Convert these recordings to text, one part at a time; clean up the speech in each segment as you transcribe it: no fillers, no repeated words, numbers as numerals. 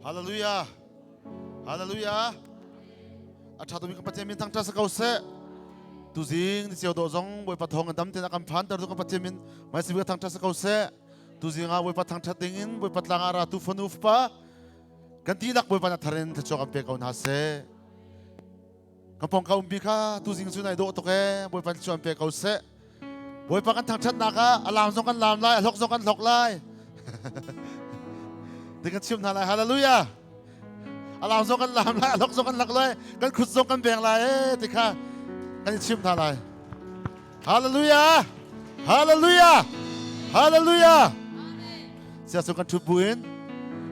Hallelujah. Hallelujah. A ṭha tukmi kan Pathian min thangṭhat si ko seh. Tuzing ni cio dawh zong Bawipa thawng in dam tein a kan phan ter tu kan Pathian min hmaisabik a thangṭhat si ko seh. Tuzing ah Bawipa thangṭhat ding in Bawipa tlang ah ra tu fanu fapa kan dihlak Bawipa na thar in thluachuah kan pe ko hna seh. Ka pong ka umpi kha tuzing cu nai dawh tuk ee Bawipa thluachuah an pe ko seh. Bawipa kan thangṭhatnak ah a laam zong kan laam lai, a hlok zong kan hlok lai. Ti kan chim hna lai. Hallelujah. A laam zong kan laam lai, a hlok zong kan hlok lai, kan khut zong kan beng lai ee ti kha kan i chim hna lai. Hallelujah. Hallelujah. Hallelujah. Sia cu kan ṭhut buin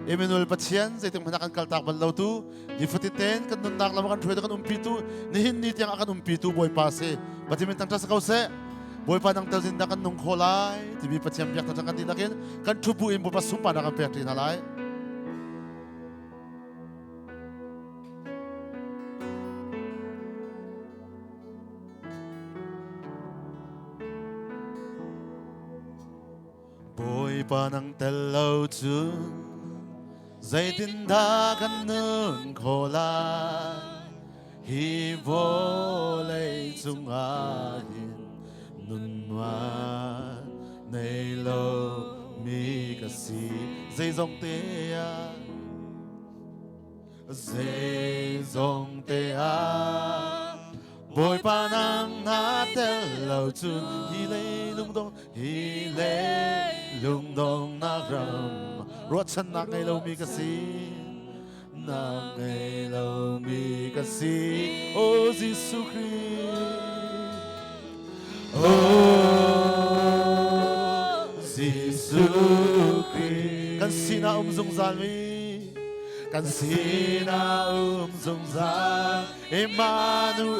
Emmanuel Pathian zeitik hmanh ah kan kaltak bal lo tu nifatin tein kan nunnak lam kan hruai kan umpi tu nihin ni tiang a kan umpi tu Bawipa si Pathian min thangṭhat si ko seh Bawipa nang tel zindah kan nung kho lai timi Pathian biak thangṭhat kan dihlak in kan ṭhu bu in Bawipa sunparnak kan pek ṭi hna lai. Bawipa nang tel lo cun zeitindah kan nun khawh lai? Hi vawlei cungah hin nun man nei lo mi ka si. Zeizong te ah zeizong te ah Bawipa nang na tel lo cun hi lei lungdong hi lei lungdong nak ram ruahchannak ngei lomi ka si na ngei lomi ka si o Jesuh Khrih o Jesuh Khrih kan sinah um zungzal mi kan sinah um zungzal Emmanuel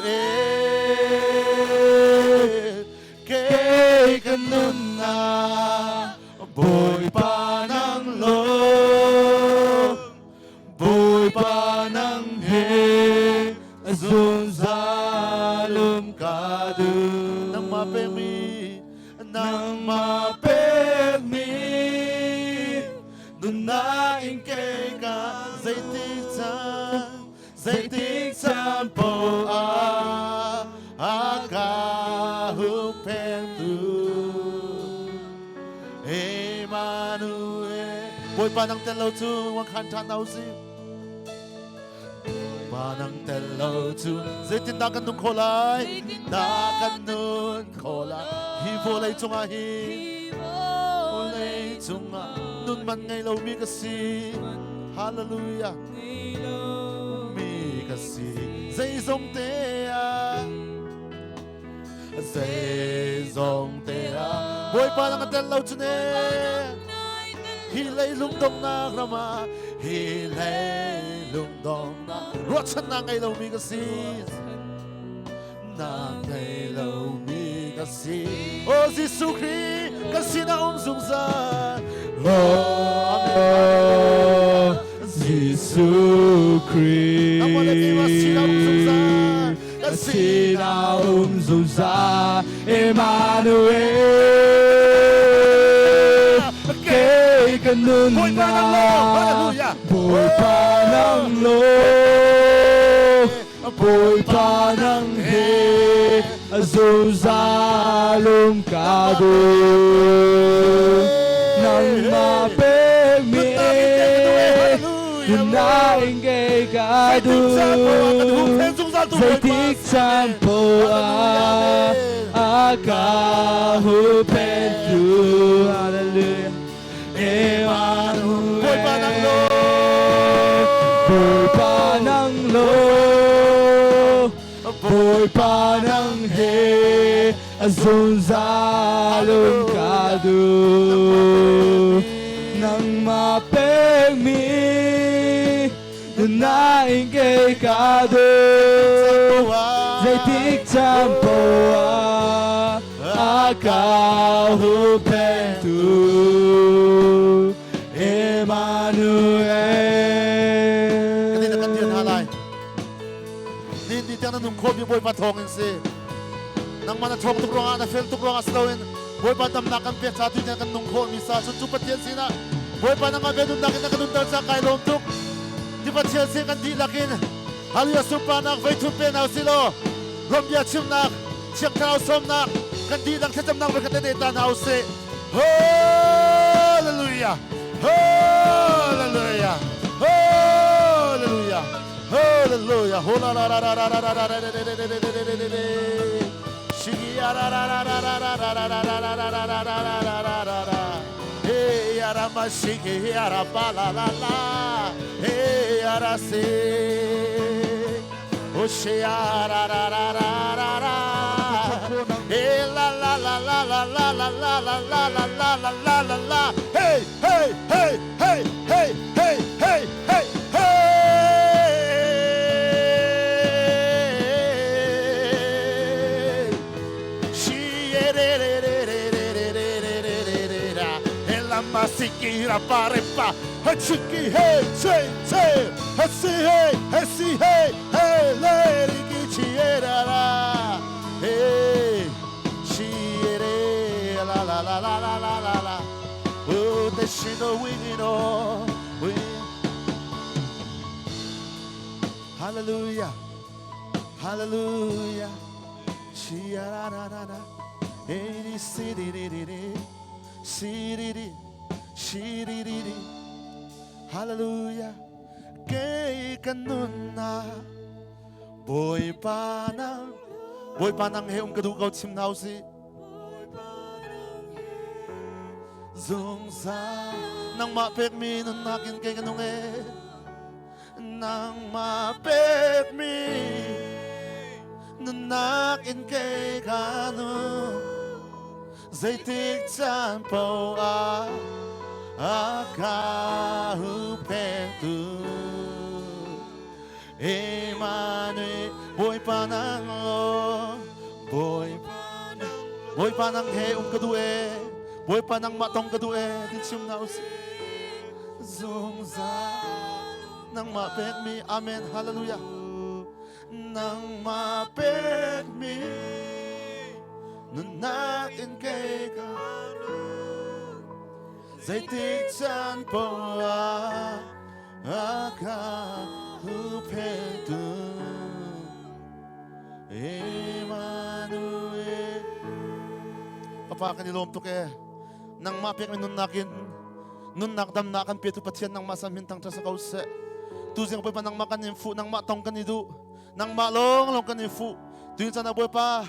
kei kan nunnak Bawipa nang lawm Bawipa nang he zungzal um ka duh nangmah pekmi nangmah pekmi nunnak in kei ka zeitik caan zeitik caan poah ah a ka huppengtu Emmanuel Bawipa nang tel lo cu wang khan ṭhan hna usih Bawipa nang tel lo cu zeitindah kan nung khawh lai dah kan nun khawh lai hi vawlei cungah hi vawlei cungah nun man ngei lomi ka si Hallelujah mi ka si zeizong te ah zeizong te ah Bawipa nang tel lo cu ne hi lei lungdongnak ram ah hi lei lungdongnak ruahchannak ngei lomi ka si na ngei lomi ka si o Jesuh Khrih ka sinah um zungzal Oh, Jesuh Khrih ka sinah um zungzal Emmanuel kei ka nunnak Bawipa nang law Bawipa nang he zungzal um ka duh. Nangmah pekmi nunnak in kei ka duh. Zeitik caan poah ah a ka huhphenhtu. Hallelujah. Emmanuel Bawipa nang law Bawipa nang law Bawipa nang he zungzal um ka duh nangmah pekmi nunnak in kei ka duh zeitik caan poah a ka huhphenhtu Emmanuel. Kan in kan dir hna lai. Ni ni tiang na nung khawh mi Bawipa thawng in si. Nangmah na ṭhawng tuk ruangah na fel tuk ruangah si loin Bawipa damnak kan pek ca tu tiang kan nung khawh mi sa cu cu Pathian sinah Bawipa nangmah ve nunnak in na ka nunter ca kai lawm tuk. Ti Pathian sin kan dihlak in Hallelujah sunparnak voi thum pe hna usih law lawmhbia chimnak Thiang Thlarau sawmnak kan dihlak thlacamnak voi khat te ta hna usih. Hallelujah! Hallelujah! Hallelujah! Hallelujah! Hola la la la la la la la la la la la la la la. Shigi ra ra ra ra ra ra ra ra ra ra ra ra ra ra ra ra ra ra ra. Hey ara ma shigi ara pa la la la. Hey ara se. O she ara ra ra ra ra ra. Hey la la la la la la la la la la la la la la la la. Hey hey hey hey hey hey hey hey hey. Hallelujah. Hallelujah. Chi-ya-ra-ra-ra-ra. A-D-C-D-D-D-D. C-D-D. C-D-D-D. Hallelujah. Kei kan nunnak Bawipa nang Bawipa nang he um ka duh ko chim hna usih. Zungzal nangmah pekmi nunnak in kei ka nung e. Nangmah pekmi nunnak in kei ka nung. Zeitik caan paoh ah a ka huhphenhtu Emmanuel Bawipa nang lo Bawipa Bawipa nang he um ka duh e Bawipa nangmah tong ka duh e tin chim na usih zungzal nangmah pekmi amen hallelujah nangmah pekmi nunnak in kei ka zeitik caan paoh ah a ka huhphenhtu Emmanuel Papa kan i lawm tuk e nangmah pekmi nunnak in nunnak damnak kan petu Pathian nangmah san min thangṭhat sa ko seh tuzing Bawipa nangmah kan in fuh nangmah tong kan i duh nangmah lawng lawng kan i fuh tuing caan ah Bawipa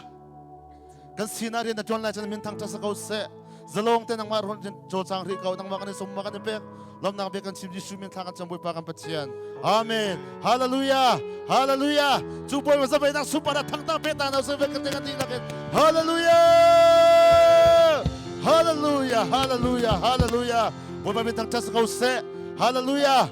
kan sinah rian na ṭuan lai cun min thangṭhat sa ko seh zalong te nangmah ron cawlcang rih ko nangmah kan i sum kan i pek lawmnak bia kan chim Jesuh min thla kan cam Bawipa kan Pathian amen hallelujah hallelujah cu Bawipa zabenak super a thangtang pe ta na se ve kan te kan ti lakin hallelujah hallelujah hallelujah hallelujah Bawipa min thangṭhat sa ko seh hallelujah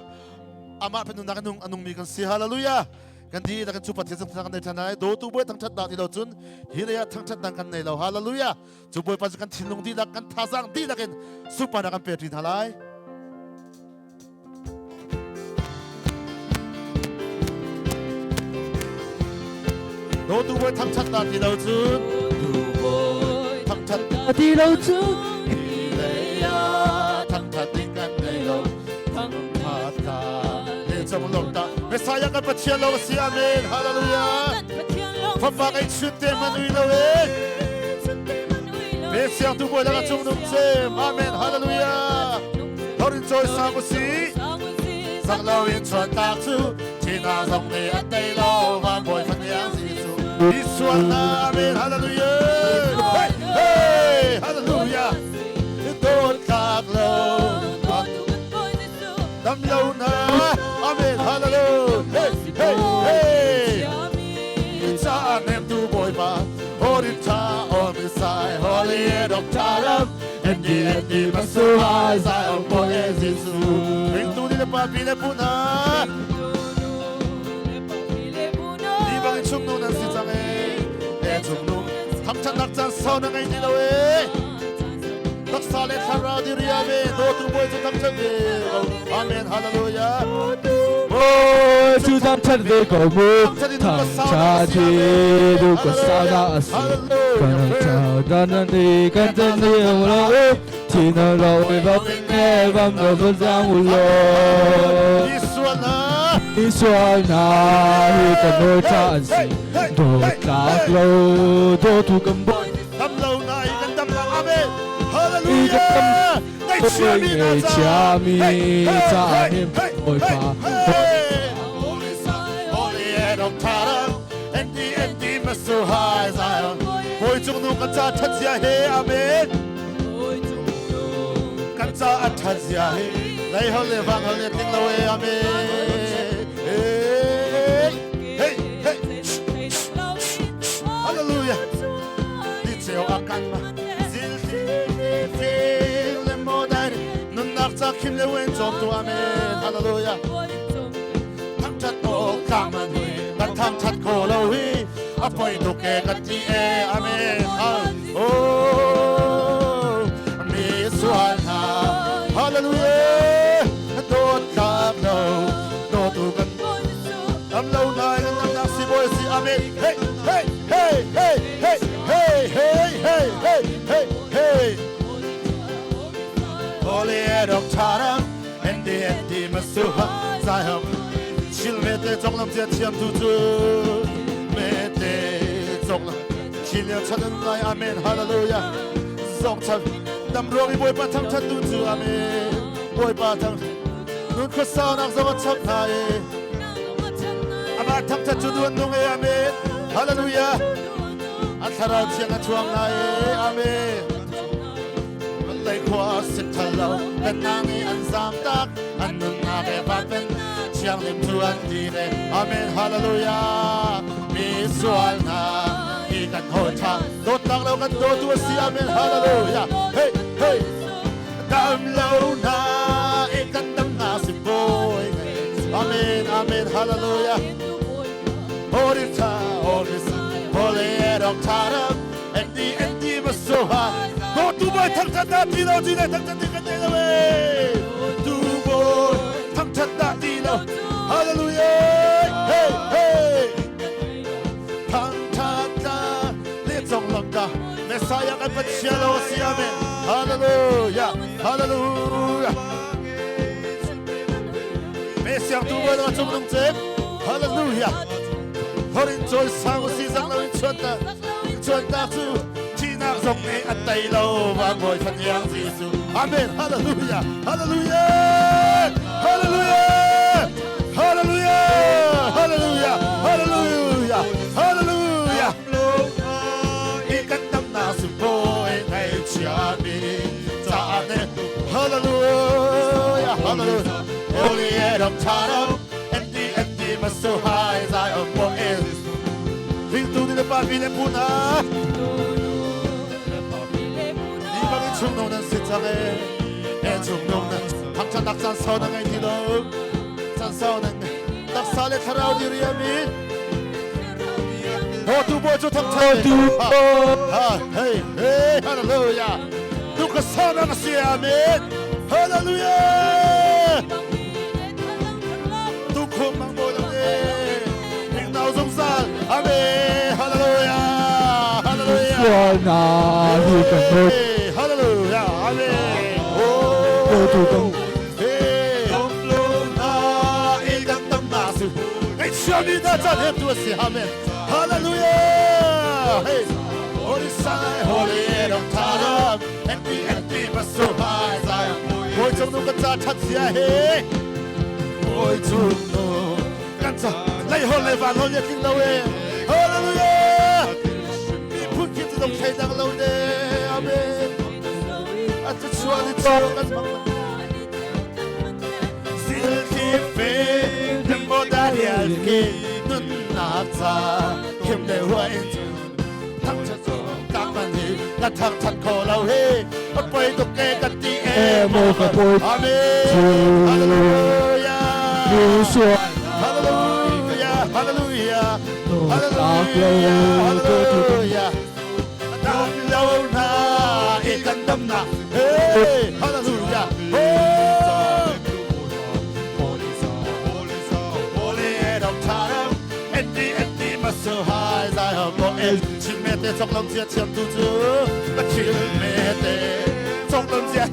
amah pe nunnak anung anungmi kan si hallelujah kan di kan cu Pathian thangṭhat kan nei ṭhan lai dawtu bawi thangṭhat dah ti lo cun hi lei ah thangṭhat dang kan nei lo hallelujah cu Bawipa cu kan thinlung dihlak kan thazaang dihlak in sunparnak kan pe ṭi hna lai. Dawtu bawi thangṭhat dah ti lo cun thangṭhat ti lo cun hi lei ah thangṭhat ding kan nei lo thangṭhat ka le cung lawm ta Messiah kan Pathian lo a si amen hallelujah Fapa kai chun te man ui lo e Pe siang tu bawi laka cung nung cem amen hallelujah Thorin choi sang usi Sak lo in chuan tak chu Thina zong ne at tei lo van bawi fan yang Jesu Isuan na amen hallelujah Hey hey hallelujah Dawt tlak lo Dam lo na amen hallelujah hey hey hey Cha nem tu Bawipa Holy cha on the side Holy dok cha lam Endi endi masu ai sai om po e Jesu Ring tu ni le pa pi le pu na Ni bang in chung nu nan si cang e E chung nu Tham chan nak chan sau na ngai ti lo e Taksa le thlarau di ria ve do tu boy chu tham chan ve Amen hallelujah Ôi chú tham chan ve ko mu thang cha chi du ko sa na asi kan cha da na ni kan ta ni mu lo thi na lo we ba ne bam lo bu jang u lo Isuana Sualnak hi kan nawl tha an si dawtlak lo dawtu kan bawi Dam lo na i kan dam lang. Amen. Hallelujah. Ngaihchiami na Ngaihchiami caah hin Bawipa. Bawi cung nu kan ca that zia he. Amen. Kan ca a that zia he lei hol le vang hol le tling lo e. Amen. Hey hey hey. Hallelujah. Ni ceu a kan ma zil fing le mo dai nunnak ca khim le wen chom tu. Amen. Hallelujah. Thangthat awk tlak man hi kan thangthat kho lo hi a poi tuk e kan ti e. Amen. Oh, mi sual hna. Hallelujah. Dawt tlak lo dawtu kan dam lo nai kan dam nak si bawi si. Amen. Hey hey hey hey hey hey hey hey hey hey hey. Holy dok tharam ND ND masuha zai hom chil me te chong lam chia thiam tu chu me te chong lam chil ya chan lai. Amen. Hallelujah. Zong chan dam ruang i boi pa thang chan tu chu. Amen. Boi pa thang nun kho sa nak zong a chap na e ama thang chan chu duan nung e. Amen. Hallelujah. An thlarau thiang a chuang na e. Amen. Lei khua sit thal lo kan nang i an zam tak an nun na ke pa pen chiang lim tu an ti re. Amen. Hallelujah. Mi sual na i kan hoi tha dot tak lo kan do tu si. Amen. Hallelujah. Hey hey. Dam lo na i kan dam na si boy. Amen. Amen. Hallelujah. Holy ta holy holy dok tharam ND ND masuha do tu boy thang chat na ti lo ti le thang chat ti kan lo we tu boy thang chat na ti lo. Hallelujah. Hey hey. Thang chat na le chong lam ta Messiah kan Pathian lo si. Amen. Hallelujah. Hallelujah. Messiah tu boy na chung nung chep. Hallelujah. Horin choi sang si zang lo in chuan ta chuan ta chu chi nak zong ne at tai lo wa ngoi phan yang Jesu. Amen. Hallelujah. Hallelujah. Hallelujah. Hallelujah. Hallelujah. Hallelujah. Hallelujah. I kan dam na su boy ngai chia mi cha ne. Hallelujah. Hallelujah. Holy Adam Tara ND ND masu hai zai om bo el Ring tu ni le pa mi le pu na ni bang in chung nong nan sit chang e e chung nong nan thang chan nak chan sau na ngai ti lo chan sau nan tak sa le thlarau di ria mi ho tu bo chu thang chan Tu ha hey hey. Hallelujah. Tu ka sa na ka si. Amen. Hallelujah. Tu khum mang bo lo ne ring nau zung sal. Amen. Hallelujah. Hallelujah. Sual na hi kan nawl Hey, hallelujah. Amen. Oh, tu kan hey, na i kan tam na su. Hey, siami na chan hem tu si. Amen. Hallelujah. Hey, holy sai holy dong tharam ND ND masu hai zai. Boi chung nu kan cha that sia he. Boi chung nu kan cha lei hol le van hol ye king lo e. Hallelujah. Mi phun kip dong thei dang lo de. Amen. At chuan ni chu kan mang sil thi fe dem mo darial ke nun na cha kim le huai thang cha zo tak man hi ka thang that kho lo he a poi to ke ka ti e mo ka poi Amen. Hallelujah. Mi sual Hallelujah. Hallelujah. Tak lo Hallelujah. Dam lo na i kan dam na. Hey, hallelujah. Oh, holy dok tharam ND ND masu hai zai ho bo el chin me te chok lam chia chiam tu chu ba chil me te chok lam chia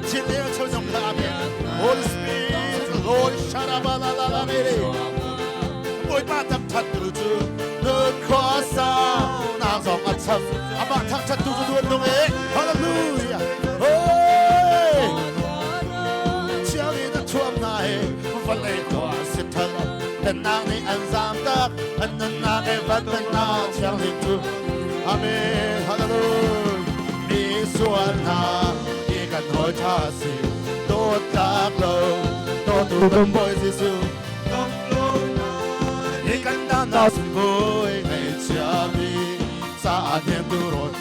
chin le chok jong la. Amen. Holy Spirit Lord sharaba la la la me. Bawipa thangṭhat tu cu nun khua saunak zong a cham. Amah thangṭhat tu cu duan nung e. Hallelujah. Hey! Chiang in a thuam hna he vawlei khua si thal. Pennak nih an zaam tak, an nunnak he van pennak thianghlim cu. Amen. Hallelujah. Mi sual hna hi kan hawi ṭha si. Dawt tlak lo, dawtu kan Bawi Jesuh. Hi kan dana sungkoi ngaihchiami caah hnemtu rawn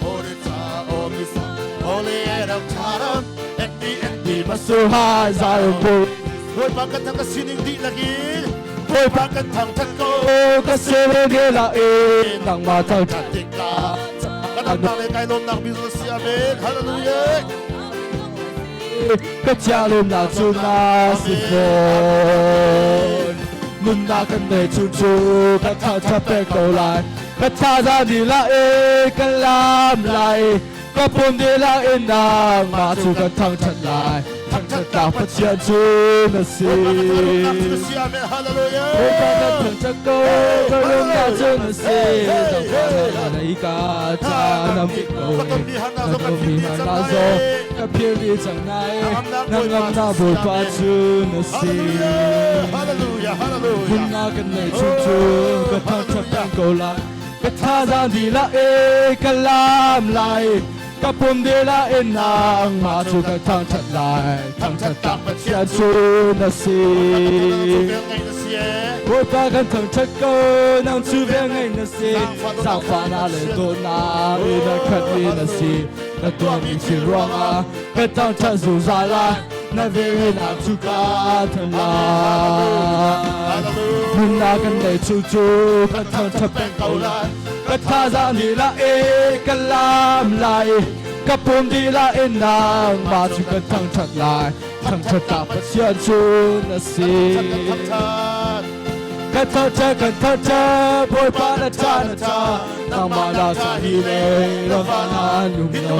Holy cha omi sa Holy ram charam ND ND Masuha Zion Boy Bawipa kan thang ka sining dihlak in Bawipa kan thangthat ko Ka sere de la e nangmah thangthat tikah kan amnak le kai lawmnak mi cu si. Amen. Hallelujah. Ka chialumnak cu na si fawn. Nunnak kan nei chung cu ka thangṭhat peng ko lai. Ka thazaang dihlak in ka lam lai. Ka pum dihlak in nangmah cu kan thangṭhat lai. Thangṭhatnak Pathian cu na si. Bawipa kan thangṭhat ko, ka rumnak cu na si. Nangmah na ka ca na mit ko. Na tonmi harnak zong ka philh dih cang nai. Na ngamnak Bawipa cu na si. Hmunnak kan neih chung cu ka thangṭhat peng ko lai. Ka thazaang dihlak in ka lam lai. Ka pum dihlak in nangmah cu ka thangṭhat lai. Thangṭhatnak Pathian cu na si. Bawipa kan thangṭhat ko, nang cu velngeih na si. Zaangfahnak le dawtnak in a khatmi na si. Na tuahmi thil ruangah ka thangṭhat zungzal lai. Na velngeihnak cu ka thanh lai. Nunnak kan neih chung cu kan thangṭhat peng ko lai. Ka thazaang dihlak in ka lam lai. Ka pum dihlak in nangmah cu kan thangṭhat lai. Thangṭhatnak Pathian cu na si. Kan thangṭhat, kan thangṭhat, Bawipa na ca na ca, nangmah na ca hi le ram na nung lo.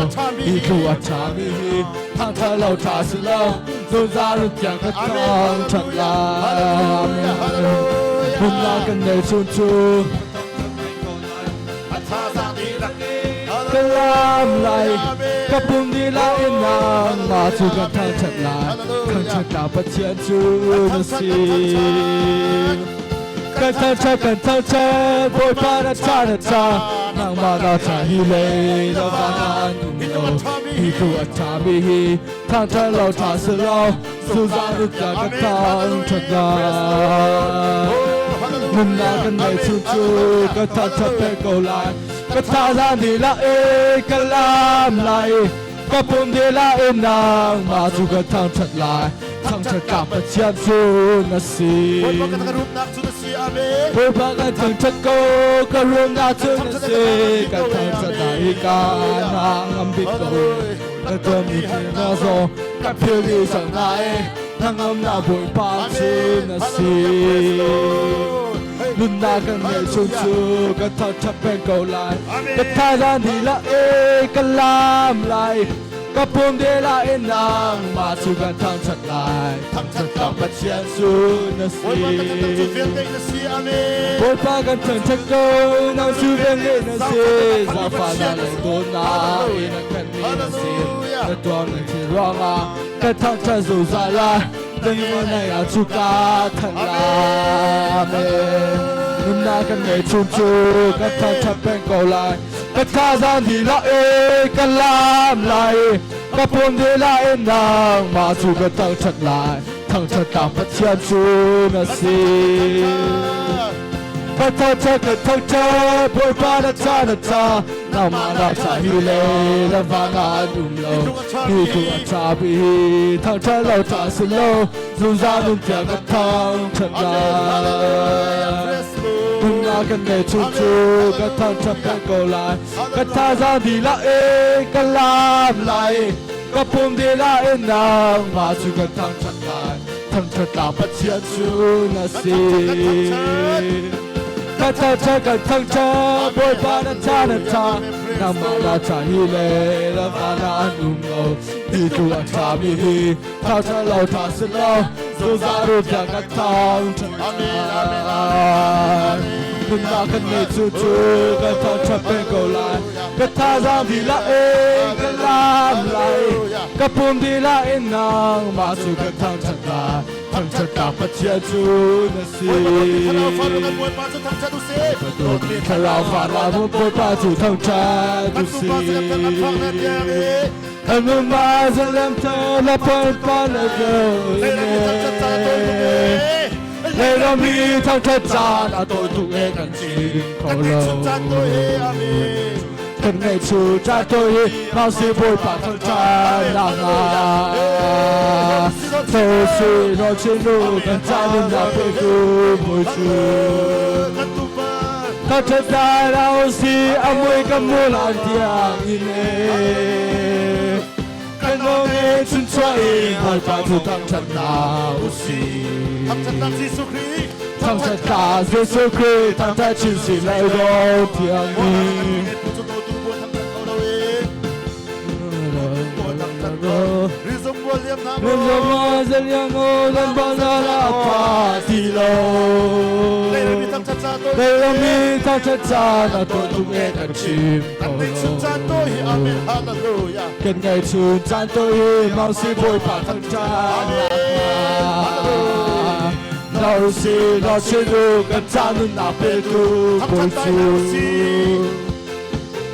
Hi tlu a ṭhami hi thangṭhat lo ṭha si lo, zungzal tiang ka thangṭhat lai. Hmunnak kan nei chung cu ka lam lai, ka pum dihlak in nangmah cu kan thangṭhat lai. Thangṭhatnak Pathian cu na si. Kan thangṭhat, kan thangṭhat, Bawipa na ca na ca, nangmah na ca hi lei na van an um lo. Hi tu a ṭhami hi thangṭhat lo ṭha si lo, zungzal tiang ka thangṭhat lai. Nunnak kan neih chung cu ka thangṭhat peng ko lai. Ka thazaang dihlak in ka lam lai. Ka pum dihlak in nangmah cu ka thangṭhat lai. Thangṭhatnak Pathian cu na si. Bawipa kan rumnak cu na si. Amen. Bawipa kan thangṭhat ko, ka rumnak cu na si. Kan thangṭhat lai i ka hna ngam bik ko. Ka tuahmi thil hna zong ka philh dih cang lai. Hnangamnak Bawipa cu na si. Nunnak kan ngeih chung cu ka thangṭhat peng ko lai. Ka thazaang dihlak in ka lam lai. Ka pum dihlak in nangmah cu kan thangṭhat lai. Thangṭhatnak Pathian cu na si. Bawipa kan thangṭhat ko, nang cu velngeih na si. Zaangfahnak le dawtnak in a khatmi na si. Na tuahmi thil ruangah ka thangṭhat zungzal lai. Nangmah ah cu ka thanh lai. Amen. Nunnak kan ngeih chung cu ka thangṭhat peng ko lai. Ka thazaang dihlak in ka lam lai. Ka pum dihlak in nangmah cu ka thangṭhat lai. Thangṭhatnak Pathian cu na si. Ka thangṭhat, ka thangṭhat, Bawipa na ca na ca, nangmah na ca hi le na van ah an um lo. Hi tu a ṭha bi hi thangṭhat lo ṭha si lo, zungzal nun tiang ka thangṭhat lai. Nunnak kan nei chung cu ka thangṭhat peng ko lai. Ka thazaang dihlak in ka lam lai. Ka pum dihlak in nangmah cu ka thangṭhat lai. Thangṭhatnak Pathian cu na si. Ka thangṭhat, ka thangṭhat, Bawipa na ca na ca, nangmah na ca hi le lam ah na an um lo. Hi tu a ṭhami hi thangṭhat lo ṭha si lo zungzal ru tiang kan thangṭhat. Amen, amen, amen. Nunnak kan ngeih cu cu kan thangṭhat peng ko lai. Ka thazaang dihlak in kan laam lai. Ka pum dihlak in nangmah cu kan thangṭhat lai. Thangṭhatnak Pathian cu na si. Thlarau fanu kan Bawipa cu thangṭhat u sih. Dawtmi thlarau fanu Bawipa cu thangṭhat Kan u tupa sih. cu kan kan na tiang i Kanuma zalem te la pan pan la Leirami thangṭhat caan a tawi tuk e. Leirami thangṭhat caan a tawi tuk e kan chim kho Kan lo. ngeihchun caan tawi he amen. Kan ngeihchun caan tawi hi Mausi Bawipa thangṭhat nak ah. Tho si lo chinu kan caan nunnak petu Bawi cu. Kan tupa Thangṭhat dai la si a mui kan mu lan tiang in e. Kan lawng e chunchuah in Bawipa cu thangṭhat hna u sih. Thangṭhatnak Jesuh Khrih. Thangṭhat Jesuh Khrih thangṭhat chin si lai do tiang in. Leirami thangṭhat caan a tawi tuk e kan chim kho lo. Kan ngaihchun caan tawi hi Mausi Bawipa thangṭhat nak si lo chinu kan caan nunnak petu Bawi cu.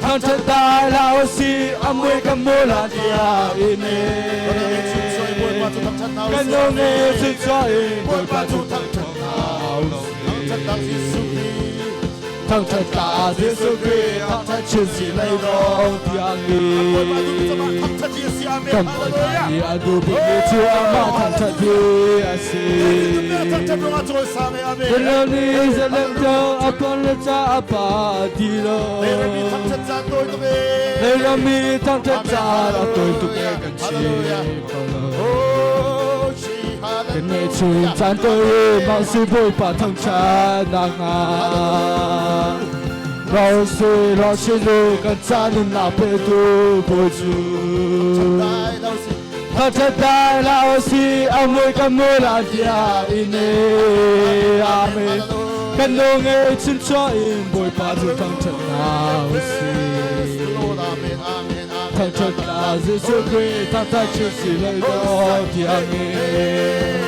Thangṭhat dai la u si a mui kan mu la tiang in e. Kan nung e chunchuah in Bawipa cu thangṭhat hna u sih. Thangṭhat ta Jesuh Khrih thangṭhat chin si lei dong tiang in. Kan Bawipa nih a duh bikmi cu amah thangṭhat hi a si. Zelani zelem to apon le cha apa ti lo. Leirami thangṭhat caan a tawi tuk e kan chim kho lo. Kan ngeihchun caan tawi Mausi Bawipa thangṭhat nak hnga. Rau si lo sinu kan caan nunnak petu Bawi cu. Thangṭhat dai la u si a mui kan mu la tiah in e. Amen. Kan nung e chunchuah in Bawipa cu thangṭhat hna u sih. Thangṭhat la Jesuh Khrih thangṭhat chin si lai do tiang in.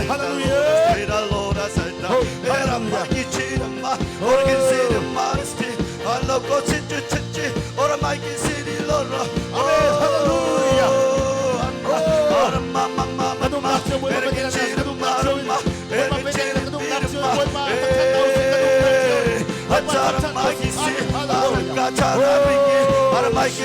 Hallelujah. Amen. Hallelujah. Kanung nak cio Bawipa Pathian na kanung nak cio in Bawipa Pathian na kanung nak cio Bawipa thangthat ko sih kanung nak cio Bawipa thangthat ko sih. Amen. Hallelujah.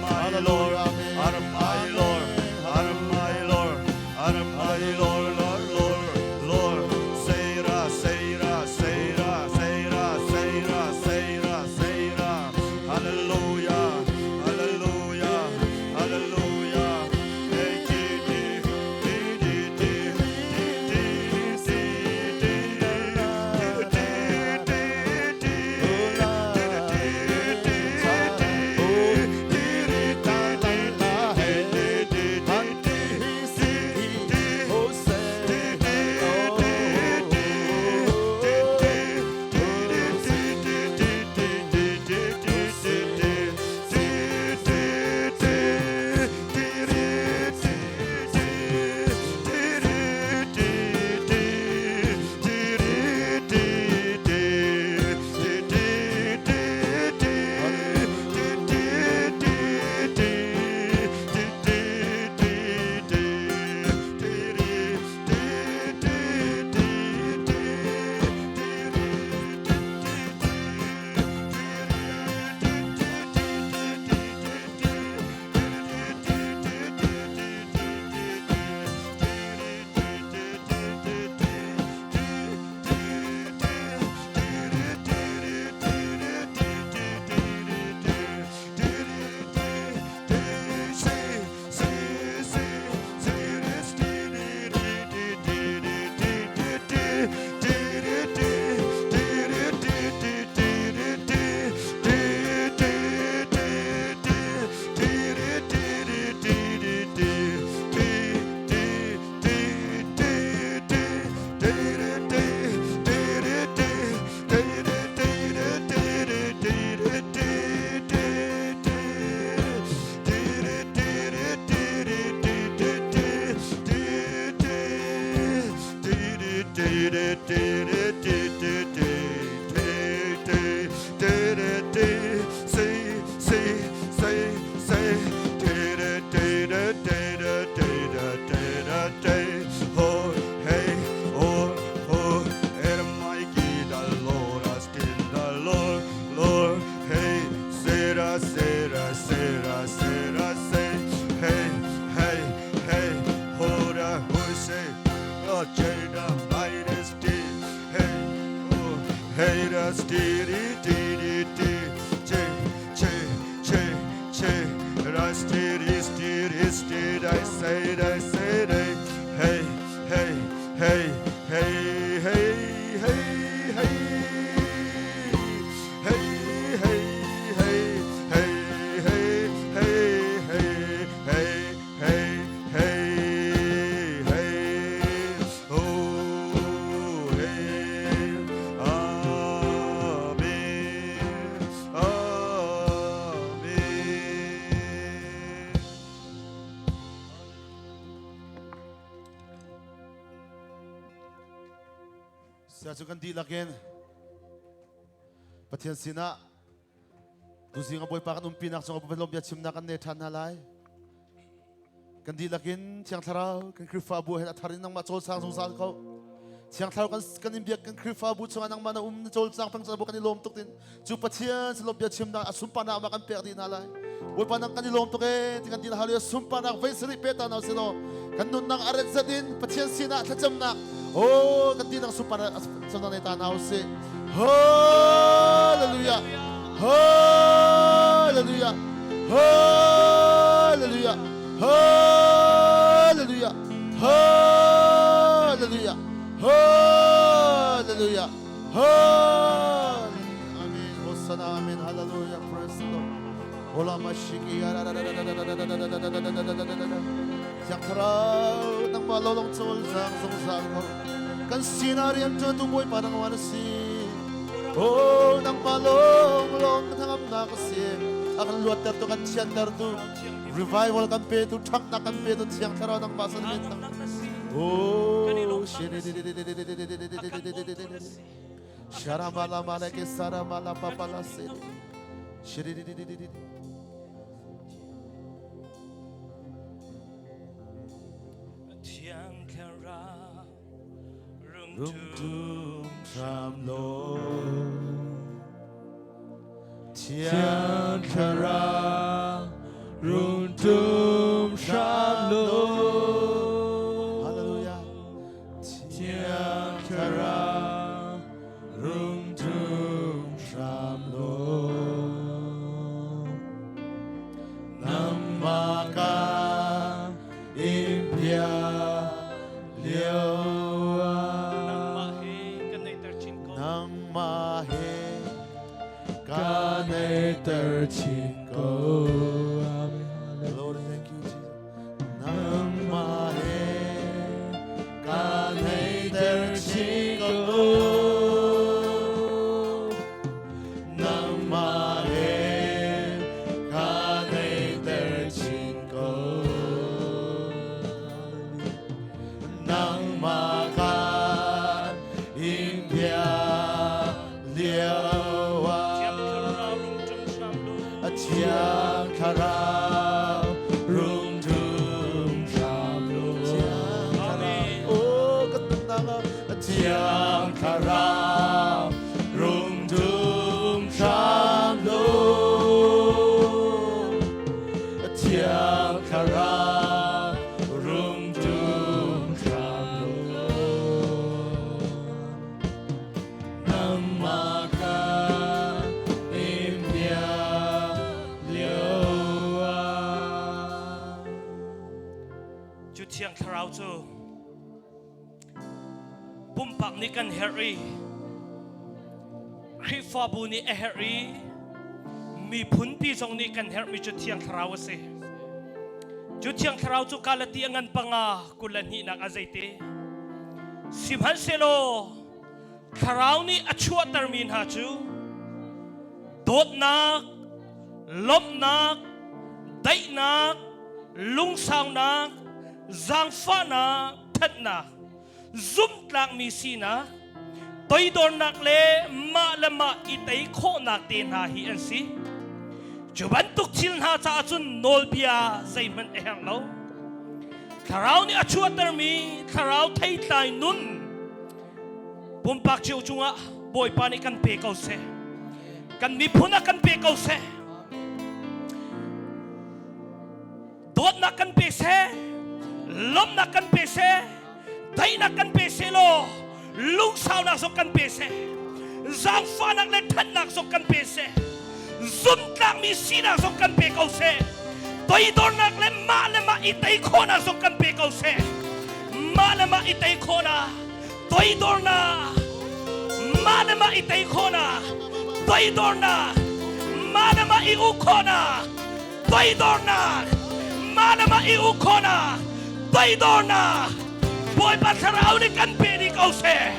my Lord, my Lord, my Lord, my Lord, Lord, Lord, Lord. Seira, Seira, Seira, Seira, Seira, Seira, Seira. Hallelujah, Hallelujah, Hallelujah. Hey, D, D, D, D, D, D, D, D, D, D, D, Sia cu kan dihlak in Pathian sinah tuzing a Bawipa kan umpinak cungah Pathian bia chimnak kan nei ṭhan hna lai. Kan dihlak in Thiang Thlarau kan Khrihfabu he a thar in nangmah cawlcang zungzal ko. Thiang Thlarau kan kan in biak kan Khrihfabu chungah nangmah na um na cawlcang peng bu kan i lawm tuk tin cu Pathian silom bia chimnak a sunparnak ma kan pek dih hna lai. Bawipa nang kan i lawm tuk ee ti kan ti hallelujah sunparnak vei sarih pe ta na silo kan nunnak a ret zat in Pathian sinah thlacamnak oh kan ti nang sunparnak chimnak nei ta na usih. Hallelujah. Hallelujah. Hallelujah. Hallelujah. Hallelujah. Hallelujah. Hallelujah. Amen. Hosanna. Amen. Hallelujah. Praise the Lord. Ola mashiki Siang thlarau nangmah lolong chawl sang zungzal ko kan sinah rian ṭuan tu Bawipa nangmah na si Oh nangmah lawng lawng ka thangamnak a si a kan luatter tu kan thianter tu revival kan pe tu ṭhangnak kan pe tu thiang thlarau nangmah san min nang Oh Sharamala malake saramala papala sede Shiri Thiang Thlarau Rung hram law Thiang Thlarau. Rung tum hram law. Hallelujah. Thiang Thlarau rung tum hram law. Nangmah ka in piah lio Nangmah ah he kan neihter chin ko. Nangmah he ka neihter chin ko. Amen. Lord, thank you, Jesus. Nangmah he ka neihter chin ko. Nangmah he ka neihter chin ko. Nangmah ka in piah lio Thiang ah Thlarau rung tum hram law. Thiang Thlarau rung tum hram law. Amen. Oh, ka tanang Thiang Thlarau rung tum hram law. Thiang Thlarau rung tum hram law. Nangmah ka in piah lio ah. Cu Thiang Thlarau cu pumpak nih kan herh i Khrihfabu nih a herh i miphunpi zong nih kan herhmi cu Thiang Thlarau a si. Cu Thiang Thlarau cu Galati a ngan panga 22nak a zeite. Sihmanhsehlaw Thlarau nih a chuahtermi hna cu dawtnak, lawmhnak, daihnak, lungsaunak, zaangfahnak, ṭhatnak, zumhtlakmi sinak, toidornak le mah le mah i tei khawhnak te hna hi an si. Cu bantuk thil hna caah cun nawlbia zeihmanh a herh lo. Thlarau nih a chuahtermi thlarau theitlai nun pumpak cio cungah Bawipa nih kan pe ko seh. Kan miphun ah kan pe ko seh. Dawtnak kan pe seh. Lawmhnak kan pe seh. Daihnak kan pe seh law lungsaunak zong kan pe seh. Zaangfahnak le ṭhatnak zong kan pe seh. Zumtlakmi sinak zong kan pe ko seh. Toidornak le mah le mah i tei khawhnak zong kan pe ko seh. Mah le mah i tei khawhnak, toidornak, mah le mah i tei khawhnak, toidornak, mah le mah i uk khawhnak, toidornak, mah le mah i uk khawhnak, toidornak, Bawipa Thlarau nih kan pe dih ko seh.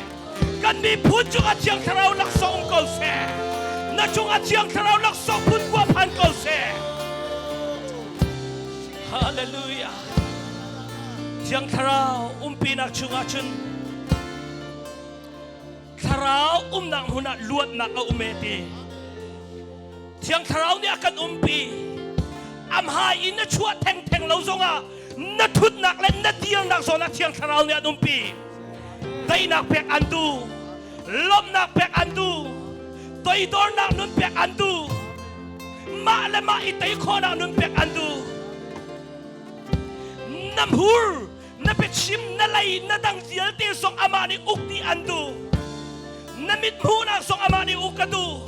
Kan miphun cungah Thiang Thlarau laksawng um ko seh. Na cungah Thiang Thlarau laksawng phun kua phan ko seh. Hallelujah. Thiang Thlarau umpinak chungah cun Thlarau umnak hmun ah luatnak a um e ti. Thiang Thlarau nih a kan umpi. Amhai in na chuah thengtheng lo zongah na thutnak le na dirnak zawn ah Thiang Thlarau nih an umpi. Daihnak pek an duh. Lawmhnak pek an duh. Toidornak nun pek an duh. Mah le mah i tei khawhnak nun pek an duh. Na hmur na biachim na lei na dang vialte zong amah nih uk dih an duh na mithmuhnak zong amah nih uk a duh.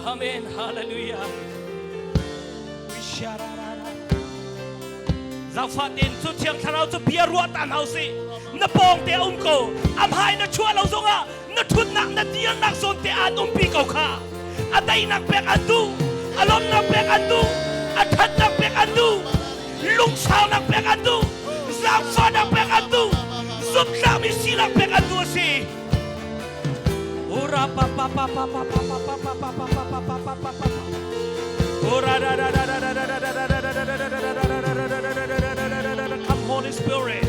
Amen. Hallelujah. Zaangfah tein cu Thiang Thlarau cu bia ruah ta hna usih. Na pawng te a um ko. A hmai na chuah lo zongah na ṭhutnak na dirnak zawn te aan umpi ko kha. A daihnak pek an duh. A lawmhnak pek an duh. A ṭhatnak pek an duh. Lungsaunak pek an duh. Zaangfahnak pek an duh. Zumhtlakmi sinak pek an duh a si. Ura pa pa pa pa pa pa pa pa pa pa pa pa pa pa pa pa pa. Ura da da da da da da da da da da da da da da da da da. Come Holy Spirit.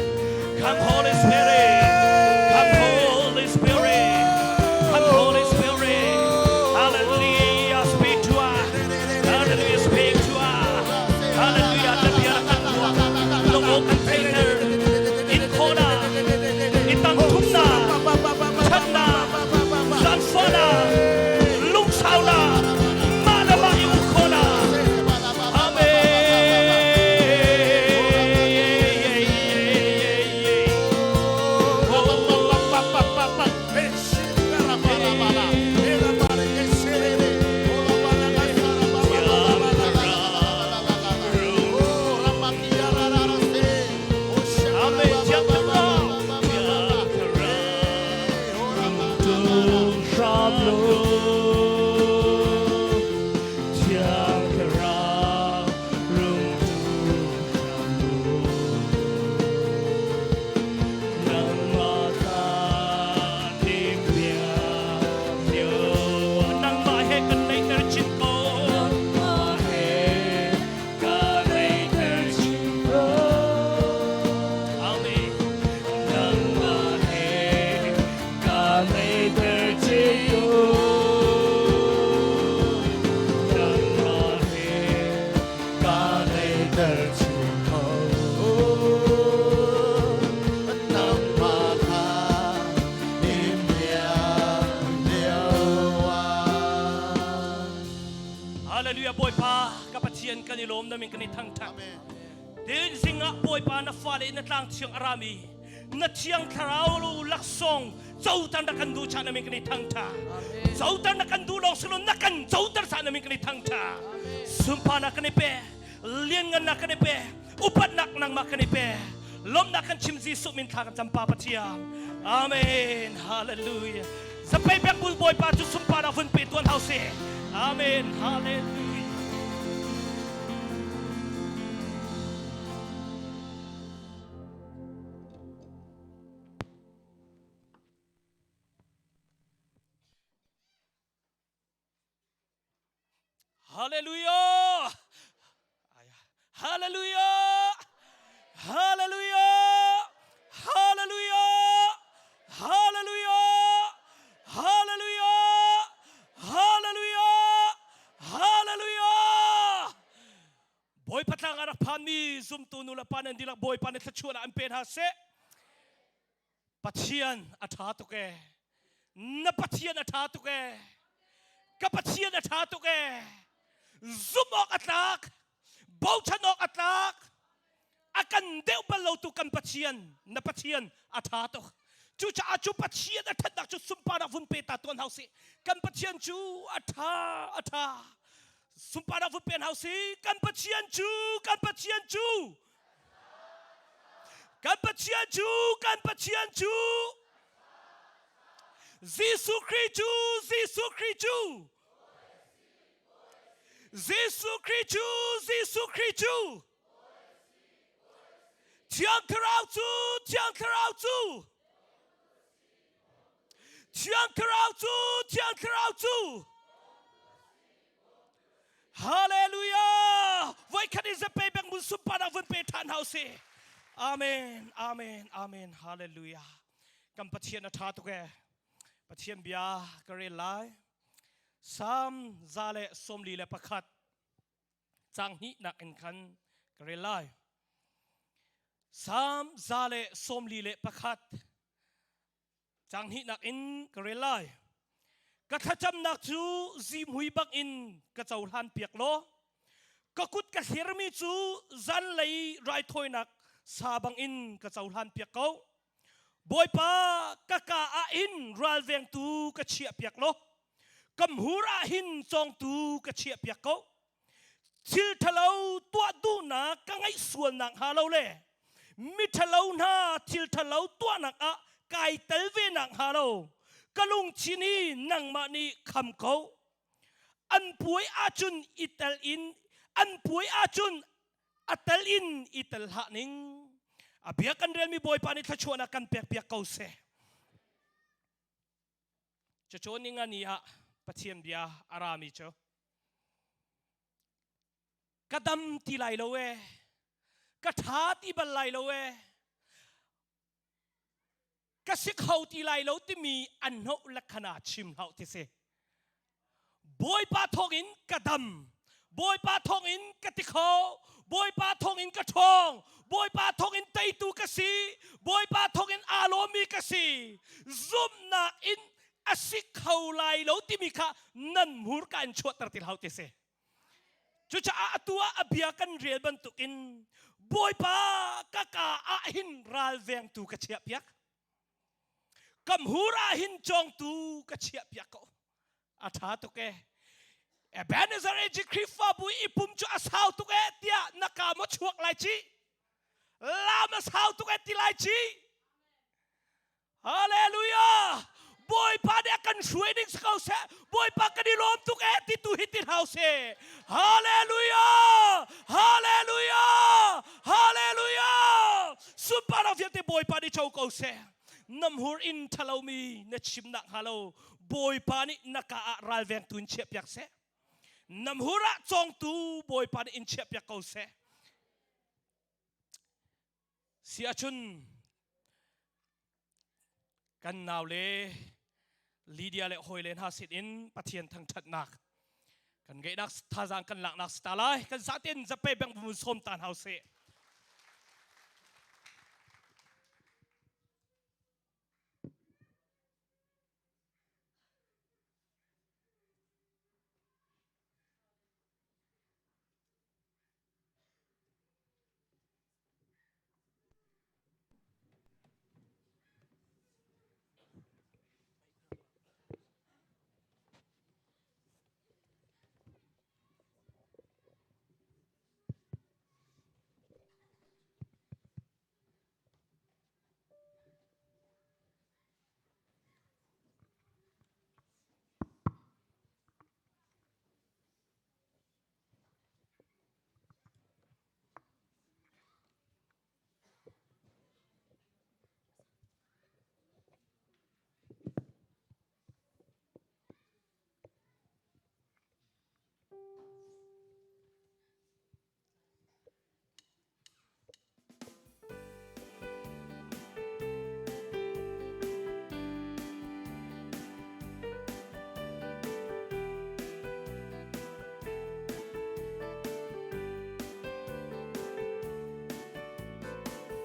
Come Holy Spirit. Come Holy Spirit. Come Holy Spirit. Hallelujah. Speak to us. Hallelujah. Speak to us. Hallelujah. Na bia kan ruah. Lung kan theihter. In khona. Itang thumna. Thatnak. Zaangfahnak. Lungsaunak. Mah le mah i uk khawhnak. daiter chin kho. Nangmah kha him lio ah. Hallelujah Bawipa ka Pathian kan i lawm na min kan i thangthat. Din zingah Bawipa na fale na tlang thiang arami na thiang thlarau laksawng coter na kan duh cha na min kan i thangtha. Coter na kan duh lawng silo na kan coter sa na min kan i thangtha. Sunpa na kan i pe, lianngan na kan i pe, upatnak nangmah kan i pe. Lawmnak kan chim Jesuh min thla kan cam Pa Pathian. Amen. Hallelujah. Zapei pek bul Bawipa cu sunparnak vun pe tuan hau se. Amen. Hallelujah. Hallelujah! Hallelujah! Hallelujah! Hallelujah! Hallelujah! Hallelujah! Hallelujah! Hallelujah! Bawipa tlang ah rak phanmi zumtu nu le pa nan dihlak Bawipa nih thluachuahnak an pe hna seh. Pathian a ṭha tuk ee. Na Pathian a ṭha tuk ee. Ka Pathian a ṭha tuk ee. Zumh awk a tlak. Bochan awk a tlak. A kan deuh bal lo tu kan Pathian, na Pathian a ṭha tuk. Cucaah cu Pathian a ṭhatnak cu sunparnak vun pe ta tuan hau sih. Kan Pathian cu a ṭha, a ṭha. Sunparnak vun pe hau sih. Kan Pathian cu, kan Pathian cu Kan Pathian cu kan Pathian cu Jesuh Khrih cu Jesuh Khrih cu Jesuh Khrih cu Jesuh Khrih cu Thiang Thlarau cu Thiang Thlarau cu Thiang Thlarau cu Thiang Thlarau cu Hallelujah! Voikhat in zape bek mun sunparnak vun pe ṭhan hau si. Amen, amen, amen. Hallelujah. Kan Pathian a ṭha tuk ee. Pathian bia ka rel lai. Psalm 141 cang hnihnak in khan ka rel lai. Psalm 141 Caang hnihnak in ka rel lai. Ka thlacamnak cu zihmui bangin ka cohlan piak law ka kut ka hlirmi cu zanlei raithawinak sa bangin ka cohlan piak ko. Bawipa ka ka ah hin ralvengtu ka chiah piak law ka hmur ah hin cawngtu ka chiah piak ko. Thil ṭhalo tuah duhnak ka ngeih sual nakhnga lo le miṭhalo hna thil ṭhalo tuahnak ah kai tel ve nakhnga lo ka lungthin hi nangmah nih kham ko. An puai ahcun i tel in an puai ahcun a tel in i tel hlah ning. A bia kan relmi Bawipa nih thluachuahnak kan pekpiak ko seh. Cucu ningani ah Pathian bia a rami cu ka dam ti lai lo ee, ka ṭha ti bal lai lo ee, ka si kho ti lai lo timi an hnoh lekhana chim hlah ti si. Bawipa thawngin ka dam. Bawipa thawngin ka ti kho. Bawipa thawngin ka ṭhawng. Bawipa thawngin teitu ka si. Bawipa thawngin aa lawmmi ka si. Zumhnak in a si kho lai lo timi kha nan hmurka in chuahter ti hlah ti si. Cucaah atu ah a bia kan rel bantukin Bawipa ka ka ah hin ralvengtu ka chiahpiak. Ka hmur ah hin cawngtu ka chiah piak ko. A ṭha tuk e. Ebenezer AG Khrihfabu i pum cu a sau tuk e tiah na ka maw chuak lai ci? Lam a sau tuk e ti lai ci? Hallelujah! Bawipa nih a kan hruai ding si ko seh. Bawipa kan i lawm tuk e ti tu hi ti hau seh. Hallelujah! Hallelujah! Hallelujah! Sunparnak vialte Bawipa nih co ko seh. Na hmur in ṭhalomi na chim nakhnga lo Bawipa nih na ka ah ralvengtu in chiahpiak seh. Na hmur ah cawngtu Bawipa nih in chiahpiak ko seh. Si ahcun kan nau le Lydia le hawile hna sin in Pathian thangṭhatnak. Kan ngeihnak thazaang kan laknak si ta lai. Kan zaten zape beng vun sawm ta hna usih.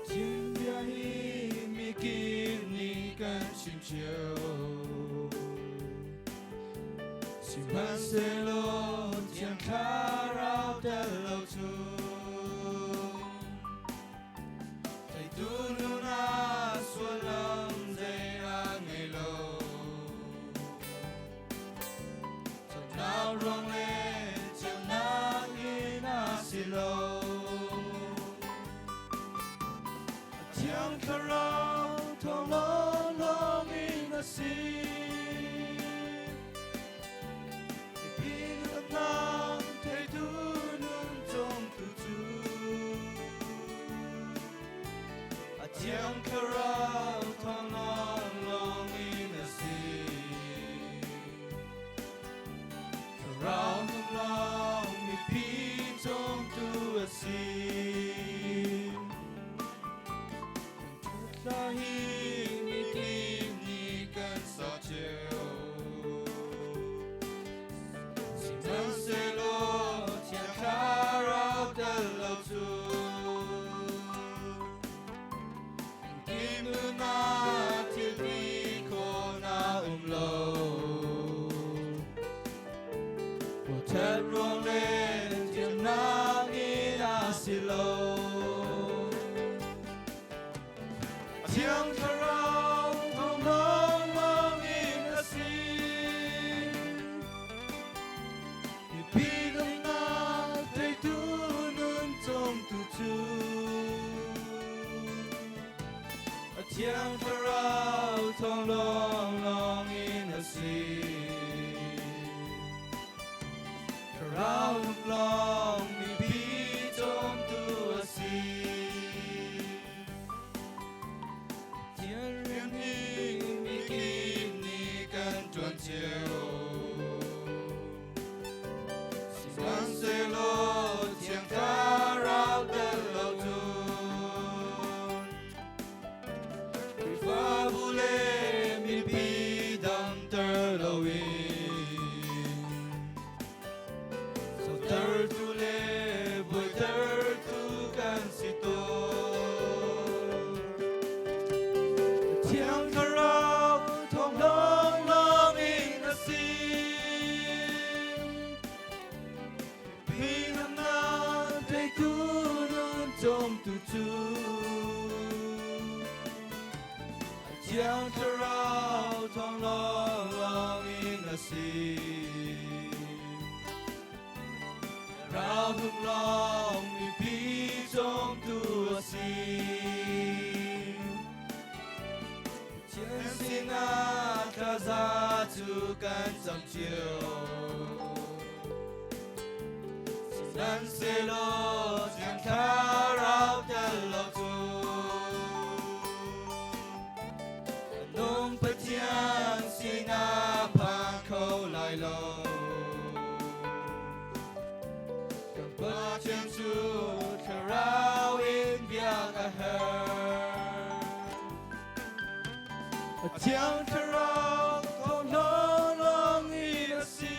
Chim bia hi mikip nih kan chim cio. Sihmanhsehlaw Thiang Thlarau tel lo cu teitu nun ah sullam zei a ngei lo. Cawnnak ruang le ceunak in a si lo. Thiang Thlarau thawng lawnglawng in a si. Mipi nunnak theitu nun cawmtu cu a Thiang Thlarau thawng lawnglawng in a si. Thlarau nun lawng mipi cawmtu a si. Thla hi mikip nih kan sa cio. Sihmanhsehlaw Thiang Thlarau tel lo cu engtin nunnak thil ti khawh na um lo. Ṭhat ruang le thiamnak in a si lo. Thiang Thlarau thawng lawnglawng in a si. Mipi nunnak teitu nun cawmtu cu a Thiang Thlarau thawng lawnglawng in a si. Thlarau nung lawng mipi cawmtu a si. Pathian rian hi mikip nih kan ṭuan cio. Sihmanhsehlaw Thiang Thlarau tel lo cun Khrihfabu le mipi damter loin Sotertu le buaitertu kan si tawn. Thiang Thlarau thawng lawnglawng in a si. Pinamnak teitu nun cawmtu cu Thiang Thlarau thawng lawnglawng in a si. Thlarau nung lawng mipi cawmtu a si. Pathian sinah thlaza cu kan cam cio. Sihmanhsehlaw Thiang Thlarau tel lo cu nung Pathian sinah phan kho lai lo. Kan Pathian cu Thlarau in biak a herh. A Thiang Thlarau thawng lawnglawng i a si.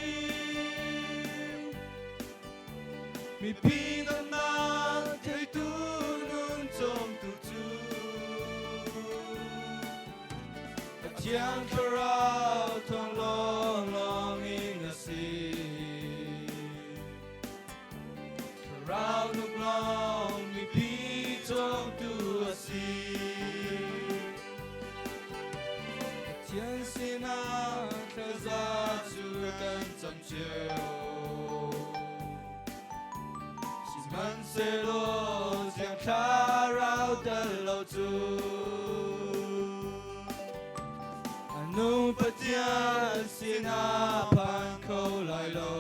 Mipi dawtnak theitu nun cawmtu cu Pathian Thlarau thawng lawnglawng in a si. Thlarau nuk lawng mipi cawmtu a si. Pathian sinah thlaza cu kan cam cio. Sihmanhsehlaw Thiang Thlarau tel lo cu a nung Pathian sinah phan kho lai lo.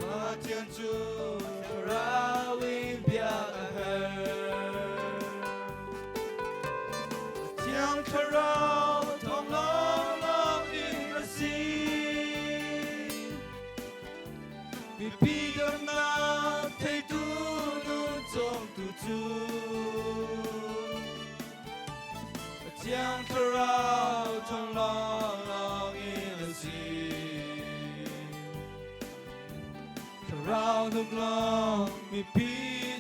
Pathian cu Thlarau in biak a herh. Thiang Thlarau thawng lawnglawng in a si. Mipi damnak theitu nun cawmtu cu Thiang Thlarau thawng lawnglawng in a si. Thlarau nuk lawng mipi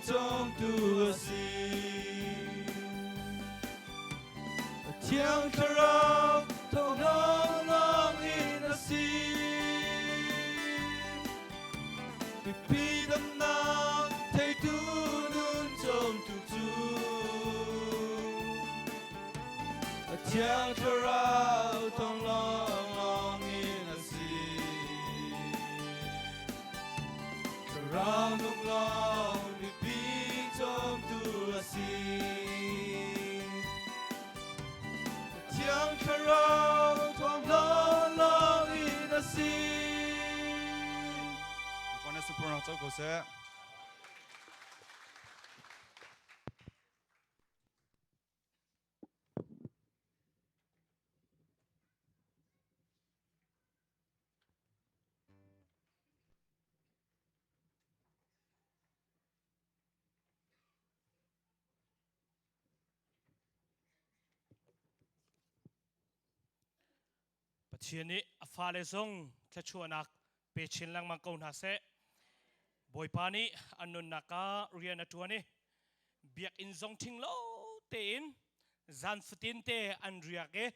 cawmtu a si. Thiang Thlarau thawng lawnglawng in a si. Mipi damnak theitu nun cawmtu cu Thiang Thlarau thawng lawnglawng in a si. Thlarau nung lawng mipi cawmtu a si. Thiang Thlarau thawng lawnglawng in a si. Kone supurnak co ko seh. Pathian nih a fale zong thluachuahnak pe chin lengmang ko hna seh. Bawipa nih an nunnak ah rian a ṭuan i biakinn zong ṭhing lo tein zan fatin te an riak i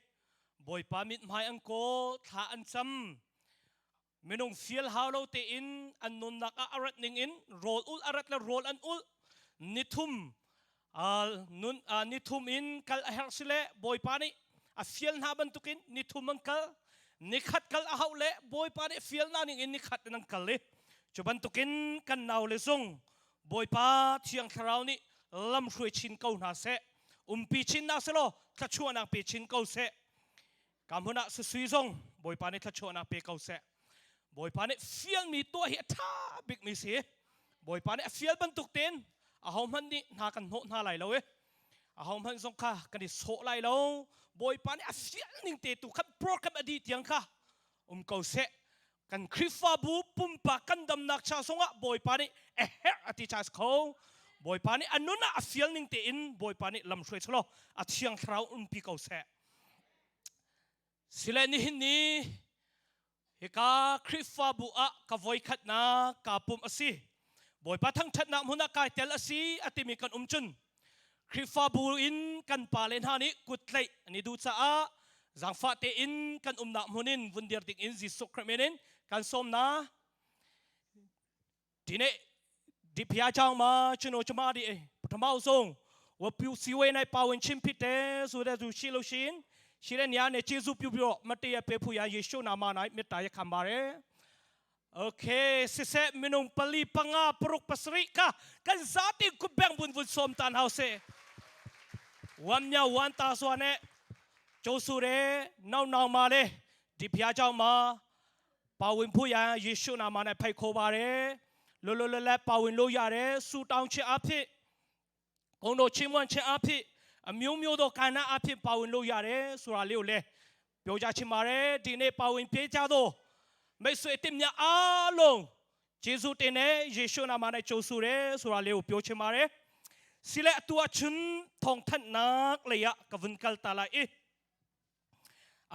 Bawipa mithmai an kawl, thla an cam. Minung fial hau lo tein an nunnak ah a rat ning in rawl ulh a rat le rawl an ulh. Nithum nun nithum in kal a herh si le Bawipa nih a fial hna bantukin nithum an kal. Nikhat kal a hauh le Bawipa nih fial hna ning in nikhat in an kal i cu bantukin kan nau le zung Bawipa Thiang Thlarau nih lam hruai chin ko hna seh. Umpi chin hna selaw thluachuahnak pe chin ko seh. Ka hmun ah susui zong Bawipa nih thluachuahnak pe ko seh. Bawipa nih fialmi tuah hi a ṭha bikmi si. Bawipa nih a fial bantuk tein ahohmanh nih hna kan hnawh hna lai lo i ahohmanh zong kha kan i sawh lai lo. Bawipa nih a fial ning te tu khan program a dih tiang kha um ko seh. Kan Khrihfabu pumpak kan damnak cha zongah Bawipa nih a herh a ti cha kho. Bawipa nih a nun ah a fial ning tein Bawipa nih lam hruai selaw a thiang thlarau umpi ko seh. Sile nihin ni hika Khrihfabu ah ka voikhatnak kaa pumh a si. Bawipa thangṭhatnak hmun ah kai tel a si a timi kan um cun Khrihfabu in kan pale hna nih kut tlaih an i duh caah zaangfah tein kan umnak hmun in vun dir ding in Jesuh Khrih min in kan sawm hna. ဒီနေ့ဒီဖျားချောင်းမှာကျွန်တော်ကျမဒီပထမဆုံးဝပြူစီဝဲနိုင်ပါဝင်ခြင်းဖြစ်တယ်ဆိုတဲ့သူရှိလို့ရှိရင်ရှိတဲ့နေရာနဲ့ကျေးဇူးပြုပြီးတော့မတည့်ရပေးဖို့ရယေရှုနာမ၌မေတ္တာရပ်ခံပါတယ် Okay, sise minung pali panga paruk pasari ka kan zati kubeng bun vun som tan hause. Wam nya wan ta swa ne ကျိုးစုရဲနောက်နောက်မှာလေဒီဖျားเจ้าမှာပါဝင်ဖို့ရန်ယေရှုနာမ၌ဖိတ်ခေါ်ပါတယ်လွတ်လွတ်လပ်လပ်ပါဝင်လို့ရတယ်ဆူတောင်းခြင်းအဖြစ်ဂုဏ်တော်ချီးမွမ်းခြင်းအဖြစ်အမျိုးမျိုးသောကဏ္ဍအဖြစ်ပါဝင်လို့ရတယ်ဆိုတာလေးကိုလည်းပြောကြချင်ပါတယ်ဒီနေ့ပါဝင်ပြေးကြသောမိတ်ဆွေအတင်များအားလုံးယေရှုတင်တဲ့ယေရှုနာမ၌ကြိုဆိုတယ်ဆိုတာလေးကိုပြောချင်ပါတယ်စီလက်အတူအချွန်းထုံထန်นักเลยอะกวุนกัลตาลาเอ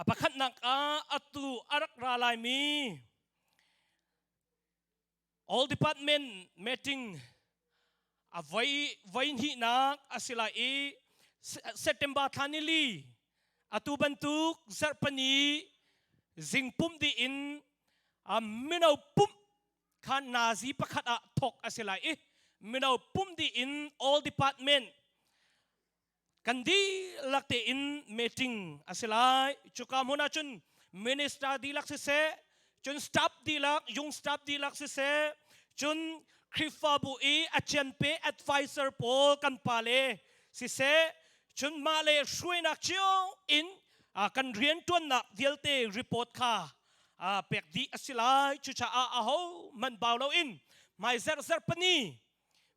A pakhatnak ah atu a rak ra laimi All department meeting a voi voi hnihnak a si lai i September thla ni li atu bantuk zarhpani zing pumh dih in mino pumh kha nazi pakhat ah thawk a si lai i mino pumh dih in all department kan dihlak tein meeting a si lai. Cuka hmun ah cun minister dihlak siseh, cun staff dihlak, yung staff dihlak siseh, cun Khrihfabu i a cianpe advisor pawl kan pale siseh, cun mah le hruainak cio in kan rianṭuannak vialte report kha pek dih a si lai. Cucaah aho hmanh bau loin hmai zerh pani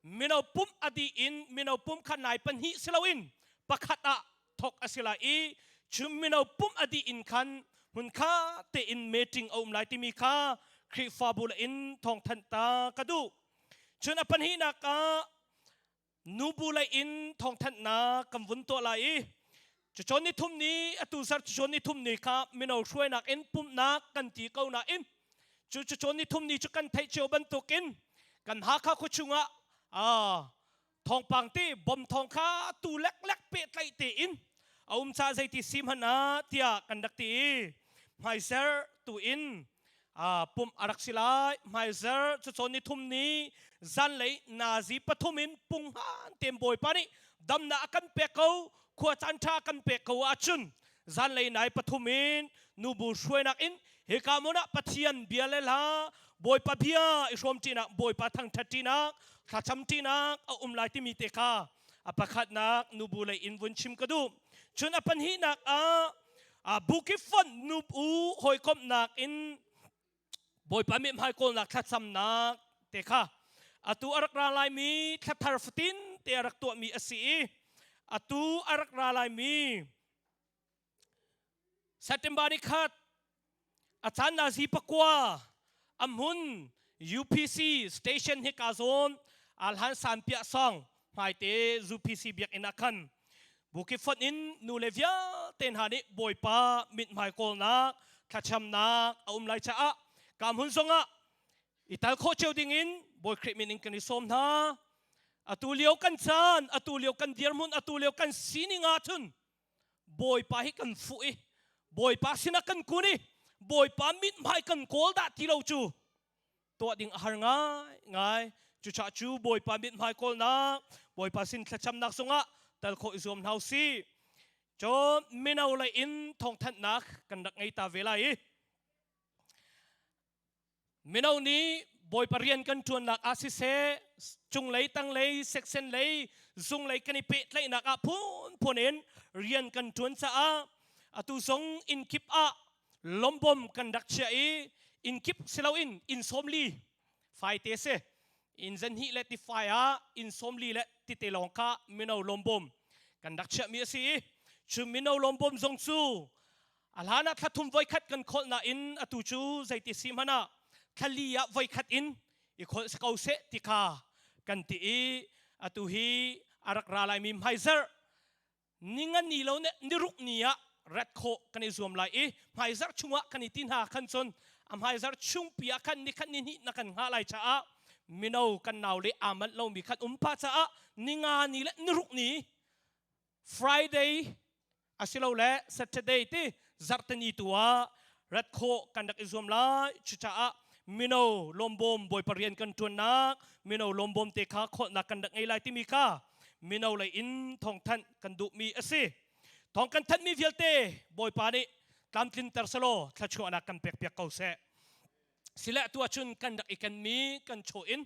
mino pumh a dih in mino pumh kha nai pahnih si loin pakhat ah thok a si lai i cu mino pumh a dih in khan hmun kha tein meeting a um lai timi kha Khrihfabu le in thawngthanh ta ka duh. Cun a pahnihnak ah nubu lei in thawngthanhnak kan vun tuah lai i cucawn ni thum ni atu zar cucawn ni thum ni kha mino hruainak in pumhnak kan ti ko nain Cu cucawn ni thum ni cu kan theih cio bantukin kan Hakha khua chungah thawngpang te bom thawng kha tu leklek pehtlaih tein a um ca zeiti si hmanh ah tiah kan rak ti i hmaizer tu in pumh a rak si lai. Hmaizer cucawn ni thum ni zanlei nazi pathum in punghan tem Bawipa nih damnak a kan pek ko, khua caan ṭha a kan pek ko ahcun zanlei nai pathum in nubu hruainak in hika hmun ah Pathian bia le hla Bawipa bia i hrawmṭinak Bawipa thangṭhatṭinak thlacamṭinak a um lai timi te kha a pakhatnak nubu lei in vun chim ka duh. Cun a pahnihnak ah bukip fonh nubu hawikomhnak in Bawipa mithmai kawlnak thlacamnak te kha atu a rak ra laimi thlathar fatin te a rak tuahmi a si i atu a rak ra laimi September ni khat a caan nazi pakua a hmun UPC station hi ka zawn alhan san piah song hmaite UPC biakinn ah khan Bukip fonh in nu le vialte hna nih Bawipa mithmai kawlnak thlacamnak a um lai caah ka hmun zongah i tal khawh cio dingin Bawi Khrih min in kan i sawm hna. Atu lio kan caan, atu lio kan dirhmun, atu lio kan sining ahcun Bawipa hi kan fuh i Bawipa sinah kan kun i Bawipa mithmai kan kawl dah ti lo cu tuah ding a har ngai ngai. Cucaah cu Bawipa mithmai kawlnak, Bawipa sin thlacamnak zongah tal khawh i zuam hna usih. Cun mino lei in thawngthanhnak kan rak ngei ta ve lai i mino nih Bawipa rian kan ṭuannak ah siseh, cunglei, tanglei, section lei, zunglei kan i pehtlaihnak ah phunphun in rian kan ṭuan caah atu zong inn kip ah lombom kan rak chiah i inn kip si loin inn 40 faite si inn zanhnih le tifai ah inn 40 le tite lawng kha mino lombom kan rak chiahmi a si i cu mino lombom zong cu a hlan ah thla thum voikhat kan kholh nain atu cu zeiti si hmanh ah thla li ah voikhat in i kholh si ko seh ti kha kan ti i atu hi a rak ra laimi hmaizarh ningani lo ne niruk ni ah rat khawh kan i zuam lai i hmaizarh chungah kan i ti hna khan cun a hmaizarh chungpi ah khan nikhat ni hnih na kan hngah lai caah mino kan nau le aa manh lomi khan um pah caah ninga ni le niruk ni Friday asilole Saturday ti zarhteni tu ah rat khawh kan rak i zuam lai. Cucaah mino lawmbawm Bawipa rian kan ṭuannak mino lawmbawm te kha khawlhnak kan rak ngei lai timi kha mino lei in thawngthanh kan duhmi a si. Thawng kan thanhmi vialte Bawipa nih tlamtlinter selaw thluachuahnak kan pekpiak ko seh. Sile atu ahcun kan rak i kenmi kan chaw in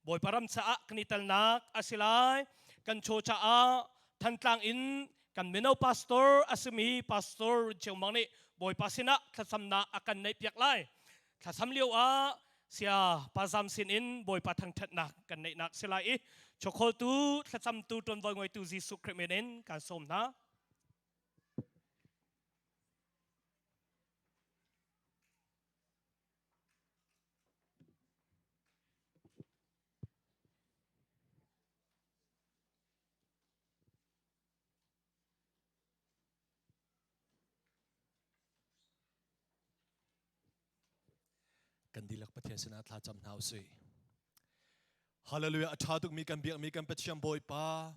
Bawipa ram caah kan i telnak a si lai. Kan chaw caah Thantlang in kan mino pastor a simi Pastor Cheu Mang nih Bawipa sinah thlacamnak a kan neihpiak lai. Thlacam lio ah sia pazam sin in Bawipa thangṭhatnak kan neihnak si lai i chawkhawltu thlacamtu ṭuanvo ngeitu Jesuh Khrih min in kan sawm hna. Kan dihlak Pathian sinah thla cam hna usih. Hallelujah a ṭha tukmi kan biakmi kan Pathian Bawipa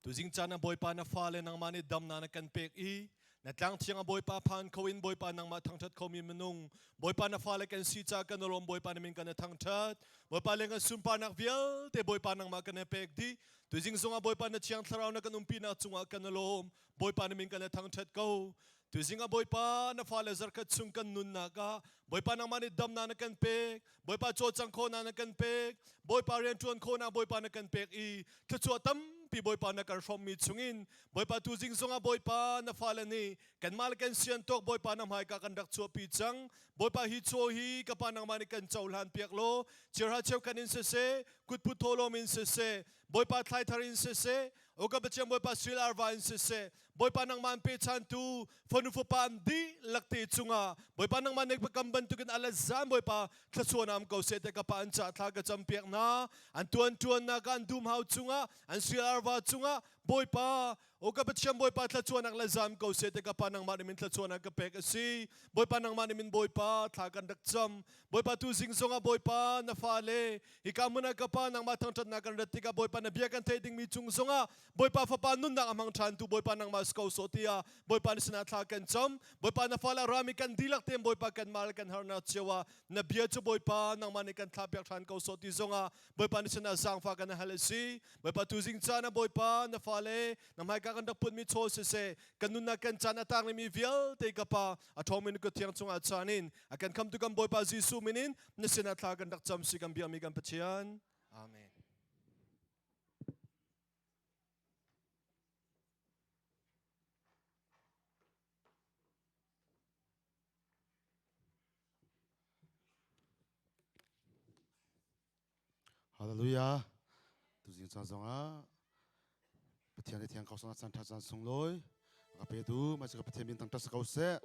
tuzing caan ah Bawipa na fale nangmah nih damnak na kan pek i na tlang thiang ah Bawipa phan kho in Bawipa nangmah thangṭhat khomi minung Bawipa na fale kan si caah kan lawm Bawipa na min kan i thangṭhat Bawipa le kan sunparnak vialte Bawipa nangmah kan i pek dih tuzing zongah Bawipa na thiang thlarau na kan umpinak cungah kan i lawm Bawipa na min kan i thangṭhat ko Tuzing ah Bawipa na fale zarkhat chung kan nunnak ah Bawipa nangmah nih damnak na kan pek Bawipa cawlcang khawhnak na kan pek Bawipa rianṭuan khawhnak Bawipa na kan pek i thluachuah tampi Bawipa na kan hrawmmi chungin Bawipa tuzing zongah Bawipa na fale nih kanmah le kan sian tawk Bawipa na hmaika kan rak chuahpi cang Bawipa hi chaw hi ka pa nangmah nih kan cohlan piak law chiarha cheukhat in siseh kutput thawhlawm in siseh Bawipa thlaithar in siseh O ka Pathian Bawipa suil arva in siseh Bawipa nangmah an pechantu fanu fapa an dihlak te cungah Bawipa nangmah nek kam bantukin ala zan Bawipa thluachuah am ko seh te ka pa an ca thla ka cam piak hna an tuan tuannak an dum hau cungah an suil arva cungah Bawipa o ka Pathian Bawipa thluachuahnak la zam ko seh te ka pa nangmah nih min thluachuahnak ka pek a si Bawipa nangmah nih min Bawipa thla kan rak cam Bawipa tu zing zongah Bawipa na fale hika hmun ah ka pa nangmah thangṭhatnak kan rat tikah Bawipa na bia kan theih dingmi cung zongah Bawipa fapa nunnak a hmang ṭhan tu Bawipa nangmah si ko sawh tiah Bawipa na sinah thla kan cam Bawipa na fale rami kan dihlak tein Bawipa kanmah le kan harnak cio ah na bia cu Bawipa nangmah nih kan thlah piak ṭhan ko sawh ti zongah Bawipa na sinah zaangfah kan hal a si Bawipa tuzing caan ah Bawipa na fale na hmaika kan rak putmi chaw siseh kan nunnak kan caan a tang mi vialte ka pa a ṭhawngmi na kut thiang chungah caan in a kan khamtu kan Bawipa Jesuh min in na sinah thla kan rak cam si kan biakmi kan Pathian. Amen. Hallelujah. Tuzing caan zongah Pathian i thiang ko sangah caan ṭha caan sunglawi ka petu mah ka Pathian min thangṭhat si ko seh.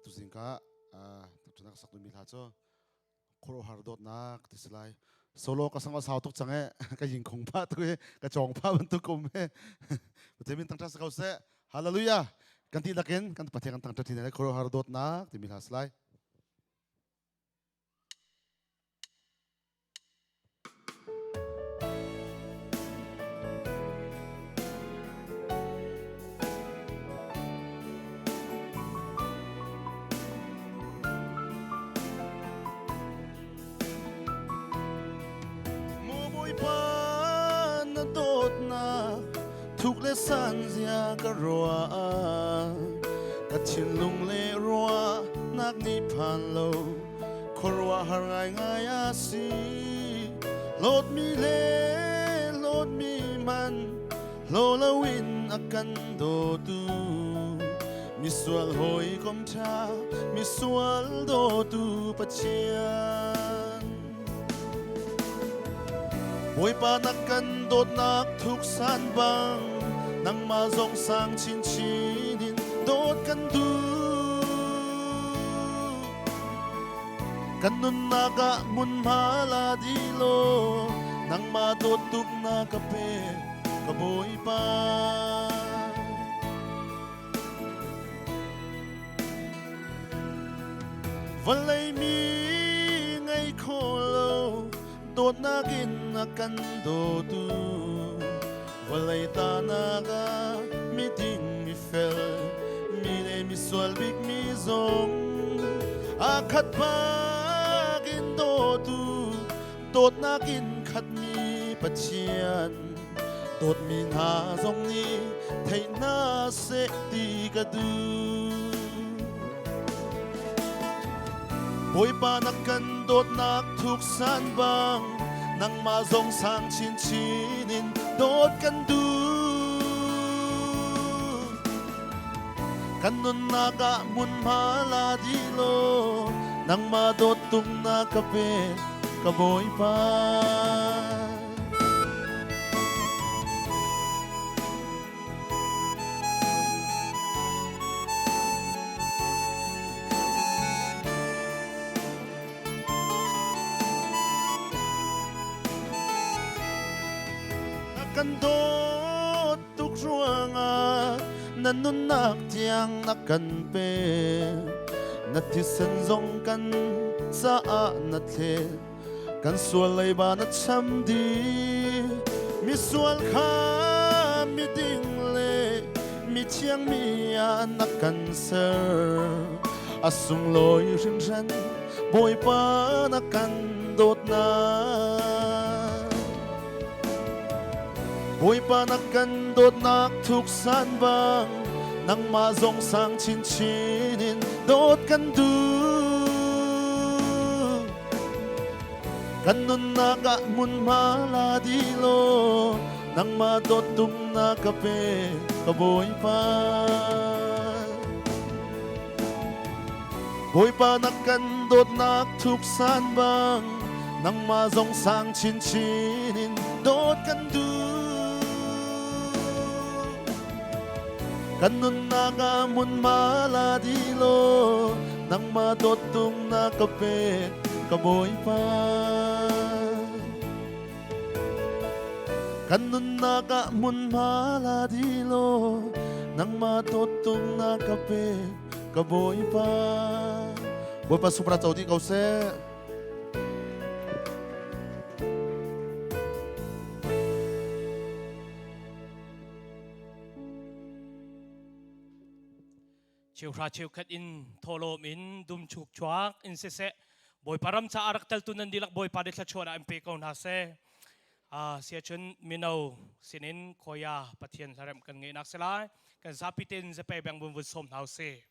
Tuzing ka thangṭhatnak sak duhmi hla cu khuaruahhar dawtnak ti si lai. Solo ka sang sau tuk cang e ka ying khung pah tu i ka cawng pah bantuk um he. Pathian min thangṭhat si ko seh. Hallelujah. Kan ti lakin kan Pathian kan thangṭhat hin khuaruahhar dawtnak timi hla si lai. Mu Bawipa na dawtnak thuk le san zia ka ruah ka thinlung le ruahnak nih phan lo khuaruahhar ngaingai a si lawtmi le lawtmi man hlo loin a kan dawtu misual hawikom ṭha misual dawtu Pathian Bawipa na kan dawtnak thuk san bang nangmah zong sang chinchin in dawt kan duh Kan nunnak ah hmunhma la dih law nangmah dawt tuk na ka pe ka Bawipa. Vawlei mi ngei kho lo dawtnak in a kan dawtu vawlei ta nak ah miding mifel mi le misual bik mi zong a khat bak in dawtu dawtnak in khatmi Pathian dawtmi hna zong nih thei hna seh ti ka duh Bawipa na kan dawtnak thuk san bang nangmah zong sang chinchin in dawt kan duh kan nunnak ah hmunhma la dih law nangmah dawt tung na ka pe ka Bawipa Na kan dawt tuk ruangah na nunnak tiang na kan pe na thisen zong kan caah na thlet. Kan sual leiba na cham dih. Misual kha miding le mithiang mi ah na kan ser. A sunglawi hringhran Bawipa na kan dawtnak. Bawipa na kan dawtnak thuk san bang nangmah zong sang chinchin in dawt kan duh. Kan nunnak ah hmunhma la dih law nangmah dawt tum na ka pe ka Bawipa. Bawipa na kan dawtnak thuk san bang nangmah zong sang chinchin in dawt kan duh. Kan nunnak ah hmunhma la dih law nangmah dawt tung na ka pek ka Bawipa. Kan nunnak ah hmunhma la dih law nangmah dawt tung na ka pek ka Bawipa. Bawipa supra co dih ko seh. Cheuhra cheukhat in thawhlawm in dum chuk chuak in siseh Bawipa ram caah rak teltu nan dihlak Bawipa nih thluachuah in pe ko hna seh. Siachun mino sinin khoya Pathian hlaremh kan ngeihnak si lai. Kan zapi tein zapei beng vun vun sawm hna usih.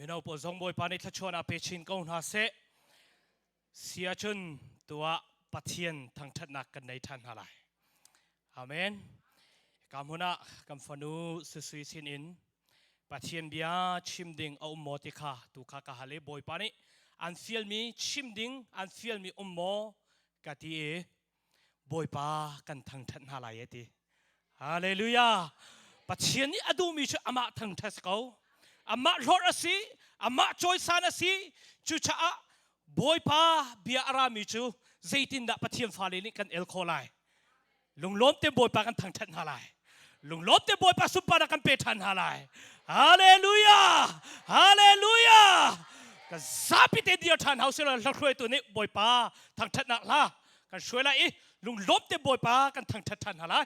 Mino pawl zong Bawipa nih thluachuahnak pe chin ko hna seh. Si ahcun tuah Pathian thangṭhatnak kan nei ṭhan hna lai. Amen. Ka hmun ah kan fanu Susui sin in Pathian bia chim ding a um maw ti kha tu kha ka hal i Bawipa nih an fialmi chim ding an fialmi um maw ka ti i Bawipa kan thangṭhat hna lai e ti. Hallelujah. Pathian nih a duhmi cu amah thangṭhat si ko. Amah hlorh a si, amah cawisan a si. Cucaah Bawipa bia a rami cu zeitindah Pathian fale nih kan el khawh lai? Lunglawm te Bawipa kan thangṭhat hna lai. Lunglawm te Bawipa sunparnak kan pe ṭhan hna lai. Hallelujah! Hallelujah! Kan zapi te dir ṭhan hau silo hla hruaitu nih Bawipa thangṭhatnak hla kan hruai lai i lunglawm te Bawipa kan thangṭhat ṭhan hna lai.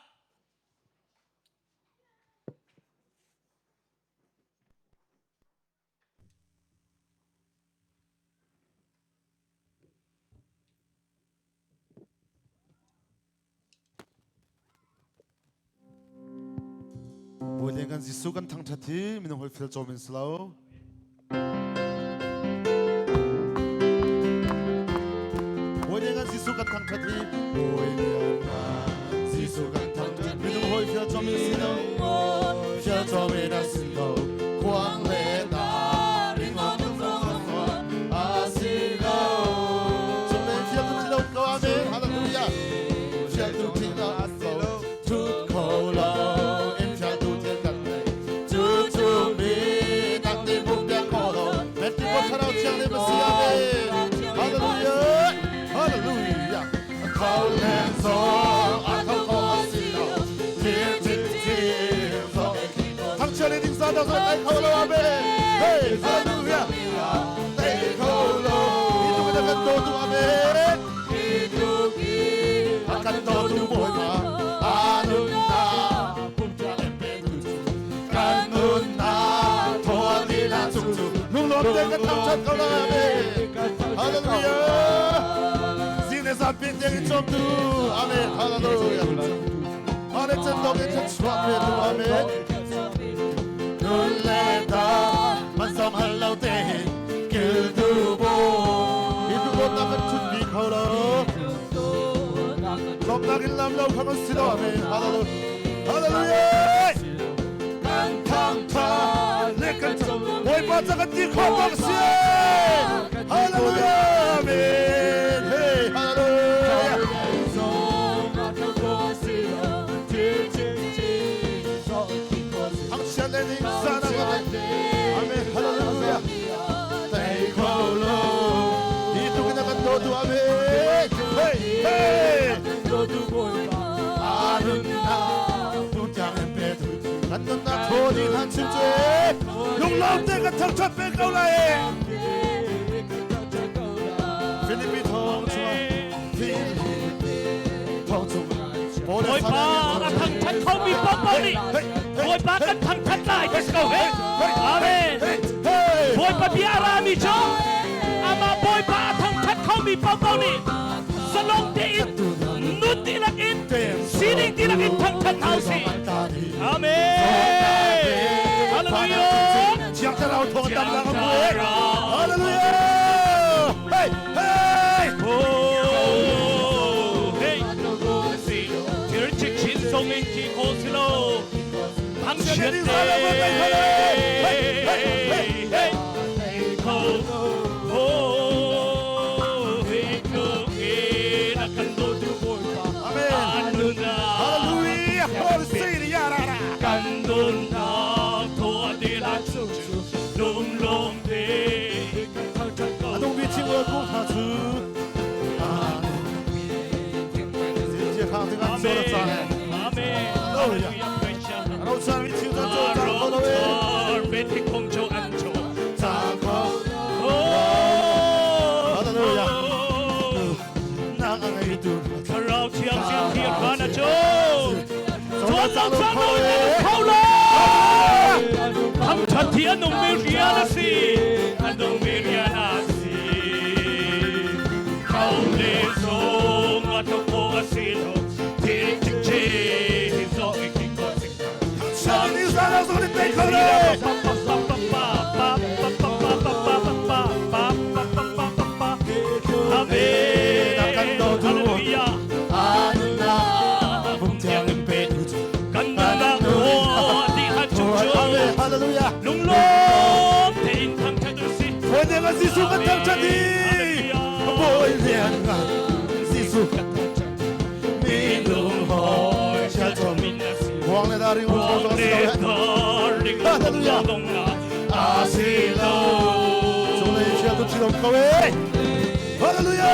Bawi kan Jesuh kan thangṭhat hi minung hoi fel cawm in si lo. Bawi kan Jesuh kan thangṭhat hi Bawi Jesuh kan thangṭhat minung hoi fel cawm in si lo. Fel cawm in a si lo. Khuang le ta ringawn a si lo. Cunglei fial tu thi lo ko amen. Hallelujah. Fial tu thi lo lo. Thut kho lo in fial tu thil kan nei. Cu cu mi tak ti buk piak kho lo. Met ti ko thlarau thiang le Messiah amen. Hallelujah. Hallelujah. Kho le zo a tho kho a si lo. Thil thil thil zo. Thangchia le ding sa dang zo tai kho lo amen. Hey, hallelujah. Tai kho lo. Hi tu kan kan do tu amen. A kan do tu Bawipa anun na kan nun na thaw ti na chung chu lunglawm te kan thangthat ko la amen. Hallelujah. Zine zan pin tiang in chom tu amen. Hallelujah. Mane chen dong in chen chuak pe tu amen. Nun le ta man som hal lo te kil tu bo hi tu bo ta kan chut bi kho lo lom nak in lam lo khang si lo amen. Hallelujah. Hallelujah. Kan thang tha le kan Bawipa ca kan ti kho bak si. Hallelujah. Amen. Hey, hallelujah. Thangchiat le ning sana Amen. Hallelujah. Tai kho lo. Hi tu kan kan do tu amen. Hey, hey. Anun na tu tiang em pe tu. Kan nun na tho ni han chim che. Lunglawm te kan thangthat pe ko lai. Philippi thong chung Philippi thong chung Bawipa a thangthat khomi paohpaoh nih Bawipa kan thangthat lai ti ko he. Amen. Bawipa bia a rami cu amah Bawipa a thangthat khomi paohpaoh nih zalong tein nun dihlak in sining dihlak in thangthat hna usih. Amen. Hallelujah. Thiang Thlarau thawng tam lang a Hallelujah. Hey, hey. Oh, hey. 今儿去轻松的去可惜喽，当选的，嘿，口哦，嘿，口嘿，那更多的 Amen. Hallelujah. Hallelujah. 感动那托的那处处隆隆的。 Anung mi ching ko tha chu. Amen. Amen. Ro chan mi ching chan cho chan ko lo we. Chan ko. Hallelujah. Na ka ngai tu. Chan ni sa la so ni te ko le. Amen. Hallelujah. Bawi lian ngan Jesuh kan thangṭhat i Bawi lian ngan Jesuh kan thangṭhat minung hawi chialchom Huang le daring un ko zong si lo he Hallelujah. A si lo Cunglei chial tu chilom ko e Hallelujah.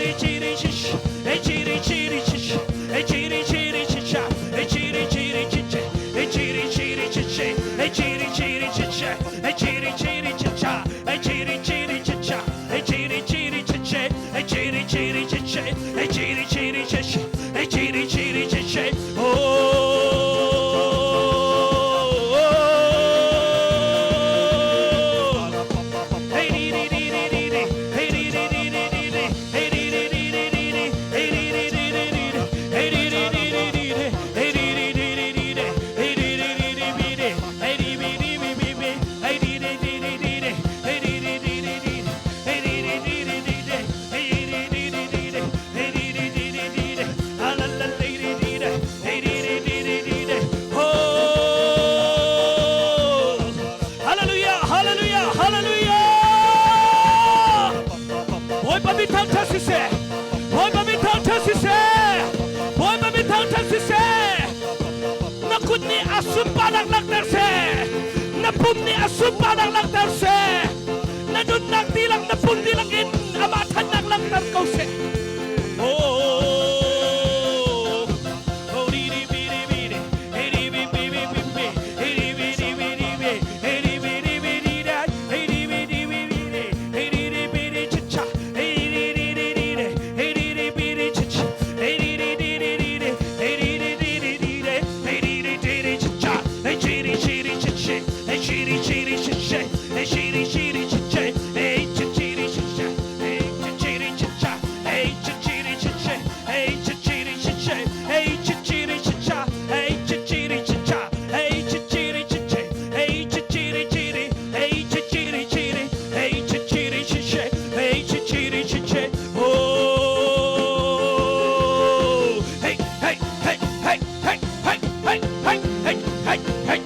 Hallelujah! Bawipa min thangṭhat siseh! Bawipa min thangṭhat siseh! Bawipa min thangṭhat siseh! Na kut nih a sunparnak langhter seh! Na pum nih a sunparnak langhter seh! Na nunnak dihlak na pum dihlak in amah ṭhatnak langhter ko seh! Oh, oh, di di bi di bi di, hey di bi bi bi bi bi, hey di bi di bi di bi, hey di bi di bi di da, hey di bi di bi bi di, hey di di bi di cha cha, hey di di di di di, hey di di bi di cha cha, hey di di di di di di, hey di di di di di di, hey di di di di cha cha, hey chi di chi di chi chi, hey chi di chi di chi chi, hey chi di chi di chi chi, hey chi chi di chi chi, hey chi chi di chi cha, hey chi chi di chi chi, hey chi chi di chi chi, hey chi chi di chi cha, hey chi chi di chi cha, hey chi chi di chi chi, hey chi chi di chi di, hey chi chi di chi di, hey chi chi di chi chi, hey chi chi di chi chi, oh, hey hey hey hey hey hey hey hey hey hey hey hey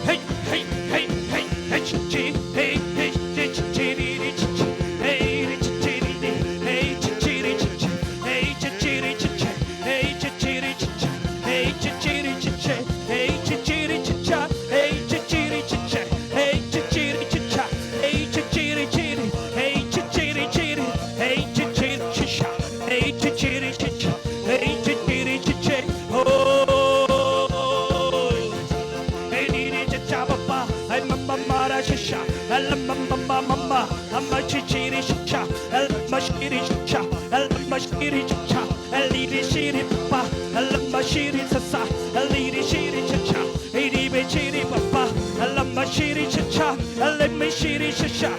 hey hey hey hey hey chi chi hey hey chi chi chi di di chi chi hey di chi chi di di hey chi chi di chi chi hey chi chi di chi chi hey chi chi di chi chi hey chi chi di chi chi hey chi chi di chi cha hey chi chi di chi chi hey chi chi di chi cha hey chi chi di chi di hey chi chi di chi di hey chi chi di chi cha hey chi chi di chi chi hey chi chi di chi chi oh hey di di cha cha ba ba hey ma ma ma ra cha cha la ma ma ma ma ma ma chi chi di cha cha ma shi di cha ma shi di cha li di shi di pa la ma shi di cha sa li di shi di cha cha hey di be chi di pa pa la ma shi di cha cha le me shi di cha cha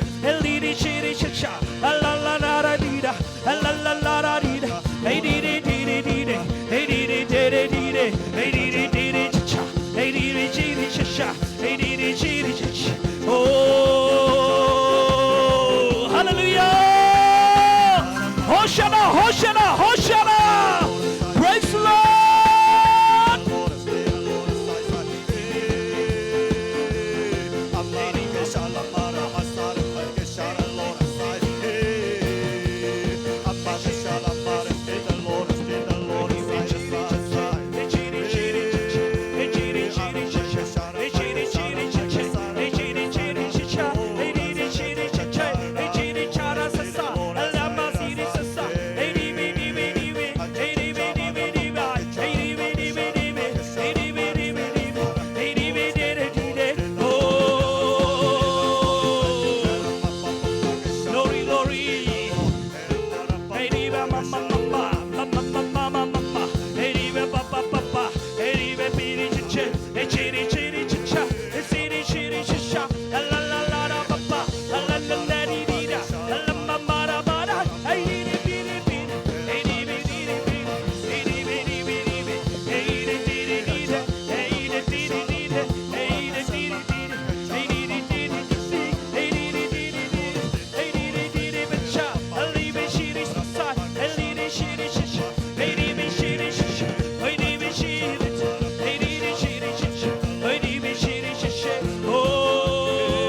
li di shi di cha cha la la la la di da la la la la di da hey di di di di di di hey di di di di di di hey di di di di cha cha hey di di chi di cha cha hey di di chi di cha cha oh hallelujah Hosanna Hosanna Hosanna praise the Lord Glory, glory. Hey, di ba ma ma ma ma ma ma ma ma ma ma. Hey, di ba ba ba ba ba. Hey, di ba bi di chi chi. Hey, chi di chi di chi cha. Hey, si di chi di chi sha. La la la la da ba ba. La la la la di di da. La la ma ma da ba da. Hey, di di bi di bi di. Hey, di bi di di bi di. Hey, di bi di bi di bi. Hey, di di di di da. Hey, di di di di da. Hey, di di di di di. Hey, di di di di di si. Hey, di di di di di. Hey, di di di di ba cha. Hey, di bi shi di sa sa. Hey, di di shi di shi shi. Hey, di bi shi di shi shi. Hey, di bi shi di shi. Hey, di di shi di shi shi. Hey, di bi shi di shi shi. Oh.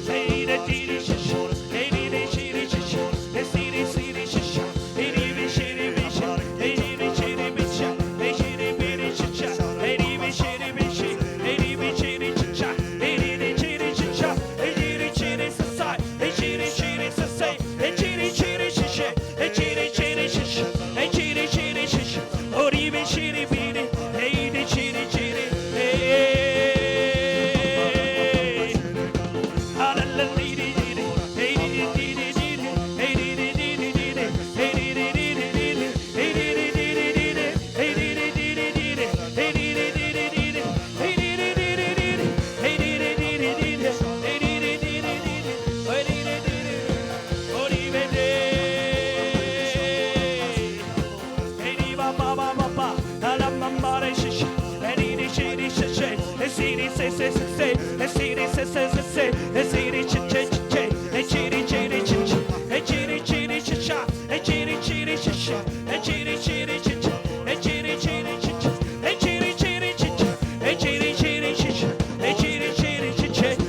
Hey, di di di shi shi. Hey, di di shi di shi shi. Hey, si di si di shi shi. Hey, di bi shi di bi shi. Hey, di di shi di bi shi. Hey, shi di bi di shi shi. Hey, di bi shi di bi shi. Hey, di bi shi di shi shi. Hey, di di shi di shi shi. Hey, di di shi di sa sa. Hey, shi di shi di sa sa. Hey, chi di chi di shi shi. Hey, chi di chi di shi shi. Hey, chi di chi di shi shi. Oh, di bi shi di bi di. Hey, di chi di chi di. Hey. Hallelujah. Hey, di di di di di. Hey, di di di di di di. Hey, di di di di di di. Hey, di di di di di di. Hey, di di di di di di. Hey, di di di di di di. Hey, di di di di di di. Hey, di di di di di di. Hey, di di di di di di. Hey, di di di di. Oh, di di di. Hey, di ba ba ba ba ba. La ma ma re shi shi. Hey, di di shi di shi shi. Hey, si di si si si si. Hey, si di si si si si. Hey, si di chi chi chi chi. Hey, chi di chi di chi chi. Hey, chi di chi di chi cha. Hey, chi di chi di chi chi. Hey, chi di chi di chi chi. Hey, chi di chi di chi chi. Hey, chi di chi di chi chi. Hey, chi di chi di chi chi. Hey, chi di chi di chi chi.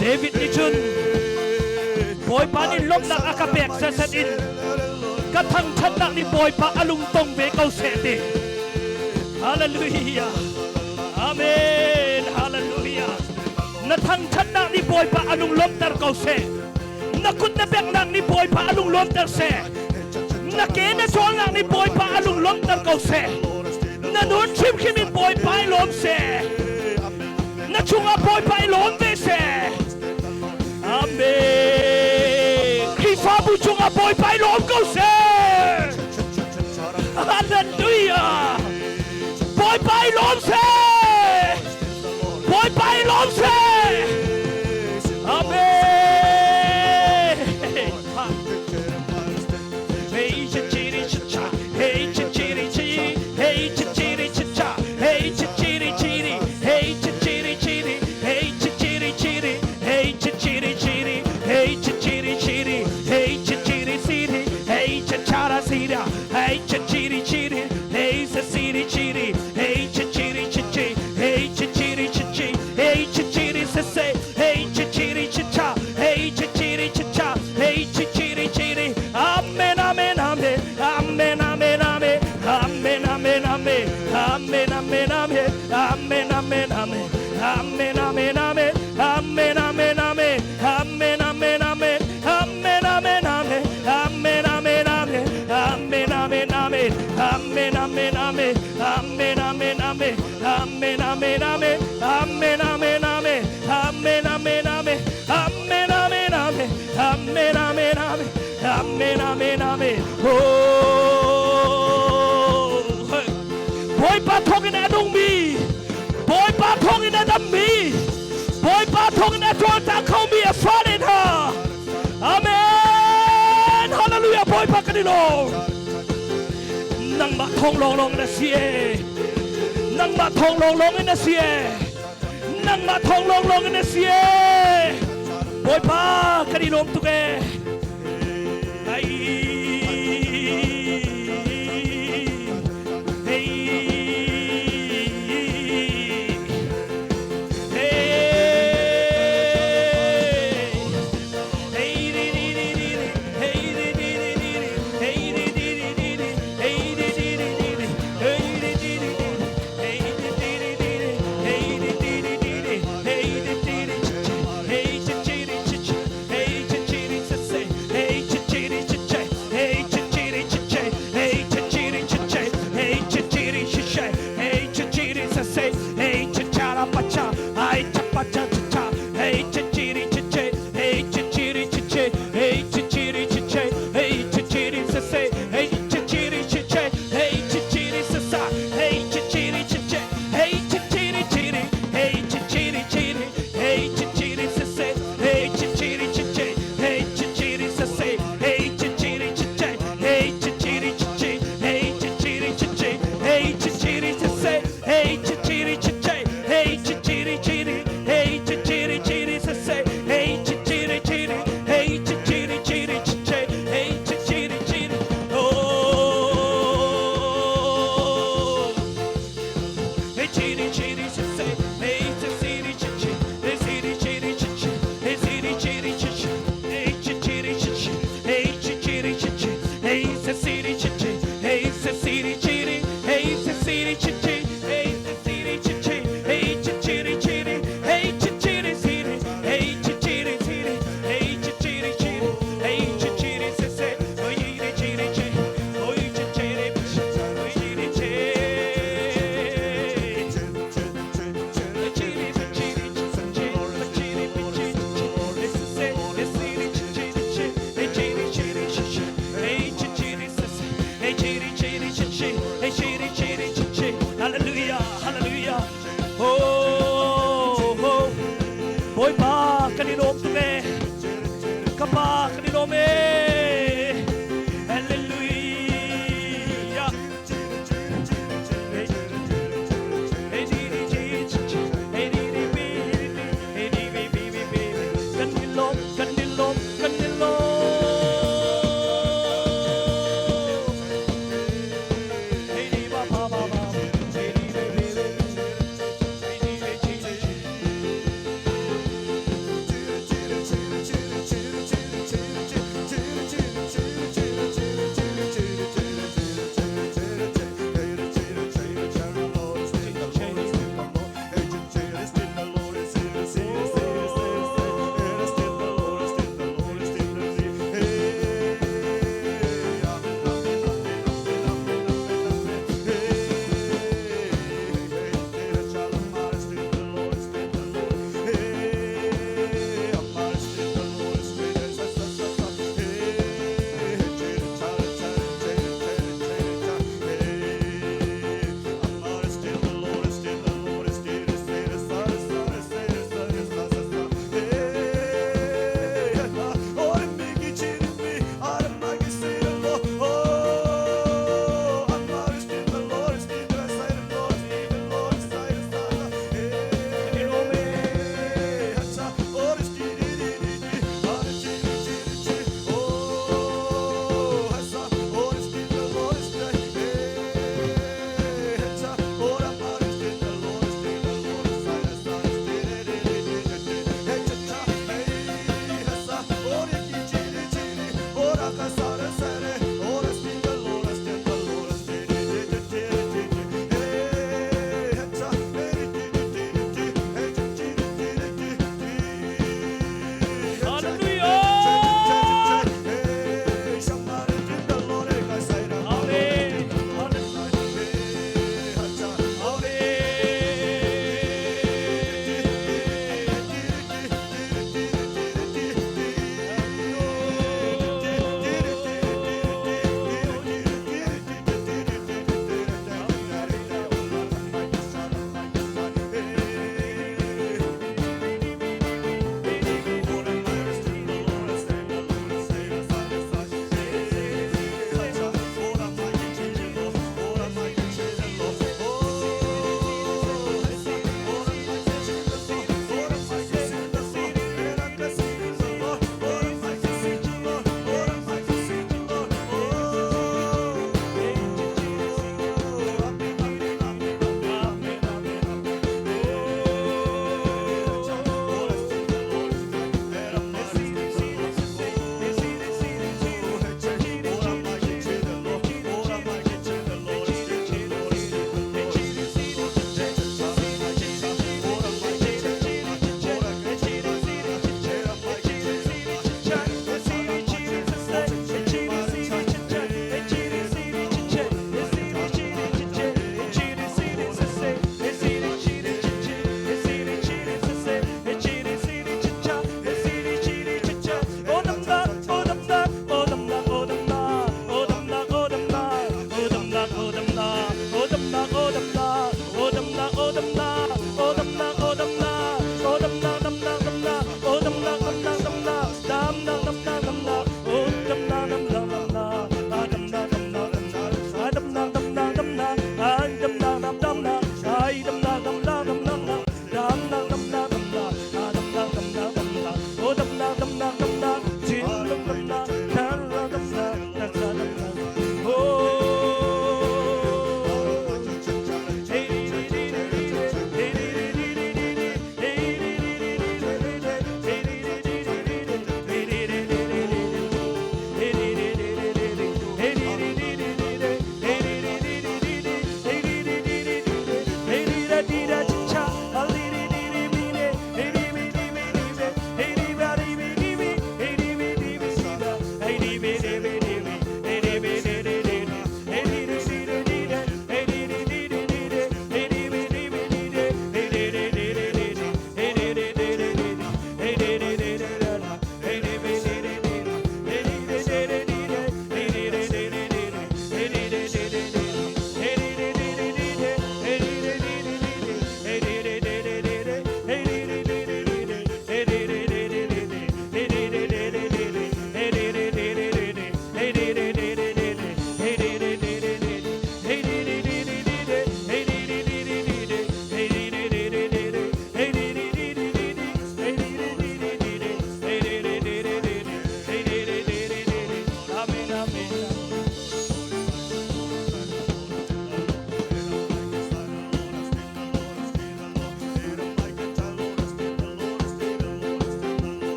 David nih cun Bawipa nih lawmhnak a ka pek setset in ka thangṭhatnak nih Bawipa a lungtong ve ko seh ti. Hallelujah. Amen. Hallelujah. Na thangṭhatnak nih Bawipa a lung lawmhter ko seh. Na kut na benghnak nih Bawipa a lung lawmhter seh. Na ke na cawlnak nih Bawipa a lung lawmhter ko seh. Na nun hrimhrim in Bawipa i lawm seh. Na chungah Bawipa i lawm ve seh. Amen. Khrihfabu chungah Bawipa i lawm ko seh. Hallelujah. Bawipa i lawm seh. Bawipa i lawm seh. Amen. Hey cha chiri cha cha, hey cha chiri chi, hey cha chiri cha cha, hey cha chiri chiri, hey cha chiri chiri, hey cha chiri chiri, hey cha chiri chiri, hey cha chiri chiri, hey cha chiri chiri, hey cha chara sira, hey cha chiri chiri, hey sa siri chiri, hey cha chiri chi hey cha chiri chi hey cha chiri sa se, hey cha chiri cha cha, hey cha chiri cha cha, hey cha chiri chiri, amen amen amen, amen amen amen, amen amen amen, amen amen amen, amen amen amen, amen amen amen, amen amen amen, amen amen amen, amen amen amen, amen amen amen, amen amen amen, amen amen amen, amen amen amen, amen amen amen, amen amen amen, amen amen amen, amen amen amen, amen amen amen, amen amen amen. Oh, Bawipa thawngin a nungmi, Bawipa thawngin a dammi, Bawipa thawngin a cawlcang khomi a fale hna. Amen. Hallelujah. Bawipa kan i lawm. Nangmah thawng lawnglawng in a si e. Nangmah thawng lawnglawng in a si e. Nangmah thawng lawnglawng in a si e. Bawipa kan i lawm tuk e. Ai. Hey. Hey. Hey di di di di di. Hey di di di di di. Hey di di di di di. Hey di di di di di. Hey di di di di di. Hey di di di di di. Hey di di di di di. Hey di di di chi chi. Hey chi chi di chi chi. Hey chi chi di chi chi. Hey chi chi di chi chi. Hey chi chi di chi chi. Hey chi chi di chi chi. Hey chi chi di chi chi. Hey chi chi di chi chi. Hey chi cha ra pa cha. Ai cha pa cha cha cha. Hey chi chi di chi chi. Hey chi chi di chi chi. Hey chi chi di chi chi. Hey chi chi di chi chi. Hey chi chi di chi chi. Hey chi chi di chi sa. Hey chi chi di chi chi. Hey chi chi di chi di. Hey chi chi di chi di. Hey chi chi di chi chi. Hey chi chi di chi chi. Hey chi chi di chi chi. Hey chi chi di chi chi. Hey chi chi di chi chi. Hey chi chi di chi chi. Hey chi chi di chi chi. Hey chi chi di chi chi. Hey chi chi di chi di. Hey chi chi di chi di chi chi. Hey chi chi di chi di. Hey chi chi di chi di chi chi. Hey chi chi di chi di. Oh. Hey chiri chiri chi chi. Hey chi chiri chi chi. Hey chiri chiri chi chi. Hey chiri chiri chi chi. Hey chi chiri chi chi. Hey chi chiri chi chi. Hey chi chiri chi chi. Hey chi chiri chiri. Hey chi chiri chi chi. Hey chi chiri chi chi. Hey chi chiri chiri. Hey chi chiri chiri. Hey chi chiri chiri. Hey chi chiri chiri. Hey chi chiri chi chi. Hey chiri chiri chi. Hey chi chiri chi. Hey chiri chi. Chiri chiri chi chiri chi chi chiri chiri chi chi. Hallelujah, hallelujah. Oh, oh. Bawipa kan i lawm tuk e. Ka pa kan i lawm e. Hallelujah. Hey, hey, di, di, chi, chi, chi. Hey, di, di, bi, di, bi. Hey, di, bi, bi, bi, bi. Kan i lawm, kan i lawm, kan i lawm. Hey, di, ba, ba, ba, ba. Hey, di, bi, bi, bi. Hey, di, bi, chi, chi, chi.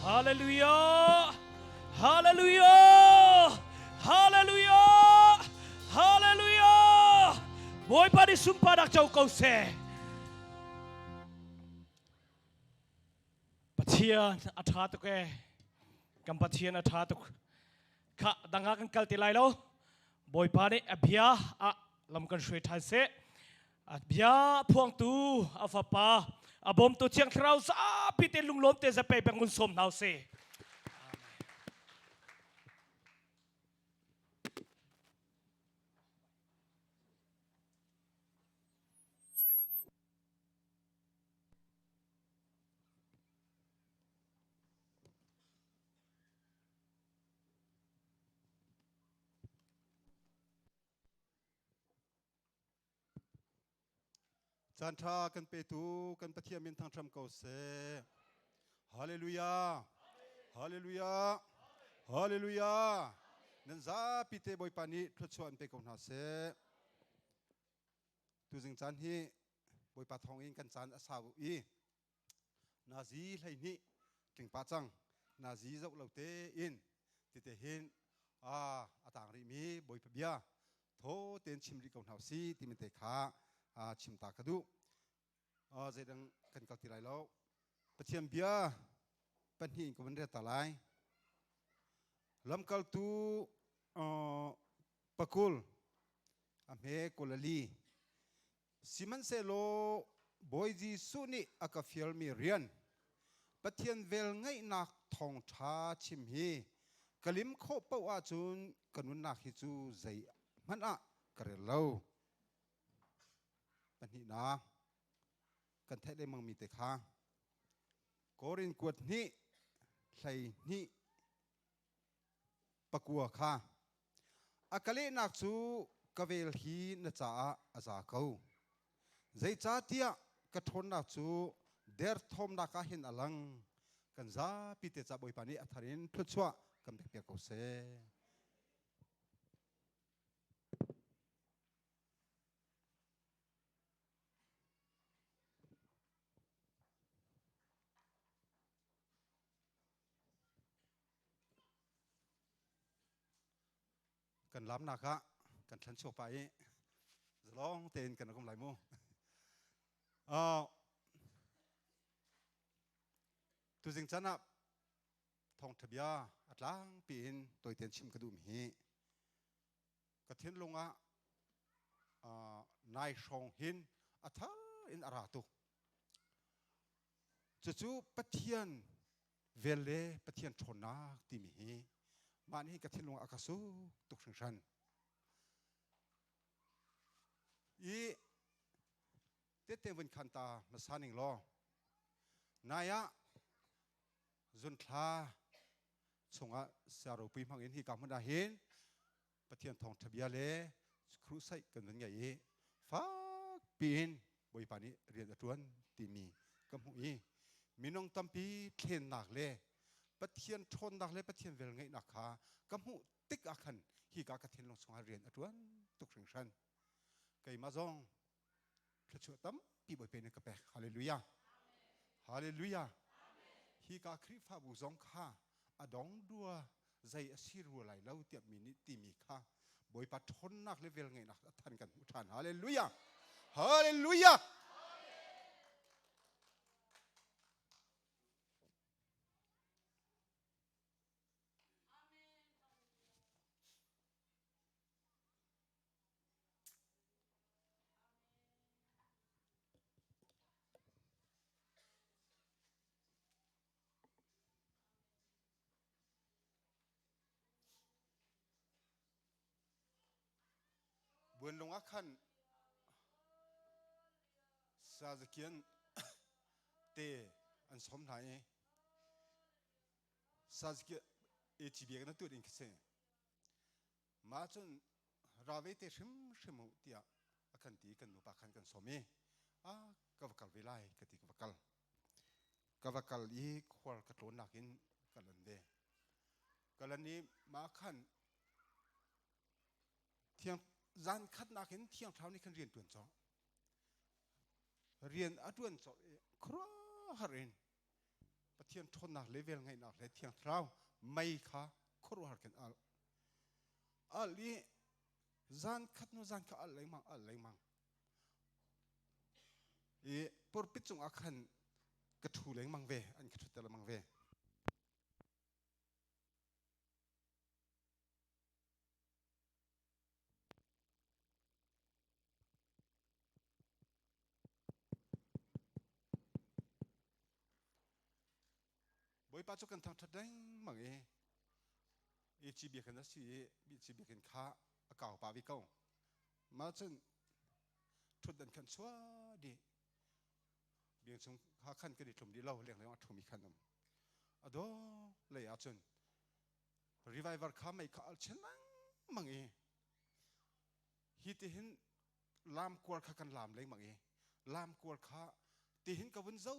Hallelujah! Hallelujah! Hallelujah! Hallelujah! Bawipa nih sunparnak co ko seh. Pathian a ṭha tuk ee. Kan Pathian a ṭha tuk. Kha dang ah kan kal ti lai lo. Bawipa nih a bia ah lam kan hruai ṭhan seh. A bia phuangtu a fapa a bawmtu Thiang Thlarau zapi te lunglawm te zapei bang un sawm hna usih. Caan ṭha kan petu kan Pathian min thangṭham ko seh. Hallelujah. Hallelujah. Hallelujah. Nan zapi te Bawipa nih thluachuah an pe ko hna seh. Tuzing caan hi Bawipa thawngin kan caan a sau i nazi 12 tlingpa cang nazi zoh lo tein tite hin a a tang rihmi Bawipa bia thaw tein chim rih ko hna si timi te kha chim ta ka duh. Zeidang kan kal ti lai lo. Pathian bia pahnih in ka van rel ta lai. Lamkaltu pakul a hme kulali Sihmanhsehlaw Bawi Jesuh nih a ka fialmi rian Pathian velngeihnak thawngṭha chim hi ka lim khawh paoh ahcun ka nunnak hi cu zei hmanh ah ka rel lo. Pahnihnak kan theih lengmangmi te kha Korin kuat hnih 12 pakua kha a ka lehnak cu ka vel hi na caah a za ko. Zeicahtiah ka ṭhawnnak cu derthawmnak ah hin a lang. Kan zapi te ca Bawipa nih a thar in thluachuah kan pekpiak ko seh. Kan lamnak ah kan thlan chuak pah i zalong tein kan rak um lai mu. Tuzing chan ah thawngtha bia a tlangpi in tawitein chim ka duhmi hi ka thinlung ah nai hrawng hin a thar in a ra tuk. Cucu Pathian vel le Pathian ṭhawnnak timi hi mah nih ka thinlung a ka suk tuk hringhran. I tette vun khan ta hmasa ning law nai ah zunthla chungah siaropui hmang in hi ka hmun ah hin Pathian thawngṭha bia le crusade kan vun ngei i fak piin Bawipa nih rian a ṭuan timi ka hmuh i minung tampi thlennak le Pathian ṭhawnnak le Pathian velngeihnak kha ka hmuh tik ah khan hika ka thinlung chungah rian a ṭuan tuk hringhran. Keimah zong thluachuah tampi Bawipa nih ka pek. Hallelujah. Hallelujah. Hika Khrihfabu zong kha a dong dua zei a si rua lai lo tiah mi nih timi kha Bawipa ṭhawnnak le velngeihnak a than kan hmuh ṭhan. Hallelujah! Hallelujah! Buanlung ah khan sazakian te an som hna i sazakian ATB na tuah ding khi si. Mah cun ra ve te hrimhrim u tiah a kan ti kan nupa khan kan som i a ka va kal ve lai ka ti ka va kal. Ka va kal i khual ka tlawnnak in ka lan ve. Ka lan i mah khan thiang zan khatnak in thiang thlarau nih khan rian tuan cawk. Rian a tuan cawk i khuaruahhar in. Pathian ṭhawnnak le velngeihnak le Thiang Thlarau mei kha khuaruahhar khin al. Al i zan khat hnu zan kha al lengmang al lengmang. I pulpit cungah khan ka ṭhu lengmang ve, an ka ṭhutter lengmang ve. Bawipa cu kan thangṭhat lengmang i i ci biakinn a si i ci biakinn kha a kau pah ve ko. Mah cun ṭhutdan khan chuah dih. Biang chung kha khan kan i tlum dih lo lengleng a ṭhumi khan um. A daw lei ah cun revival kha mei kha al chin lengmang i hi tihin lam kual kha kan lam lengmang i lam kual kha tihin ka vun zo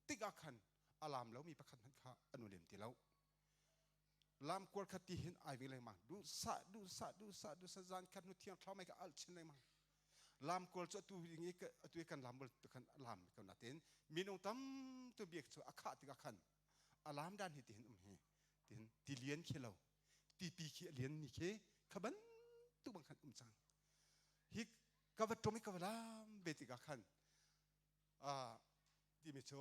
tik ah khan a lam lomi pakhat hmanh kha an lem ti lo. Lam kual kha tihin ai ve lengmang duhsah duhsah duhsah duhsah zan khat nu thiang thlau mai ka al chin lengmang. Lam kual cu atu ding i atu i kan lam bul khan lam ko natin minung tam tu biak cu a khah tikah khan a lam dan hi tihin um hi tin ti lian khi lo tipi khi a lian mi khi kha bantuk bang khan um cang. Hi ka va ṭum i ka va lam ve tikah khan timi cu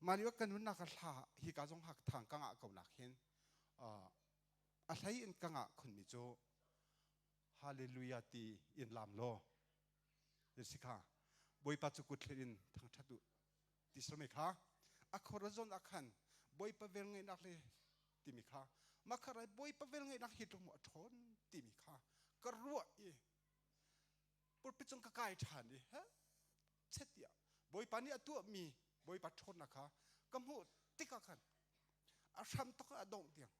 mah lio kan nunnak a hla hi ka zong hak thang ka ngah ko nak hin a hlei in ka ngah khunmi cu hallelujah ti in lam law si kha Bawipa cu kut thlen in thangṭhat u ti same kha a khorazon ah khan Bawipa vel ngeihnak le timi kha makharai Bawipa vel ngeihnak hi tluk mu a ṭhawn timi kha ka ruah i pulpit cung ka kai ṭhan i he chet tiah Bawipa nih a tuahmi Bawipa ṭhawnnak kha ka hmuh tikah khan a hram tuk a dongh tiang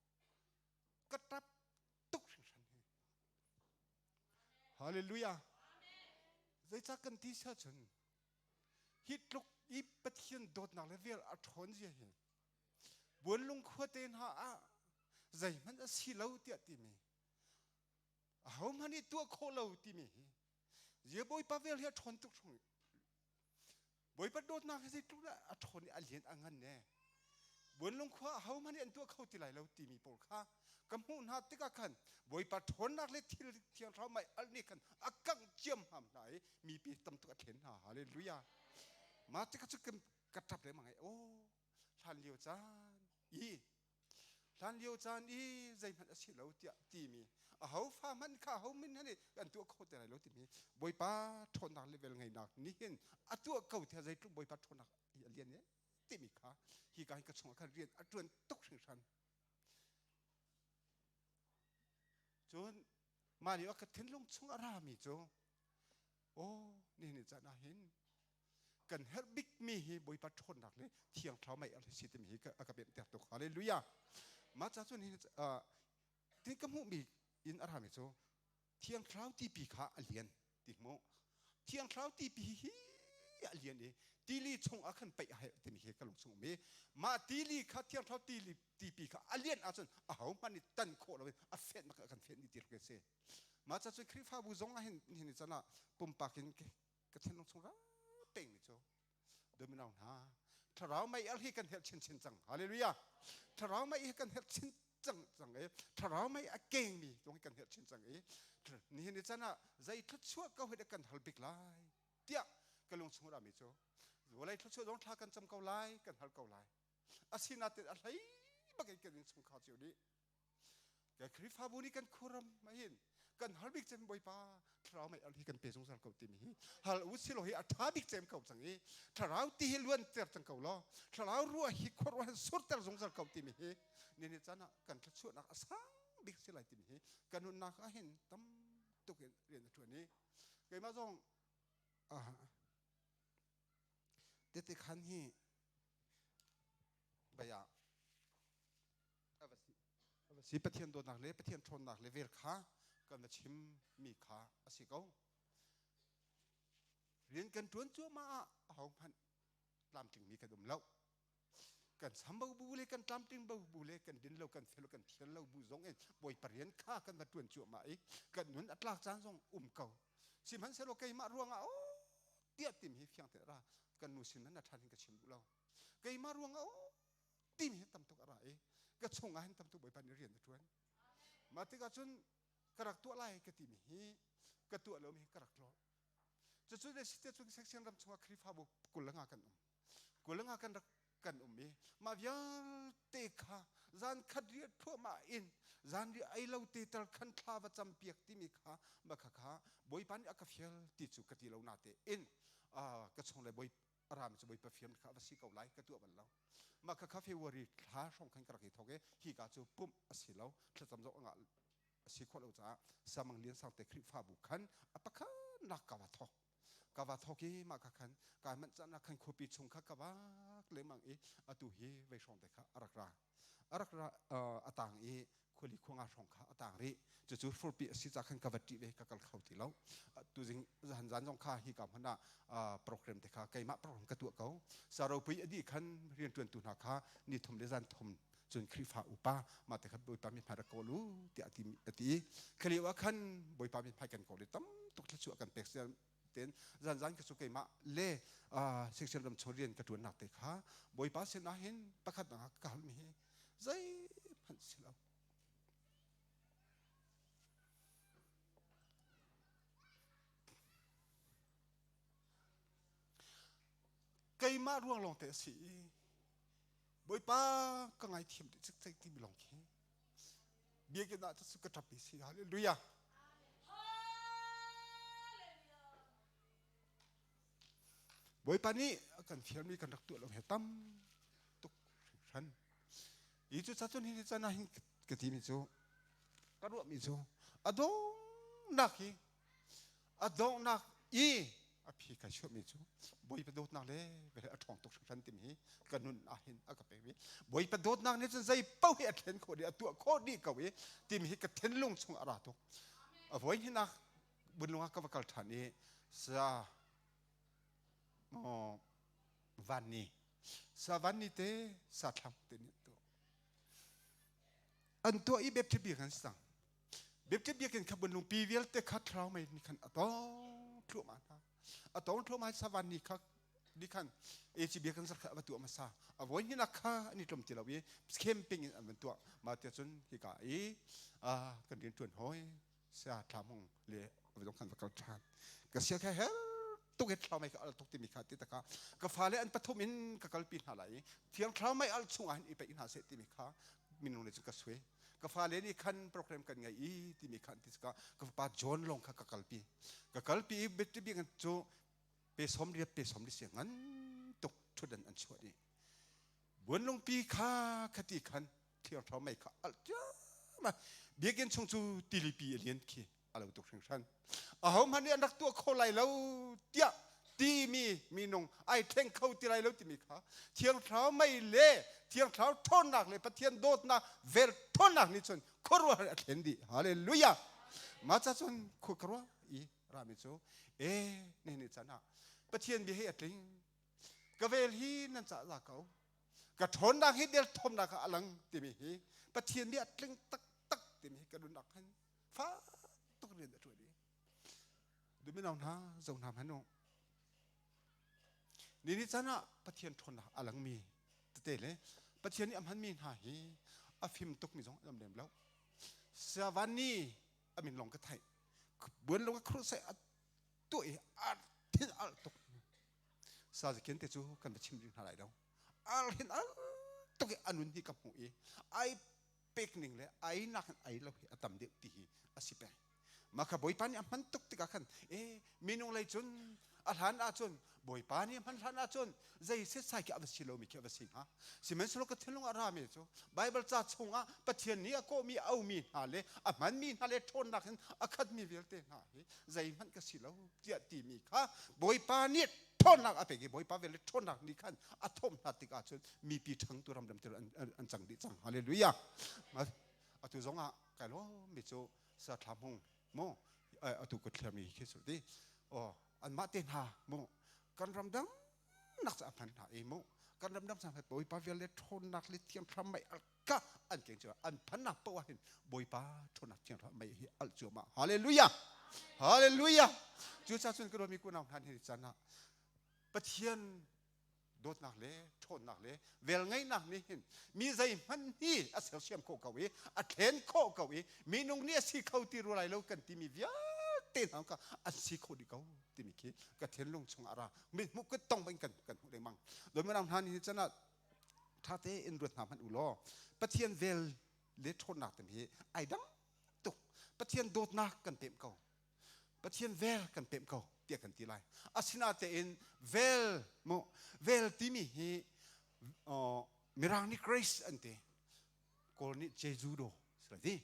ka ṭap tuk hringhran hi. Hallelujah. Zeicah kan ti sia cun hi tluk i Pathian dawtnak le vel a ṭhawn zia hi buanlung khuate hna ah zeihmanh a si lo tiah timi ahohmanh nih tuah khawh lo timi hi zia Bawipa vel hi a ṭhawn tuk hring. Bawipa dawtnak hi zeitluk dah a ṭhawn i a lian a ngan ne. Buanlung khua ahohmanh nih an tuah kho ti lai lo timi pawl kha ka hmuh hna tikah khan Bawipa ṭhawnnak le thil thiang thlarau mei alh nih khan a kangh ciammam hna i mipi tam tuk a thlen hna. Hallelujah. Mah tikah cu ka ṭap lengmang i aw hlan lio caan i hlan lio caan i zeihmanh a si lo tiah timi aho fa hmanh kha aho min hmanh nih kan tuah kho te lai lo timi Bawipa ṭhawnnak level ngeinak nih hin a tuah ko tiah zeitluk Bawipa ṭhawnnak i a lian e timi kha hi ka hin ka chungah khan rian a ṭuan tuk hringhran. Cun mah lio ah ka thinlung chung a rami cu aw nihin caan ah hin kan herh bikmi hi Bawipa ṭhawnnak le Thiang Thlarau mei a si timi hi a ka pemhter tuk. Hallelujah. Mah ca cun hin tin ka hmuhmi in a rami cu Thiang Thlarau tipi kha a lian ti hmu. Thiang Thlarau tipi hi a lian i tili chung ah khan peih a herh timi hi ka lung chung um i mah tili kha Thiang Thlarau tili tipi kha a lian ahcun ahohmanh nih tan khawh loin a fenh bak a kan fenh dih ti tluk a si. Mah ca cun Khrihfabu zong ah hin nihin ni can ah pumpak in ka thinlung chung ra pengmi cu domino hna thlarau mei al hi kan herh chinchin cang. Hallelujah. Thlarau mei hi kan herh chin cang cang i thlarau mei a kengmi zong hi kan herh chin cang i nihin ni can ah zei thluachuah ko hi kan hal bik lai tiah ka lung chung rami cu vawlei thluachuah zong thla kan cam ko lai, kan hal ko lai, asinain a hlei bak in kan innchungkhar cio nih kan Khrihfabu nih kan khuaram hin kan hal bik cem Bawipa thlarau mei al hi kan pe zungzal ko timi hi hal u silo hi a ṭha bik cem ko cang i thlarau ti hi luanter cang ko law thlarau ruah hi khuaruah hin surter zungzal ko timi hi ni ni caan ah kan thluachuahnak a sang bik si lai timi hi kan nunnak ah hin tam tuk in rian a ṭuan i keimah zong tete khan hi baya si Pathian dawtnak le Pathian ṭhawnnak le vel kha kan va chim mi kha a si ko. Rian kan ṭuan cuahmah ah ahohmanh tlamtlingmi kan um lo. Kan cham bo bu le kan tlamtling bo bu le kan din lo kan fel lo kan thian lo bu zong in Bawipa rian kha kan va ṭuan cuahmah i kan nun a tlak caan zong um ko. Sihmanhsehlaw keimah ruangah oh tiah tim hi fiang te ra kan nu sin man a ṭhan hin ka chim duh lo. Keimah ruangah oh timi hi tam tuk a ra i ka chungah hin tam tuk Bawipa nih rian a ṭuan. Mah tikah cun ka rak tuah lai ka timi hi ka tuah lomi hi ka rak tlawh. Cucu le site cun section ram chungah Khrihfabu 25 kan um. 25 kan rak kan um i mah vialte kha zan khat riah thluahmah in zan riah ei lo te tal khan thla va cam piak timi kha ma kha kha Bawipa nih a ka fial ti cu ka ti lo na te in ka chung le Bawi ram cu Bawipa fiam kha va si ko lai ka tuah bal lo. Mah kha kha February thla hrawng khan ka rak i thawk i hi ka cu pumh a si lo thlacam zong a ngah a si khawh lo caah Samang Lian Sang te Khrihfabu khan a pakhat nak ka va thawk. Ka va thawk i mah ka khan kai manh caan ah khan khuapi chung kha ka vak lengmang i atu hi vei hrawng te kha a rak ra. A rak ra a tang i khuali khuanga hrawng kha a tang rih. Cucu furpi a si ca khan ka va ṭih ve ka kal kho ti lo. Tuzing zan zan zong kha hi ka hmun ah program te kha keimah program ka tuah ko. Saropui a dih khan rianṭuantu hna kha ni thum le zan thum cun Khrihfa upa mah te kha Bawipa mithmai rak kawl u tiah a ti a ti. Khalio ah khan Bawipa mithmai kan kawl i tam tuk thluachuah kan pek ten zan zan ka cu keimah le section ram chung rian ka ṭuannak te kha Bawipa sinah hin pakhat dang ka halmi hi zeihmanh si lo. Keimah ruang lawng te a si i Bawipa ka ngaithiam dih cikcek timi lawng khi biakinn ah cu ka ṭap i si. Hallelujah. Bawipa nih a kan fialmi kan rak tuah lo he tam tuk hringhran. I cu cun hi can ah hin ka timi cu ka ruahmi cu a donghnak hi a donghnak i a phi kai chuahmi cu Bawipa dawtnak le a ṭhawng tuk hringhran timi hi ka nun ah hin a ka pek i Bawipa dawtnak nih cun zei paoh hi a thlen khawh dih a tuah khawh dih ko i timi hi ka thinlung chung a ra tuk. A voi hnihnak bunlung ah ka va kal ṭhan i sa vanni sa vanni te sa thlam te nih an tuah an tuah i baptist biakinn an si cang baptist biakinn kha bunlung pi vialte kha thlarau mei nih khan a tawng thluahmah hna a tawng thluahmah sa vanni kha nih khan AC biakinn zar kha a va tuah hmasa a voi hnih kha an i tlum ti lo i camping in an van tuah mah tiah cun hika i kan rian ṭuan hawi sia thlamung le zong khan va kal ṭhan ka sia kha her tuk i thlau mei ka al tuk timi kha ti taka ka fale an pathum in ka kalpi hna lai i thiang thlau mei al chungah hin i peih hna seh timi kha minung le cu ka sui ka fale nih khan program kan ngei i timi khan ti ka ka fapa John long kha ka kalpi ka kalpi i bitti bik cu pe som riat pe som li sia ngan tuk ṭhutdan an chuah dih buanlungpi kha khati khan thiang mei kha alh ma biakinn chung cu tilipi a lian khi a lo tuk hringhran aho hmanh nih an rak tuah kho lai lo tiah timi minung ai thleng kho ti lai lo timi kha thiang thlarau mei le thiang thlarau ṭhawnnak le Pathian dawtnak vel ṭhawnnak nih cun khuaruahhar a thlen dih hallelujah mah ca cun khua ka ruah i rami cu e ne ni can ah Pathian bia hi a tling ka vel hi nan cah za ko ka ṭhawnnak hi derthawmnak ah a lang timi hi Pathian nih a tling taktak timi hi ka nunnak hin fak tuk rian a ṭuan i duminau hna zo hna hmanh u ni ni caan ah Pathian ṭhawnnak a langmi tete le Pathian nih a hmanmi hna hi a fim tukmi zong an um lem lo Siavan ni a min lawng ka theih buan lung a khruh sai a tuah i a thin al tuk sazikin te cu kan va chim ding hna lai lo al hin al tuk i anun hi ka hmuh i ai pek ning le ai nak in ai lo hi a tam deuh ti hi a si peng mah kha bawipa nih a hman tuk tikah khan e minung lei cun a hlan ahcun bawipa nih a hman hlan ahcun zei setsai khi a va si lomi khi a va si hnga sihmanhsehlaw ka thinlung a rami cu Baibal ca chungah Pathian nih a kawhmi a aumi hna le a hmanmi hna le ṭhawnnak in a khatmi vialte hna hi zeihmanh ka si lo tiah timi kha Bawipa nih ṭhawnnak a pek i Bawipa vel le ṭhawnnak nih khan a thawm hna tikah cun mipi ṭhangtu ramdam til an cang dih cang hallelujah atu zongah kai lawmmi cu sa thla hmung mu atu ka thliami khi su ti oh anmah te hna mu kan ramdang nak ca hman hna i mu kan ramdang sang bawipa vial le ṭhawnnak le thiang thlam mei al ka an keng cu an phannak poah hin bawipa ṭhawnnak thiang thlam mei hi al cuahmah hallelujah hallelujah cu ca cun ka ruahmi kunau hna ni caan ah pathian Dawtnak le ṭhawnnak le velngeihnak nih hin mi zeihmanh hi a sersiam khawh ko i a thlen khawh ko i minung nih a si kho ti rua lai lo kan timi vialte hna kha an si kho dih ko timi khi ka thinlung chungah a ra. Mithmuh kut tong bang kan kan hmuh lengmang. Dawtmi hna ni chan ah ṭha tein ruat hna hmanh u law Pathian vel le ṭhawnnak timi hi ai dang tuk. Pathian dawtnak kan pemh ko. Pathian vel kan pemh ko tiah kan ti lai. Asinatein vel mu vel timi hi Mirang nih grace an ti. Kawl nih Jejudo si lai ti.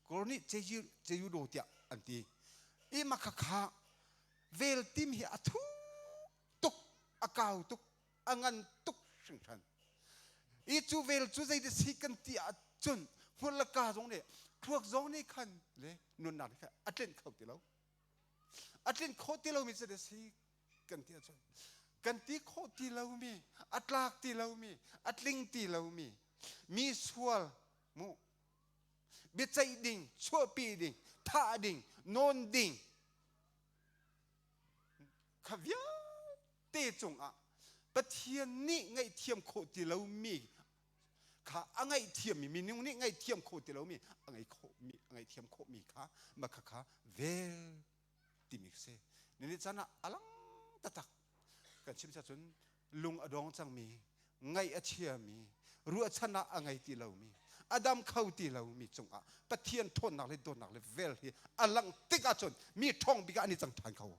Kawl nih Jejudo tiah an ti. I makhakha vel timi hi a thu tuk, a kau tuk, a ngan tuk hringhran. I cu vel cu zei si kan ti ahcun hmur le ka zong nih thluak zong nih khan le nunnak nih khan a tlinh kho ti lo. A tlinh khawh ti lomi cu si kan ti ahcun kan ti khawh ti lomi, a tlak ti lomi, a tling ti lomi, mi sual mu biaceih ding, chuahpi ding, thah ding, nawn ding kha vialte cungah Pathian nih ngaihthiam khawh ti lomi kha a ngaihthiammi minung nih ngaihthiam khawh ti lomi a ngei khawhmi a ngaihthiam khawhmi kha makha kha vel timi si. Nini caan ah alang taktak kan chim cun lung a dong cangmi ngaih a chiami ruahchan ah a ngei ti lomi a dam kho ti lomi cungah Pathian ṭhawnnak le dawtnak le vel hi a langh tik ahcun mi ṭhawng bik ah an i cang ṭhan kho.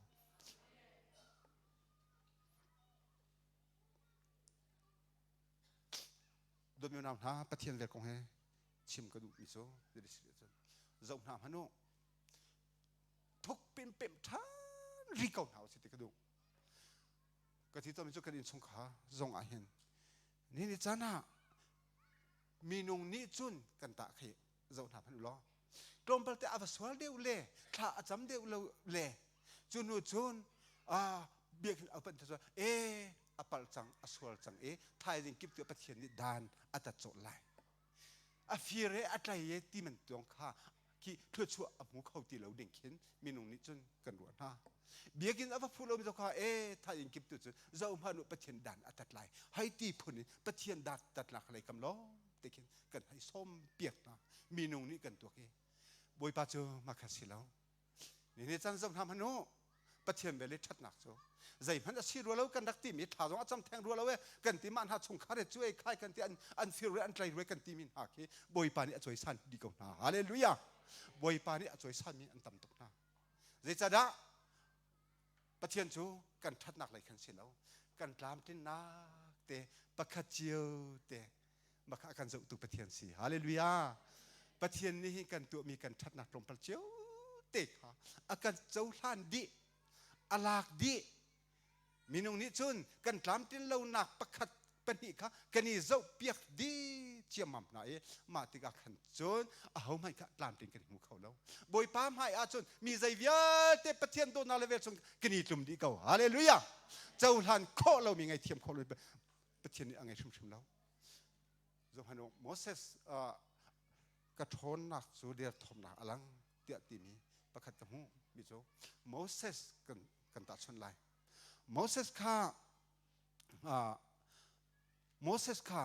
Dawtmi unau hna, Pathian vel kong he chim ka duhmi cu zoh hna hmanh u. Thuk pim pem ṭhan ri ko hna usih ti ka duh. Ka ti tawnmi cu kan innchungkhar zong ah hin ni ni caan ah minung nih cun kan tah khi zoh hna hmanh u law tlawmpal te a va sual deuh le thla a cam deuh lo le cu nu cun biakinn a panh cu e a palh cang a sual cang i thaizing kip tu Pathian nih dan a tat cawlh lai a fir e a tlai e ti man tuang kha khi thluachuah a hmu kho ti lo ding khin minung nih cun kan ruah hna biakinn a va phu lomi kha e thaizing kip tu cun zoh hmanh u Pathian dan a tat lai hei ti phun in Pathian dan tat lak lei kam lawng te khin kan hei sawm piak hna minung nih kan tuak i Bawipa cu makha si lo ni ni can zoh hna hmanh u Pathian vel i ṭhatnak cu zeihmanh a si rua lo kan rak timi thla zong a cam theng rua lo e kan ti mah hna chungkhar he cu ei khai kan ti an an fir an tlai rue kan timi hna khi Bawipa nih a cawisan dih ko hna hallelujah Bawipa nih a cawisan mi an tam tuk hna zeicahdah Pathian cu kan ṭhatnak lei khan si lo kan tlamtlinnak te pakhat cio te maka kan zohtu Pathian si hallelujah Pathian nih hi kan tuahmi kan ṭhatnak tlawmpal cio te kha a kan cohlan dih a lak dih minung nih cun kan tlamtlin lonak pakhat pahnih kha kan i zoh piak dih ciammam hna i mah tikah khan cun ahohmanh kha tlamtling kan hmu kho lo Bawipa hmai ah cun mi zei vialte Pathian dawtnak level chung kan i tlum dih ko hallelujah cohlan khawh lomi ngaithiam khawh lomi Pathian nih a ngei hrimhrim lo zohhmanh u Moses ka ṭhawnnak cu derthawmnak a lang tiah timi pakhat ka hmuh mi cu Moses kan kan tahchunh lai Moses kha Moses kha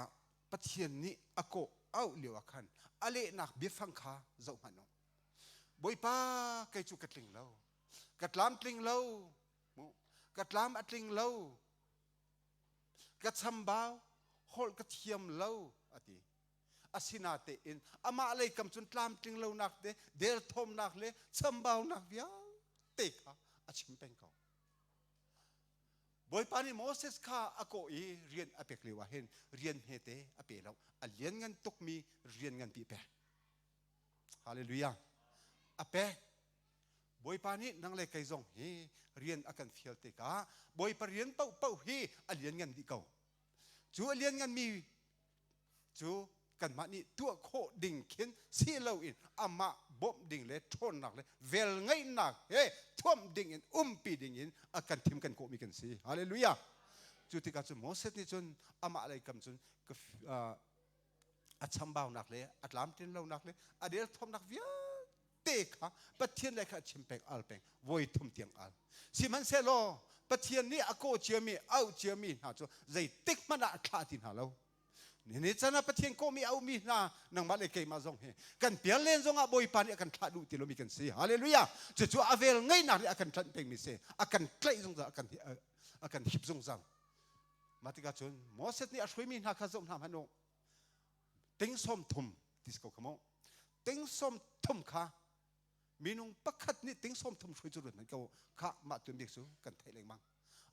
Pathian nih a kawh auh lio ah khan a lehnak biafang kha zoh hmanh u Bawipa kei cu ka tling lo ka tlamtling lo ka tlam a tling lo ka chambau holh ka thiam lo a ti asinatein amah lei kam cun tlamtling lonak te derthawmnak le chambaunak vialte kha a chim peng ko Bawipa nih Moses kha a kawh i rian a pek lio ah hin rian hmete a pe lo a lianngan tukmi rian nganpi a pek Hallelujah a pek Bawipa nih nang le kei zong hi rian a kan fial tikah Bawipa rian paohpaoh hi a lianngan dih ko. Cu a liannganmi cu kanmah nih tuah khawh ding khin si loin amah bawmh ding le ṭhawnnak le velngeihnak he thuamh ding in umpi ding in a kan thim kan kawhmi kan si. Hallelujah. Cu tikah cun Moses nih cun amah lei kam cun a chambaunak le a tlamtlin lonak le a derthawmnak vialte kha Pathian le kha a chim peng al peng voi thum tiang al sihmanhsehlaw Pathian nih a kawh ciami auh ciami hna cu zeitik hmanh ah a thlah ti hna lo. Ni chan ah Pathian kawhmi auhmi hna nangmah le keimah zong hi kan pial len zongah Bawipa nih a kan thlah duh ti lomi kan si. Hallelujah. Cucu a vel ngeihnak nih a kan tlanh pengmi si. A kan tlaih zungzal, a kan hip zungzal. Mah tikah cun Moses nih a hruaimi hna kha zoh hna hmanh u. Ting 30 ti si ko kha mu. Ting 30 kha minung pakhat nih ting 30 hruai cu ruat hmanh ko kha mah tuanbia cu kan theih lengmang.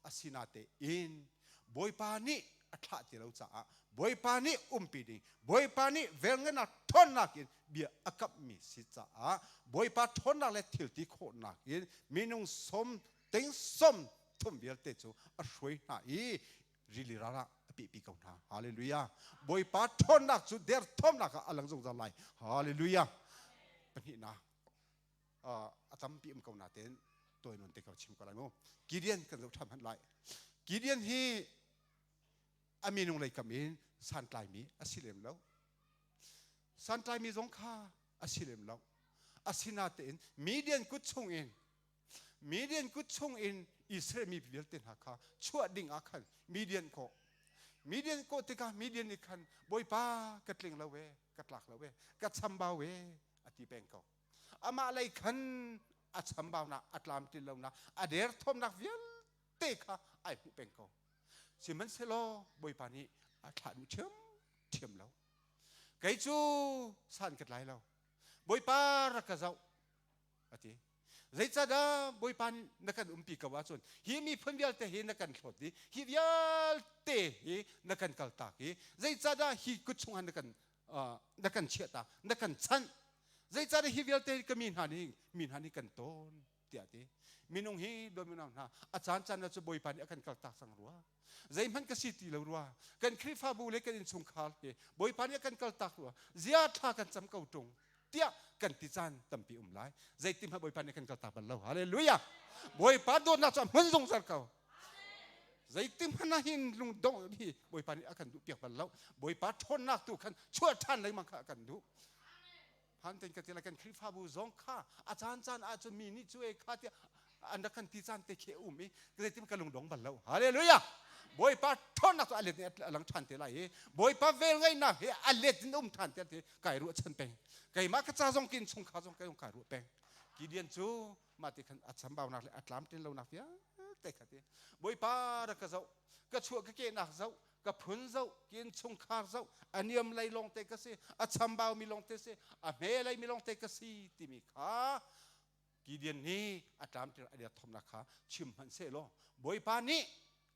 Asinain Bawipa nih a thlah ti lo caah Bawipa nih umpi ding Bawipa nih velngenak ṭhawnnak in bia a kamhmi si caah Bawipa ṭhawnnak le thilti khawhnak in minung sawm ting 30 vialte cu a hruai hna i rili ral ah a pehpi ko hna. Hallelujah. Bawipa ṭhawnnak cu derthawmnak ah a lang zungzal lai. Hallelujah. Pahnihnak a tampi um ko natein tawi nawn te ko chim ko lai mu. Gideon kan zoh ṭhan hmanh lai. Gideon hi a minung lei kam in santlaimi a si lem lo. Santlaimi zong kha a si lem lo. Asinatein Midian kut chung in Midian kut chung in Israel mi vialte hna kha chuah ding ah khan Midian kawh. Midian kawh tikah Midian nih khan Bawipa ka tling lo e, ka tlak lo e, ka chambau e a ti peng ko. Amah lei khan a chambaunak, a tlamtlin lonak, a derthawmnak vialte kha ai hmuh peng ko. Sihmanhsehlaw Bawipa nih a thlah duh ṭhiamṭhiam lo. Kei cu san ka tlai lo. Bawipa rak ka zoh a ti. Zeicahdah Bawipa nih na kan umpi ko ahcun hi miphun vialte hi na kan hlawt i hi vialte hi na kan kaltak i zeicahdah hi kut chungah na kan na kan chiahta na kan chanh zeicahdah hi vialte ka mi hna nih mi hna nih kan tawn tiah ti minung hi dawt minung hna a caan caan cu Bawipa nih a kan kaltak cang rua zeihmanh ka si ti lo rua kan Khrihfabu le kan innchungkhar hi Bawipa nih a kan kaltak rua zia thla kan cam ko ṭung tiah kan ti caan tampi um lai. Zeitin hmanh Bawipa nih kan kaltak bal lo. Hallelujah. Bawipa dawtnak cu a hmun zungzal ko. Zeitin hmanh ah hin lungdongh hi Bawipa nih a kan duh piak bal lo. Bawipa ṭhawnnak tu khan chuah ṭhan lengmang kha a kan duh. Han ten ka ti lai kan Khrihfabu zong kha a caan caan ahcun mi nih cu e kha tiah an rak kan ti caan te khi a um i zeitin ka lungdong bal lo. Hallelujah. Bawipa ṭhawnnak cu a let in a lang ṭhan te lai i Bawipa velngeihnak hi a let in um ṭhan te ti kai ruahchan peng. Keimah ka ca zong kin chungkhar zong kai kai ruah peng. Gideon cu mah ti khan a chambaunak le a tlamtlin lonak vialte kha ti. Bawipa rak ka zoh, ka chuah ka kehnak zoh, ka phun zoh, kin chungkhar zoh, a niam lei lawng te ka si, a chambau mi lawng te si, a hme lei mi lawng te ka si timi kha Gideon nih a tlamtlin a derthawmnak kha chim hmanh sehlaw Bawipa nih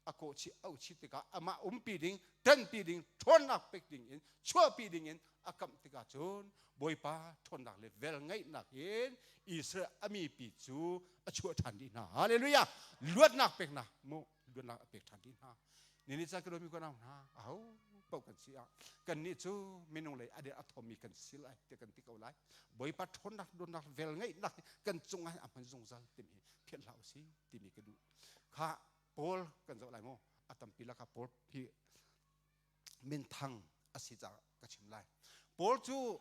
a kawhchih auhchih tikah amah umpi ding ṭanpi ding ṭhawnnak pek ding in chuahpi ding in a kamh tikah cun Bawipa ṭhawnnak le velngeihnak in Israel a mipi cu a chuah ṭhan dih hna. Hallelujah! Luatnak peknak mu luatnak a pek ṭhan dih hna. Nini caan ka dawmi ka nau hna aho paoh kan si ah kannih cu minung lei a der a thawmi kan si lai ti kan ti ko lai. Bawipa ṭhawnnak dawtnak velngeihnak kan cungah a hman zungzal timi phiat hlah usih timi ka duh. Kha Paul kan zoh lai mu a tampi lakah Paul hi minthang a si caah ka chim lai. Paul cu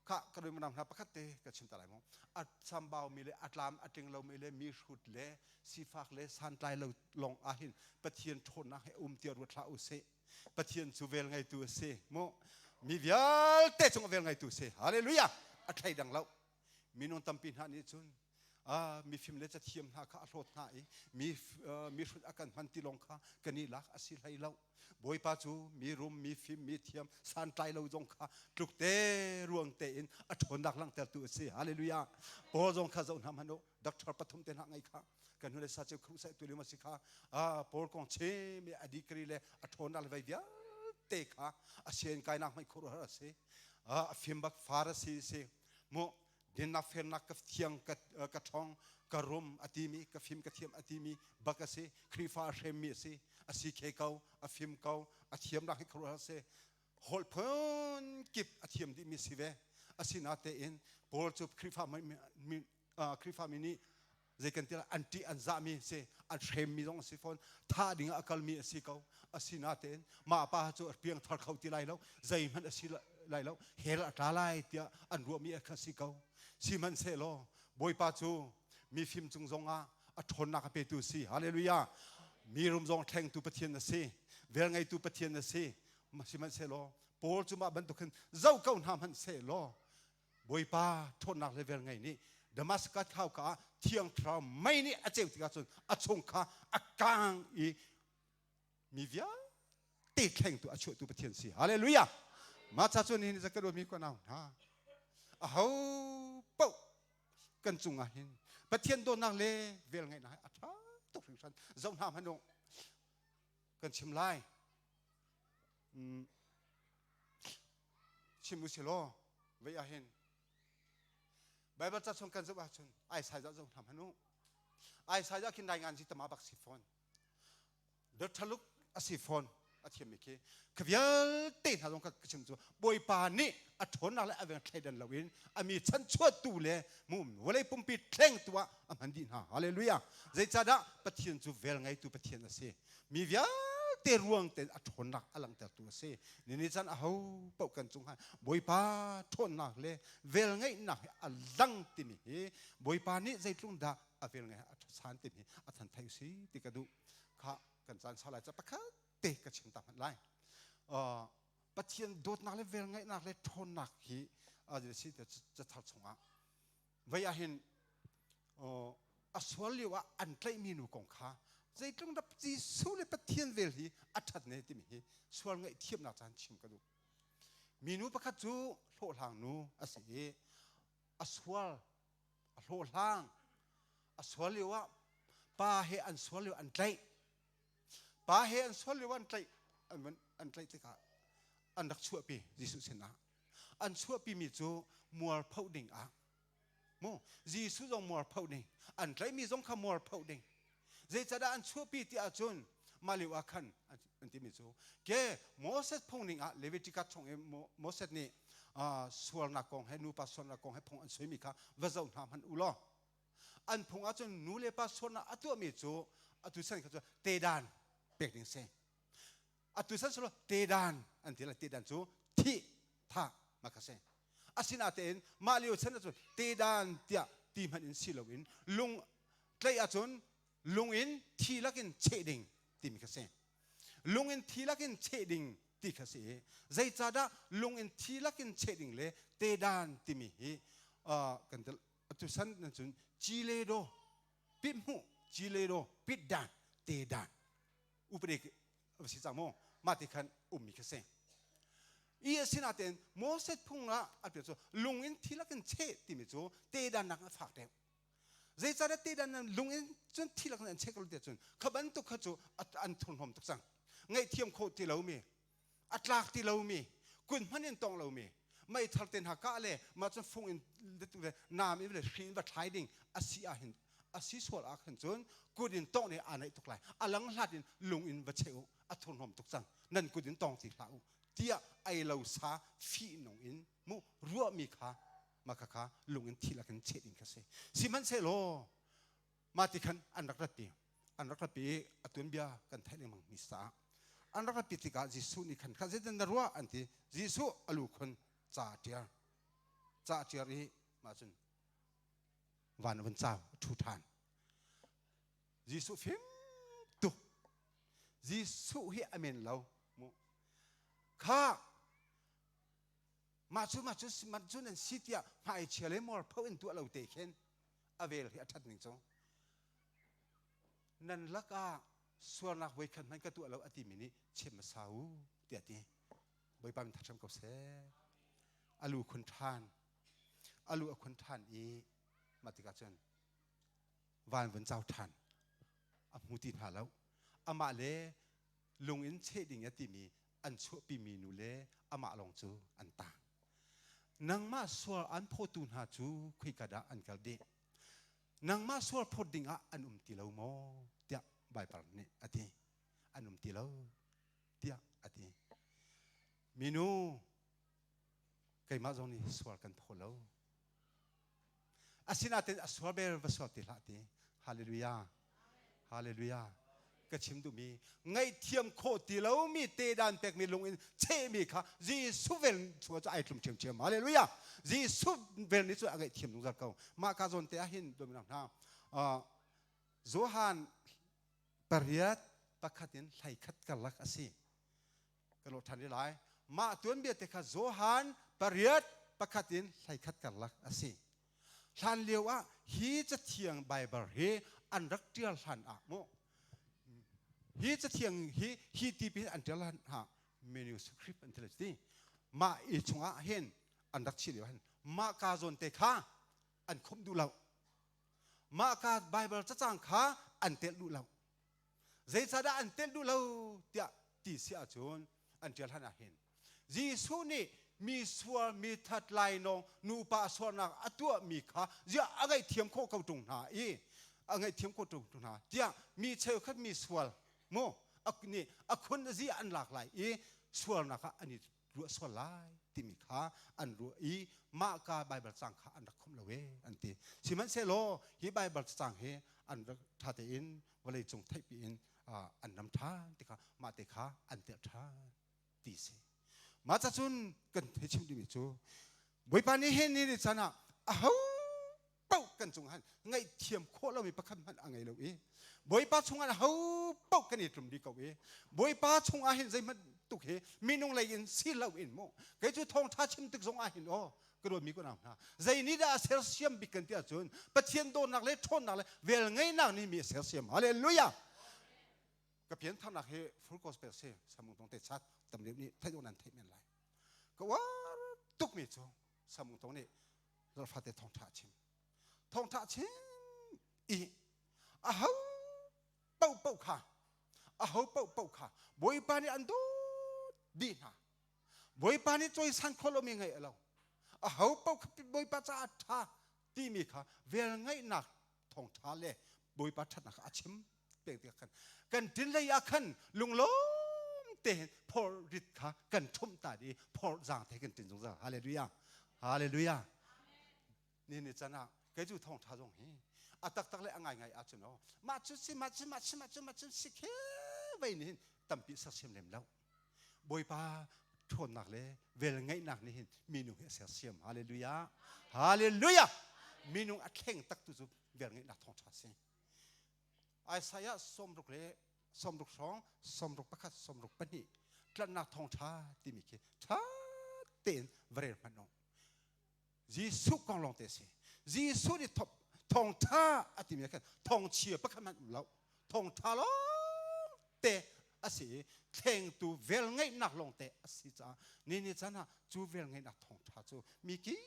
kha ka rim hna pakhat te ka chim ta lai mu a chambau mi le a tlam a tling lomi le mi hrut le sifak le santlai lo lawng ah hin Pathian ṭhawnnak he um tiah ruat hlah u sih Pathian cu vel ngeitu a si mu mi vialte cung vel ngeitu a si hallelujah a thleidang lo minung tampi hna nih cun mifim le cathiam hna kha a hlawt hna i mi mi hrut a kan hman ti lawng kha kan i lak a si hlei lo Bawipa cu mi rum mi fim mi thiam santlai lo zong kha tluk te ruang te in a ṭhawnnak langhtertu a si hallelujah Paul zong kha zoh hna hmanh u doctor pathum te hna ngei kha kan hnu le sa cheu khru sai tu lio si kha Paul kong chim i a degree le a ṭhawnnak le vei vialte kha a sian kainak hmanh khuaruahhar a si a fim bak Pharisee si mu dinnak felnak ka thiang ka ṭhawng ka rum a timi ka fim ka thiam a timi bak a si Khrihfa a hremmi a si a si khe ko a fim ko a thiamnak hi khuaruahhar si holh phun kip a thiam dihmi si ve asinatein Paul cu Khrihfa mi Khrihfa mi nih zei kan ti an ṭih an zahmi si an hremmi zong a si fawn thah ding ah a kalmi a si ko asinatein mah pa cu a piangthar kho ti lai lo zeihmanh a si lai lo hell a tla lai tiah an ruahmi a kha si ko sihmanhsehlaw Bawipa cu mifim cung zongah. A ṭhawnnak a petu si. Hallelujah. Mi rum zong thlengtu Pathian na si. Vel ngeitu Pathian na si. Sihmanhsehlaw Paul cu mah bantuk hin zoh ko hna hmanh sehlaw Bawipa ṭhawnnak le vel ngei nih Damascus khau ka ah Thiang Thlarau mei nih a ceu tikah cun a chung kha a kang i mi vialte thlengtu a chuahtu Pathian si. Hallelujah. Mah ca cu nihin ka ruahmi ko nau hna. Aho paoh kan cungah hin Pathian dawtnak le vel ngeihnak hi a ṭha tuk hringhran. Zoh hna hmanh u. Kan chim lai. Chim u si law vei ah hin Bible ca chung kan zoh ahcun Isaiah zoh hna hmanh u. Isaiah khin nai ngan si tama bak si fawn. Dothaluk a si fawn a thiammi khi kha vialte hna zong ka chim cu Bawipa nih a ṭhawnnak le a veng thleidan loin a mi chanchuahtu le mu vawlei pumpi thlengtu ah a hman dih hna. Hallelujah. Zeicahdah Pathian cu vel ngeitu Pathian a si. Mi vialte ruang tein a ṭhawnnak a langhtertu a si. Nini caan aho paoh kan cung Bawipa ṭhawnnak le vel ngeihnak hi a lang timi hi Bawipa nih zeitlung dah a vel ngeih a ṭhasan timi a than thei si ti ka duh. Kha kan caan sau lai ca pakhat te ka chim ta hmanh lai. Pathian dawtnak le vel ngeihnak le ṭhawnnak hi a si te cathar chungah vei ah hin a sual lio ah an tlaihmi nu kong kha zeitlung dah Jesuh le Pathian vel hi a ṭhat ne timi hi sual ngaihthiamnak caan chim ka duh. Minu pakhat cu hlawhhlang nu a si i a sual a hlawhhlang a sual lio ah pa he an sual lio an tlaih pa he an sual lio an tlaih an an tlaih tikah an rak chuahpi Jesuh sinah an chuahpimi cu mualpho ding ah mu Jesuh zong mualpho ding an tlaihmi zong kha mualpho ding zeicahdah an chuahpi ti ahcun mah lio ah khan an timi cu ke Moses phung ning ah Leviticus chung i Moses nih sualnak kong he nupa sualnak kong he phung an suimi kha va zoh hna hmanh u law an phung ahcun nu le pa sualnak a tuahmi cu atu san kha cu tedan pek ding si atu san solo tedan an ti la tedan cu thi tha ma kha si asinatein mah lio chan ahcun tedan tiah ti hmanh in si loin lung tlaih ahcun lung in thi lakin cheh ding timi kha si lung in thi lakin cheh ding ti kha si zeicahdah lung in thi lakin cheh ding le tedan timi hi kan atu san nan cun chile do pit hmu chile do pit dan te dan upade si cang mu mah ti khan ummi kha si i asinain Moses phung ah a cu lung in thi lakin cheh timi cu te dan nak a fak deuh zeicahtiah te dan lung in cun thi lakin an cheh ko ti cun kha bantuk kha cu an thurhnawm tuk cang ngaihthiam khawh ti lomi a tlak ti lomi kun hmanh in tong lomi meithal te hna kah le mah cun fung in naam in le hri in va thlai ding a si ah hin a si sual ah khan cun kut in tong nih aa naih tuk lai a lang hlat in lung in va cheh u a thurhnawm tuk cang nan kut in tong ti hlah u tiah ei lo sa fih nung in mu ruahmi kha mah kha kha lung in thi lakin cheh ding kha si sihmanhsehlaw mah ti khan an rak ratpi an rak ratpi i a tuanbia kan theih lengmang mi sa an rak ratpi tikah Jesuh nih khan kha zeitin na ruah an ti Jesuh a lu khun ca a ṭial ca a ṭial i mah cun van a vun cau a ṭhu ṭhan Jesuh fim tuk Jesuh hi a men lo mu kha mah cu mah cu mah cu nan si tiah hmai chia le mualpho in tuah lo te khin a vel hi a ṭhat ning cu nan lakah sualnak voikhat hmanh ka tuah lo a timi nih chim hmasa u tiah ti Bawipa min thahram ko seh a lu khun ṭhan a lu a khun ṭhan i mah tikah cun van vun cau ṭhan a hmu ti hna lo amah le lung in cheh ding a timi an chuahpimi nu le amah lawng cu an tang nangmah sual an phawtu hna cu khoika dah an kal dih nangmah sual phawt ding ah an um ti lo maw tiah Baibal nih a ti an um ti lo tiah a ti minu keimah zong nih sual kan phaw lo asinain a sual bel va sual ti hlah ti hallelujah hallelujah ka chim duhmi ngaihthiam khawh ti lomi te dan pekmi lung in chehmi kha Jesuh vel chung cu ai tlum ṭhiamṭhiam hallelujah Jesuh vel nih cu a ngaihthiam zungzal ko mah ka zawn te ah hin dominang hna. Johan pariat pakhat in 11 karlak a si. Ka lawh ṭhan rih lai. Mah tuanbia te kha Johan pariat pakhat in 11 karlak a si. Hlan lio ah hi cathiang Baibal hi an rak ṭial hlan ah mu hi cathiang hi hi ti pin an ṭial hlan ah manuscript an ti le ti mah i chungah hin an rak chih lio hin mah ka zawn te kha an khumh duh lo mah ka Baibal cacang kha an telh duh lo zeicahdah an telh duh lo tiah ti si ahcun an ṭial hlan ah hin Jesuh nih mi sual mi that lainawng nupa sualnak a tuahmi kha ziah a ngaihthiam khawh ko ṭung hna i a ngaihthiam khawh ṭung hna tiah mi cheukhat mi sual mu nih a khun a zi an lak lai i sualnak ah an i ruah sual lai timi kha an ruah i mah ka Baibal cang kha an rak khumh lo e an ti. Sihmanhsehlaw hi Baibal cang hi an rak ṭha tein vawleicung theihpi in an ram ṭhan tikah mah te kha an telh ṭhan ti si. Mah ca cun kan thei chim dingmi cu Bawipa nih hin ni chan ah aho paoh kan cung han ngaihthiam khawh lomi pakhat hmanh a ngei lo i Bawipa chungah aho paoh kan i tlum dih ko i Bawipa chungah hin zeihmanh tuk hi minung lei in si lo in mu kei cu thawngṭha chim tik zong ah hin aw ka ruatmi ko hna zei nih dah a sersiam bik kan ti ahcun Pathian dawtnak le ṭhawnnak le velngeihnak nih mi a sersiam hallelujah ka pian tharnak hi full gospel si samung tong te chat tam deuh nih theih nan theih men lai ka uar tukmi cu samung tong nih zarhfate thawngṭha chim thawngṭha chim i a ho paoh paoh kha a ho paoh paoh kha Bawipa nih an dawt dih hna Bawipa nih cawisan khawh lomi ngaih a lo a ho paoh kha Bawipa caah ṭha timi kha vel ngaihnak thawngṭha le Bawipa ṭhatnak kha a chim pek tikah khan kan ṭin lei ah khan lunglawm tein phor rit kha kan ṭhumh ta i phor zaang te kan ṭin zungzal hallelujah hallelujah ni ni can ah kei cu thawngṭha zong hi a taktak le a ngaingai ahcun aw mah cu si mah cu mah cu mah cu mah cu si khe vei nih hin tampi sersiam lem lo Bawipa ṭhawnnak le vel ngeihnak nih hin minung hi a sersiam hallelujah hallelujah minung a thleng tak tu cu vel ngeihnak thawngṭha si Isaiah 60 le 60 hrawng 61 62 tlanhnak thawngṭha timi khi ṭha tein va rel hmanh u Jesuh kong lawng te si Jesuh nih thawngṭha a timi ah khan thawngchia pakhat hmanh um lo thawngṭha lawng te a si i thlengtu velngeihnak lawng te a si caah ni ni caan ah cu velngeihnak thawngṭha cu mi kip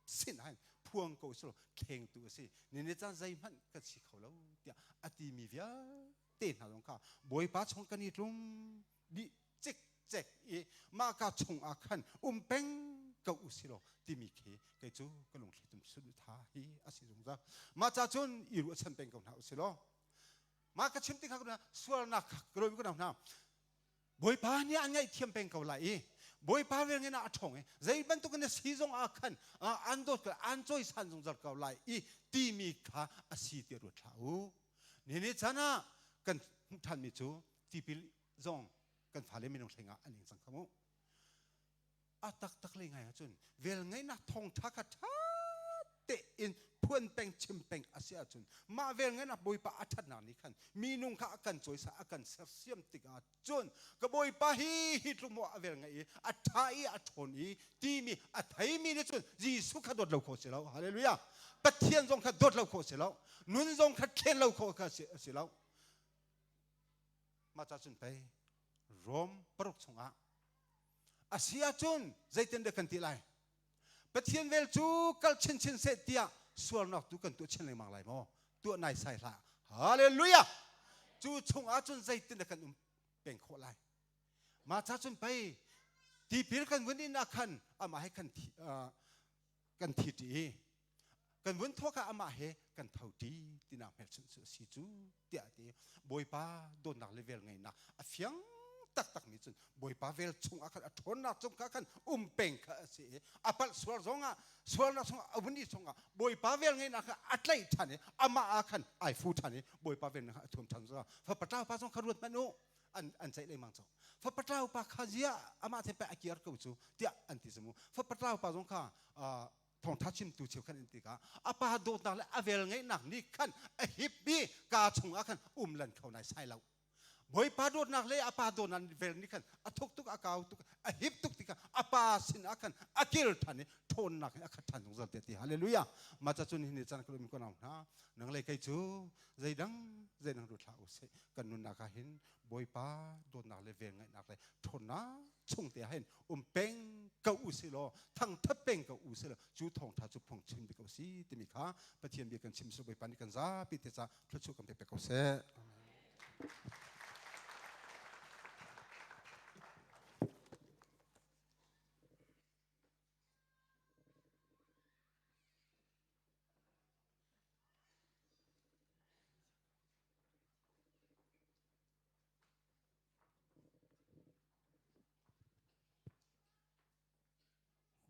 sin ah hin phuang ko silo thlengtu a si ni ni caan zeihmanh kan si kho lo tiah a timi vialte hna zong kha Bawipa chung kan i tlum dih cikcek i mah ka chung ah khan um peng ko u si law timi khi kei cu ka lungthli tum sunu tha hi a si zungzal mah ca cun i ruahchan peng ko hna u si law mah ka chim tik kha sualnak kha ka rawi ko hna Bawipa nih an ngaihthiam peng ko lai i Bawipa riangin ah a ṭhawng i zei bantuk in si zong ah khan an dawt ko an cawisan zungzal ko lai i timi kha a si tiah ruat hlah u ni ni chan ah kan hmuh ṭhanmi cu tipil zong kan fale minung hleng ah an ing cang kha mu a taktak lei ngai ahcun vel ngeihnak thawngṭha kha ṭha tein phuan peng chim peng a si ahcun mah vel ngeihnak bawipa a ṭhatnak nih khan minung kha a kan cawisa a kan sersiam tikah cun ka bawipa hi hi tluk maw a vel ngeih i a ṭha i a ṭhawn i timi a theimi nih cun Jesuh kha dawt lo khawh si lo hallelujah Pathian zong kha dawt lo khawh si lo nun zong kha thlen lo khawh kha si lo mah ca cun pei Rom paruk chungah a si ahcun zeitin dah kan ti lai Pathian vel cu kal chinchin seh tiah sualnak tu kan tuah chin lengmang lai maw tuah nai sai hlah hallelujah cu chungah cun zeitin dah kan um peng khawh lai mah ca cun pei tipil kan vun in ah khan amah he kan thi kan thi ṭi i kan vun thawk ah amah he kan tho ṭi tinak hmelchunh cu a si cu tiah a ti bawipa dawtnak le vel ngeihnak a fiang taktak mi cun bawipa vel chung ah khan a ṭhawnnak cung kha khan um peng kha a si i a palh sual zong ah sualnak chung a vun i chung ah bawipa vel ngeihnak kha a tlaih ṭhan i amah ah khan ai fu ṭhan i bawipa vel kha a thuam ṭhan zong fapa ṭau pa zong kha ruat hmanh u an an ceih lengmang cu fapa ṭau pa kha ziah amah the pe a kiar ko cu tiah an ti cu mu fapa ṭau pa zong kha. Thawngtha chimtu cheukhat in tikah a pa dawtnak le a vel ngeihnak nih khan a hip i ka chungah khan um lan kho nai sai lo. Bawipa dawtnak le a pa dawtnak vel nih khan a thuk tuk, a kau tuk, a hip tuk tikah a pa sin ah khan a kir ṭhan i ṭhawnnak in a khat ṭhan zungzal te ti. Hallelujah. Mah ca cun hi ni caan ka lumi ko nau hna, nang le kei cu zeidang zeidang ruat hlah usih. Kan nunnak ah hin Bawipa dawtnak le vel ngaihnak le ṭhawnnak chung te ah hin um peng ko u si law, thangṭhat peng ko u si law, cu thawngṭha cu phung chim bik ko si timi kha Pathian bia kan chim su. Bawipa nih kan zapi te ca thluachuah kan pek pek ko seh.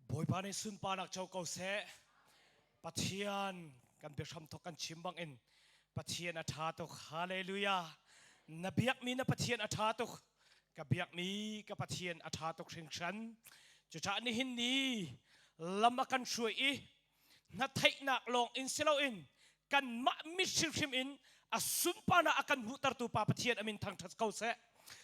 Bawipa nih sunparnak co ko seh. Pathian kan biahram thok kan chim bang in Pathian a ṭha tuk. Hallelujah. Na biakmi na Pathian a ṭha tuk. Ka biakmi ka Pathian a ṭha tuk hringhran. Cucaah nihin ni lam a kan hruai i na theihnak lawng in si loin kanmah mit hrimhrim in a sunparnak a kan hmuhtertu Pa Pathian a min thangṭhat ko seh.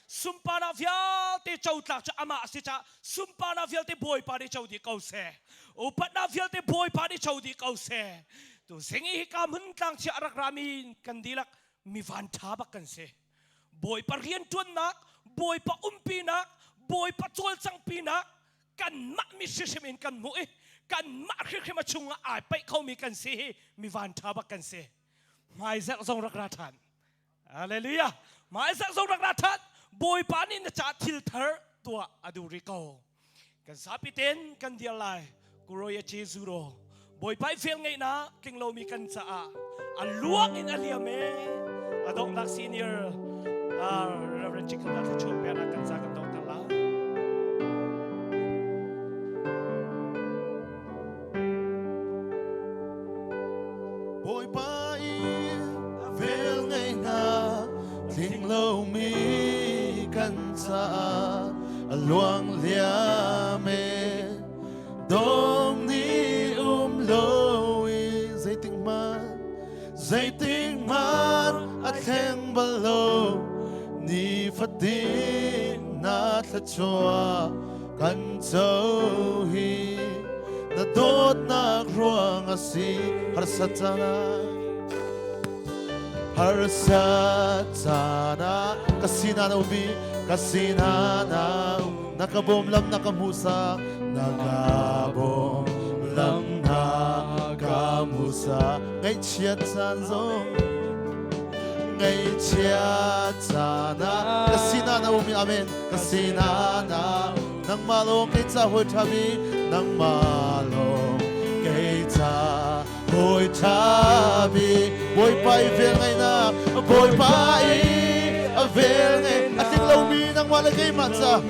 Sunparnak vialte cotlak cu amah a si caah sunparnak vialte Bawipa nih co dih ko seh. Upatnak vialte Bawipa nih co dih ko seh. Tu zing i hika hmun tlang chia a rak rami kan dihlak mi van ṭha bak kan si. Bawipa rianṭuannak, Bawipa umpinak, Bawipa cawlcanghpinak kanmah mi hrimhrim in kan hmuh i kanmah hrimhrim a chungah ai paih khomi kan si hi mi van ṭha bak kan si. Hmaizarh zong rak ra ṭhan. Hallelujah. Hmaizarh zong rak ra ṭhan. Bawipa nih na ca thil thar tuah a duh rih ko. Kan zapi ten kan dir lai. Kuroya Jesu ro. Bawipa i fel ngeihnak tling lomi kan caah a luang in a liam e. A donghnak senior Reverend Chikhanda thluachuah peknak kan ca kan donghter lai. Bawipa i vel ngeihnak tling lomi kan caah a luang liam e. Dong ni um lo i zeitik hmanh, zeitik hmanh a thleng bal lo. Nifatin na thluachuah kan co hi na dawtnak ruang a si. Harsat caan ah, harsat caan ah ka sinah na um i ka sinah na um. Na ka bawm, lam na ka hmuhsak, na ka bawm, lam na ka hmuhsak. Ngaihchiat caan zong, ngaihchiat caan ah ka sinah na um i. Amen. Ka sinah na, nangmah lawng kei ca hawi ṭha mi, nangmah lawng kei ca hawi ṭha mi. Bawipa i vel ngaihnak, Bawipa i a vel ngei a tling lomi nangmah le keimah ca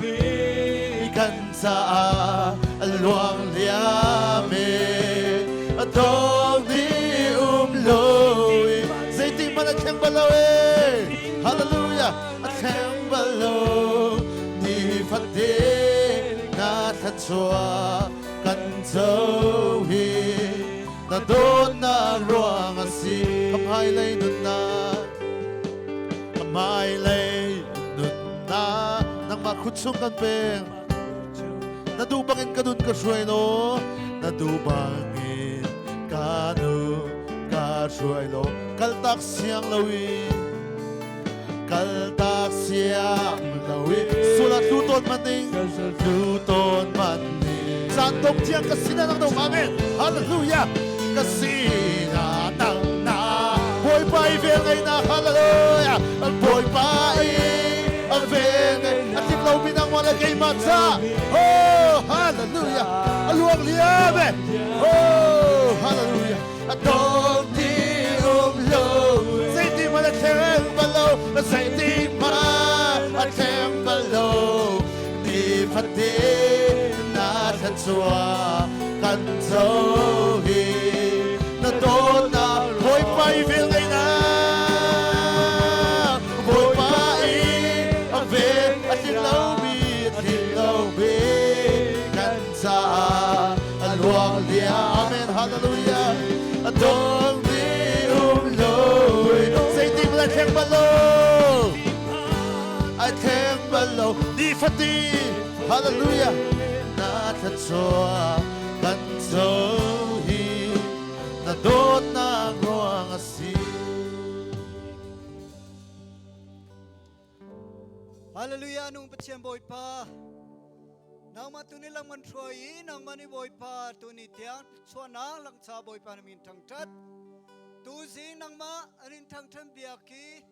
kan caah a luang liam e. A dong ni um lo i zeitik hmanh a thleng bal lo e. Hallelujah. A thleng bal lo. Nifatin na thluachuah kan co hi na dawtnak ruang a si. Ka hmailei nunnak, ka hmailei nunnak nangmah khut chung kan peng. Na duh bangin ka nun ka hruai law, na duh bangin ka nun ka hruai law, kaltak siang lo in, kaltak siang lo in sual ah tlu tawn maning, tlu tawn maning, caan dong tiang ka sinah nang dong. Amen. Hallelujah. Ka sinah nang na Bawipa i vel ngaihnak. Hallelujah. Bawipa i a vel ngai a tling lomi nangmah le keimah ca. Oh, hallelujah. A luang liam e. Oh, hallelujah. A dong ti um lo, zeiti hmanh a thleng bal lo, zeiti hmanh a thleng bal lo. Nifatin na thluachuah kan co hi na dawtnak. Bawipa i vel ngeihnak, Bawipa i a vel a tling lomi, a tling lomi kan caah a luang. luang lia. Amen. Hallelujah. A dong di um loi. Zeitik la thleng balo. Ai thleng balo. Ni fatin. Hallelujah. Na thluachuah kan co hi na dawtnak ruang a si. Hallelujah nung Pathian Bawipa nangmah tu ni lam kan hruai i nangmah ni Bawipa tu ni tiang chuahnak langcha Bawipa na min thangthat tu zing nangmah anin thangthan biak hi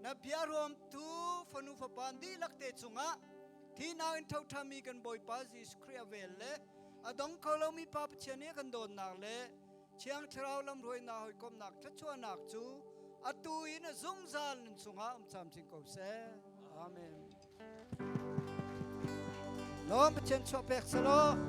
na bia ruam tu fanu fapa dihlak te cungah thi in tho mi kan Bawipa Jesuh Khrih a vel le a dong kho lomi Pa Pathian nih kan dawtnak le Thiang Thlarau lamhruainak hawikomhnak thluachuahnak cu atu in a zungzal nan chungah um camcin ko seh. Amen. Lawm Pathian chuah pek selaw.